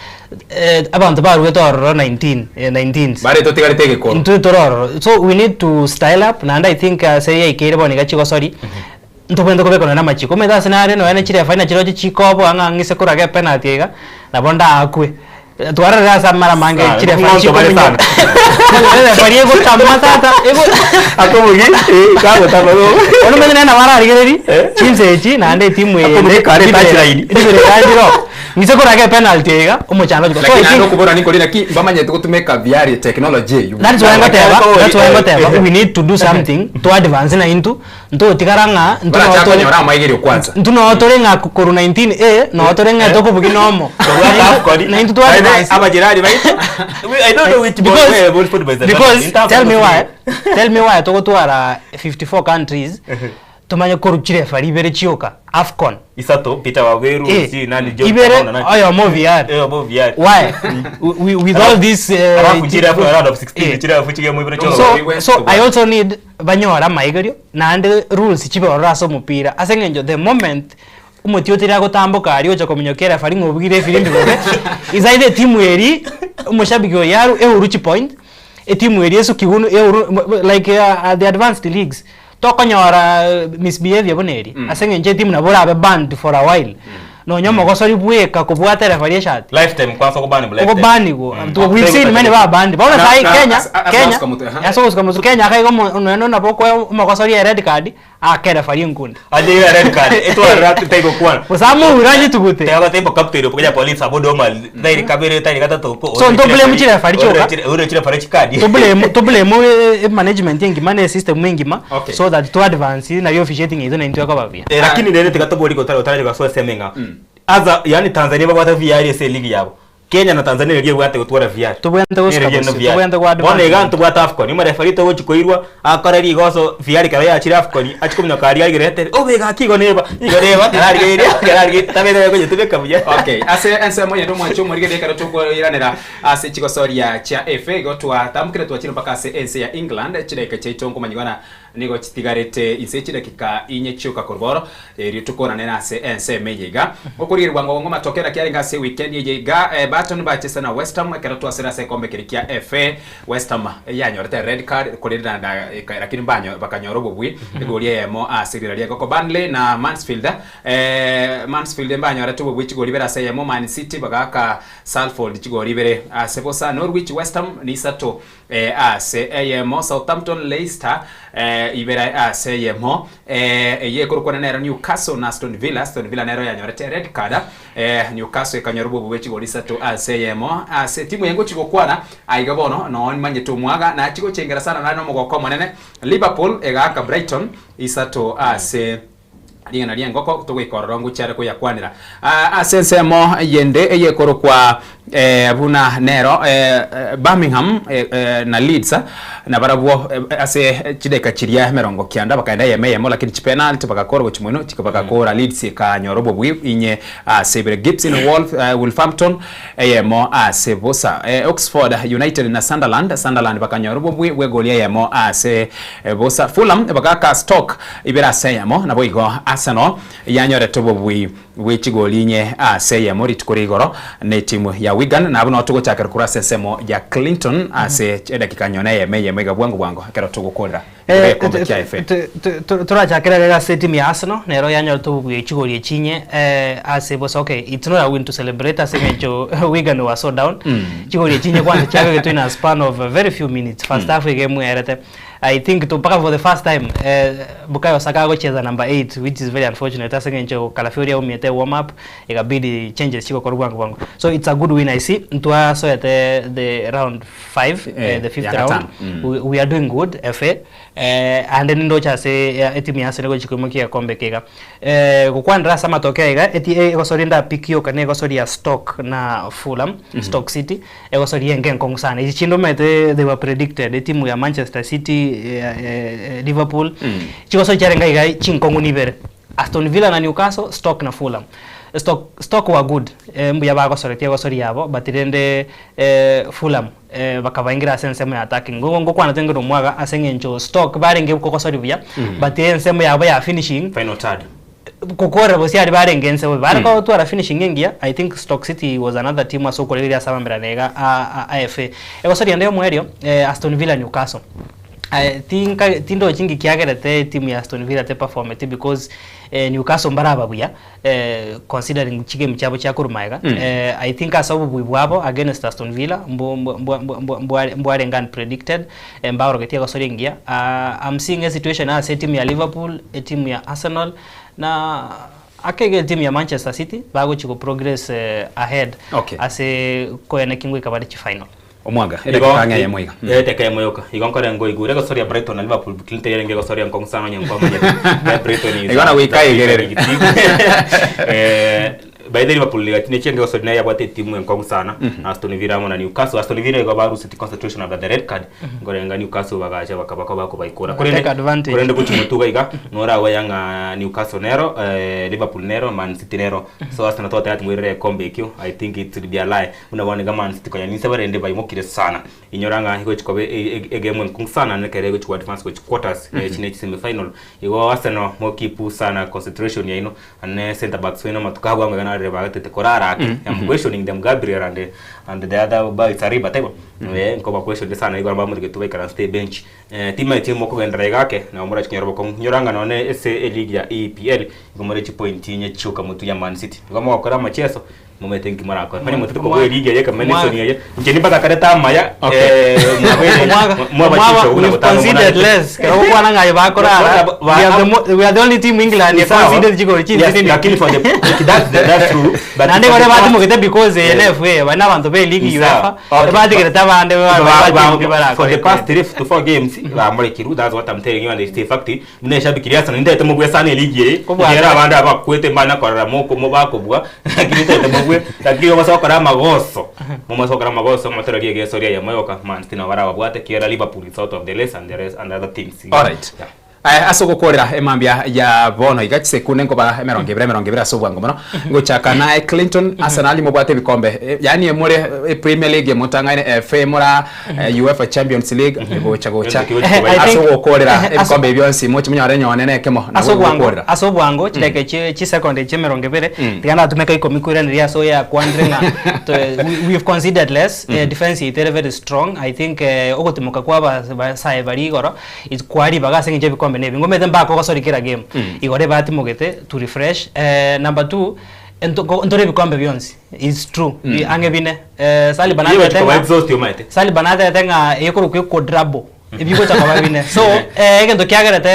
eh, abanto barugete ororo 19 eh, 19s Bare totigarete egekoro. Intwe tore ororo so we need to style up naende I think ase yaikeire bono iga chigosori ntobwenerete kobeka nonya na amachiko omanyete ase nare nonya ne chirefa na chirochio chikoboa ng'a ng'ise koraga epenalty iga nabo ndaakwe twarorire ase amara amange Sana, chirefa ng'onto bare chikominya sana. erefari egotama tata ego Akobogi, eh, kagotama bo. Bono omanyete nere nabo ararigereria chinsa echi naende etimu eye Akobogi kare touch line. ribere randire Inche korake epenalty iga, omochando ochia Lakini naende okobora ninkori naki mbamanyete gotumeka VR technology eywo. That's why ngoteba, that's why ngoteba we need to do something to advance na intwe, ntotigara ng'a intwe Baracha noo tore konyora amaigerio kwanza. intwe noo tore ng'a korwa 19 A noo tore ng'a tokobugia nomo. Na intwe twa advance. Abajirani baito I don't know which ball Because- where ball football is because In terms tell of me why tell me why togotwara 54 countries Tomanye korwa chirefari ibere chioka Afcon. Isato, Peter Waweru, Eh, sijui nani, John ibere Kamau na nani. oyomo VR. Oyomo VR. Why? We, with all this eh, Alafu chire hapo round of 16, eh. chire hapo chige mwibere choro. So, so I also need banyore amaigerio naende rules chibe ororo ase omopira ase eng'encho the moment omotioti oria agotamboka aria ocha kominyokia erefari ng'a obugire efirimbi bobe is either etimu eria omoshabiki oyo aru euru chipoint etimu eria esukiwu euru like the advanced leagues Tokonyora misbehaviour buna eria, ase eng'encho etimu nabo orabe banned for a while, nonya omogosori bweka kobwata referee eshati. Lifetime kwanza okobaniwa lifetime. Okobaniwa. We've seen many ba banned. Bono Na- sai na- Kenya, ase- ase Kenya, gosuka motwe, aha. ase ogosuka motwe, Kenya akaiga omo nonya nabo okoa omogosori ered card, aake referee enkunde. Aje iga red card etwarera taigokwana. Gose amoure anyetugute. Tega gotemba captain opo Kenya police abo doma tairi kabere tairi gatato ko. So nto blame chirefari chioka. Ore chirefari chikadi. To blame to blame eh, management engima ne system engima Okay. so that to advance nario officiating yaito naintwe ekoba buya. Eh, lakini rero tiga tobori gotara otarache gasoa ase emeng'ao. Aza yani Tanzania babwate VR ase eligi yabo. Kenya na Tanzania neri ebwate gotwara VAR. Tobwenerete gosuka Neri bosio, VAR. tobwenerete go Bono advance. iga ntobwate Afcon, omorefari togochi koirwa akore rigoso VAR ekero yachire Afcon achi kominyoka aria arigerete obe gaki igo neba igo neba ekero arigereria ekero arigereria tabete konyetumeka buya. Okay, ase ensemo eyende omwanchi omorigereria ekero tokoiranera ase chigosoria chia FA igo twatambokire twachire mpaka ase ense ya England chidaeka chiaito nkomanyigwa na Nigo chitigarete inse chidakika inye chioka korwa oro, erio tokoranere ase ensemo eye iga. Okorigereria bwango bwango amatokeo naki arenge ase ewikendi eye iga, Burton bachese na West Ham ekero twasire ase egekombe keria kia FA. West Ham yanyorete red card korende na lakini mbanyo bakanyora obobui egori eyemo ase riera ri'engoko. Burnley na Mansfield, Mansfield mbanyorete obobui chigori ibere ase eyemo, Man City bagaaka Salford chigori ibere ase bosa, Norwich West Ham nisato Ase eyemo, Southampton, Leicester ibere ase eyemo. Eye ekorokwana nero Newcastle na Aston Villa. Aston Villa nero yanyorete red card. Newcastle ekanyora obobe bwe chigoli isato ase eyemo. Ase etimu eye ngochi gokwana aiga bono noo nimanyete omwaga nachi gochengera sana nare nomogoko omonene. Liverpool egaaka Brighton isato ase Ring'ana ri'engoko togoika ororo ngochia are koyakwanera. Ase ensemo yende eyekorokwa buna nero Birmingham na Leeds nabarabwo ase chidakika chiria emerongo kianda bakaenda eyemo eyemo lakini chipenalty bagakora gochia moino bagakora Leeds ekanyora obobui inye ase ibere. Gibson Wolverhampton eyemo ase bosa. Oxford United na Sunderland, Sunderland bakanyora obobui bw'egoli eyemo ase bosa. Fulham bagaaka Stoke ibere ase eyemo, naboigo Arsenal yanyorete obobui bwe chigoli inye ase eyemo rituko ria igoro netimu ya Wigan. Na abwo nao togochakera korwa ase ensemo ya Clinton ase edakika nyone eyemo eyemo iga bwango bwango ekero togokorera igoro y'egekombe kia FA. Torachakere rero ase etimu ya Arsenal nero yanyorete obobui chigori echi inye ase bosa okay it's not a win to celebrate ase eng'encho Wigan were so down chigori echi inye kwanza chiabegetwe in a span of very few minutes first half iga emwerete I think to mpaka for the first time Bukayo Saka agocheza number 8 which is very unfortunate ase eng'encho Calafiori aumiete warm up ekabidi changes chigokorwa bwango bwango so it's a good win I see ntwasoete the round 5 the fifth ya round gatano. We are doing good FA ande nindoche ase etimu ya Arsenal egochia koimokia egekombe eke iga. Gokwanera ase amatoke aya iga eti egosoria ndapiki yoka na egosoria Stoke na Fulham, Stoke City, egosoria enga enkong'u sana. Echi chinde omanyete they were predicted, etimu ya Manchester City, Liverpool, chigosoria chiarenge iga chinkong'u nibere. Aston Villa na Newcastle, Stoke na Fulham. Stoke, Stoke were good, mbuya bagosoretie egosoria yabo but rende Fulham bakabaingira ase ensemo ya attacking. Nigo ngokwana tenge nomwaga ase eng'encho Stoke barenge kogosoria buya but ensemo yabo ya finishing Final third. kokorera bosie aria barenge ense bobe. Bare kotwara finishing engiya, I think Stoke City was another team ase okoregereria ase amambera iga a a FA. Egosoria ende yomoerio, Aston Villa Newcastle. Tinka tindochi nki kiagerete etimu ya Aston Villa te performeti because Newcastle mbaraba buya considering chigame chiabo chia korwa magega I think ase obobui bwabo against Aston Villa mbo mbo mbo mbo mbware mbwarenge unpredicted mbaorogetie egosori engiya I'm seeing a situation ase etimu ya Liverpool, etimu ya Arsenal na ake iga etimu ya Manchester City bagochi go progress ahead Okay. ase koenekia ngoika bare chifinal. Omwaga, Igo edakika ang'e eyemo iga. Edakika eyemo yoka. Igo nkore ngoigure egosoria Brighton na Liverpool Clinton yarenge egosoria nkong'u sana onye nkwamanyete. Eh, Brighton is Igo na goika a aigerere. big team. Eh, by the way, Liverpool gati nechienge egosoria naye yabwate etimu enkong'u sana. Aston Villa amo na Newcastle. Aston Villa igo baruseti concentration after the red card. Nkorenga Newcastle bagacha bakaba bakobaikora. Take Korende advantage. korende gochia motuga iga noragwe ng'a Newcastle nero, eh, Liverpool nero, Man City nero. So Arsenal togoteba ati moirere ekombe ekio. I think it will be a lie. Buna bono iga Man City konya ninse barende baimokire sana. Inyora ng'a egochi koba egame enkong'u sana naende ekero egochi ko advance gochi quarters echi ne chisemi final. Igo Arsenal mo keep sana concentration yaino ane centre backs baino amatuko abwo amo iga narire bagatete korara ake. I'm questioning them Gabriel and and the other boy Saliba taibo? Eh nkoba question sana igo bamorigetwe baikaranse ebench. Timanyeti mokogenderera iga ake, nabo morache konyora obokong'u. Inyora ng'a nonye ase eligi ya EPL igo more chipointi inye chioka motwe ya Man City. Igo mogokora amacheso, momanyete nki morakore. Onye motete kobua eligi eye ekamenya nesoni eye, inche nimbasakarete amaya, mwabeire Omwaga, mwaba omwaga, chinchogu na we've gotanga conceded omonanete. less. Kero gokwana ng'a aye bakorara, we are the mo- we are the only team England Ni sawa. conceded chigori Yes, chinsinini. lakini for the that's, that's true. But Naende for bare the past- batimogete because eye Yeah. ne FA, bari na abanto be league Ni sawa. UEFA, Okay. batigerete abande ba- Ba- ba- ba- ba- for the barakore. past 3 to 4 games bamorekirwe that's what I'm telling you and it's a fact buna eshabiki ria Arsenal nintagete mobue sana eligi eye Kobua ekiagera abande aba bakwete mbana korora moko mobakobua lakini nintagete mobue. babue, lakini omase gokora amagoso, momase gokora amagoso motorerie egeso ria eyemo yoka, Man City nabo barababwate ekiagera Liverpool is out of the race and the rest and other teams. Alright. Aye ase ogokoorera emambia ya bono iga chisekunde nkoba emerongo ebere emerongo ebere ase obwango mono ngochaka naye Clinton Arsenal mobwate ebikombe eh, yaani emore eh, Premier League emotang'aine FA mora eh, UEFA Champions League egocha gocha I ase think- ogokoorera ase- ebikombe ebi bionsi moche monyore nyone na ekemo ase nabo obwango ogokoorera ase obwango chidakika chie chisekondi chie emerongo ebere tiga natumeka ikomi koiraneria ase oyo akwandire ng'a to- we- we've considered less eh, defense yaito ere very strong i think eh, ogotimoka kwa abasae baria igoro It's kwa ribaga ase eng'encho ebikombe nebi ngomete mbaka ogosori kera game igoro ebatimogete to refresh eh, number two ento- ko- ntore ebikombe bionsi it's true Bi- ang'e bine eh, Saliba Nigo natete chikoba ng'a exhaust omaete. Saliba natete ng'a ekorokwa equadruble ebigocha koba bine so eh, egento kiagerete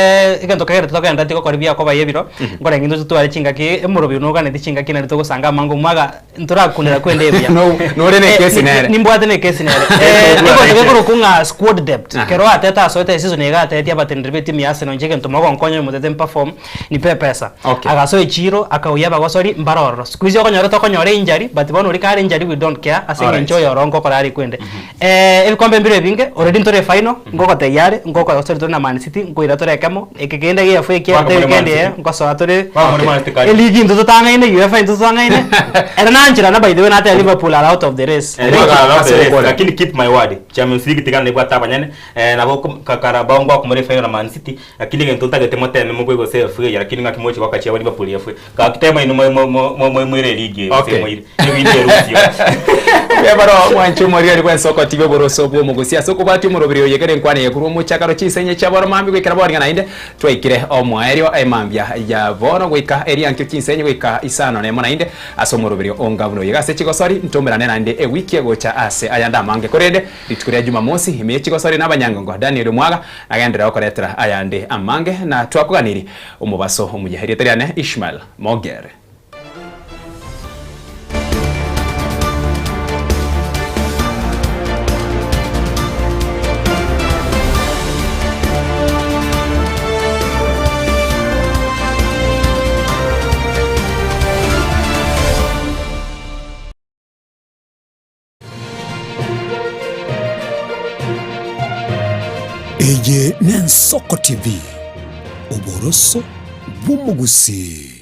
egento kiagerete togenda tigokora biakoba ebiro nkorenge intwe totware chingaki emorobi noganeti chingaki nari togosanga amange omwaga Ntorakunera kwende ebuya. No- nore ne Eh, ekesi nere. Nimbwate ne ekesi nere. Eh, egento gekorokwa ng'a squad depth. Kero Arteta asoete eseason eye iga atebetie abateneneri be etimu ya Arsenal inche egento mogonkonya onye motete mperform nipe epesa. Okay. Agasoa echiro akauya abagosori mbare ororo. Siku hizi okonyora tokonyora injury but bono oria kare injury we don't care ase Alright. eng'encho oyo oro nkokora are kwende. Eh, ebikombe mbire ebinge already ntore efinal nkogotebia are nkokora tore na Man City nkoira tore ekemo eke kende gia FA Kwako kiarete more Man weekend eye City. nkosoa tore Kwako more Man City kari. eligi intwe totang'aine UEFA intwe totang'aine ere nancherana by the way nateba Liverpool are out of the race Eh, Liverpool are out of the race, lakini keep my word Champions League tiga nebwate abanyene eh, nabo kom- ka- Carabao ngwakomora efinal na Man City lakini egento ntagete moteme mobue gose FA eye lakini ng'aki moche goaka chiabo Liverpool FA gaki tema inwe mo- mo- mo- mo- moire eligi eye gose Okay. moire ebindi erusio Ebaro mwanche omoriori bw'ensoko tibe oboroso bw'omogusi ase okobwatia omoroberi oye kere enkwana eye korwa omochakano chinsenye chia bono mambia goikera boringa naende twaikire omoerio emambia ya bono goika eriankio chinsenye goika isano nemo naende ase omoroberi onga buna oye ase chigosori ntomerane naende ewiki egocha ase ayande amange korende rituko ria jumamosi ime ye chigosori na abanyangongo Daniel Omwaga nagenderere gokoretera ayande amange na twakoganiri omobaso omuya erieta riane Ishmael Mogere. Eye n'Ensoko TV, oboroso bw'omogusii.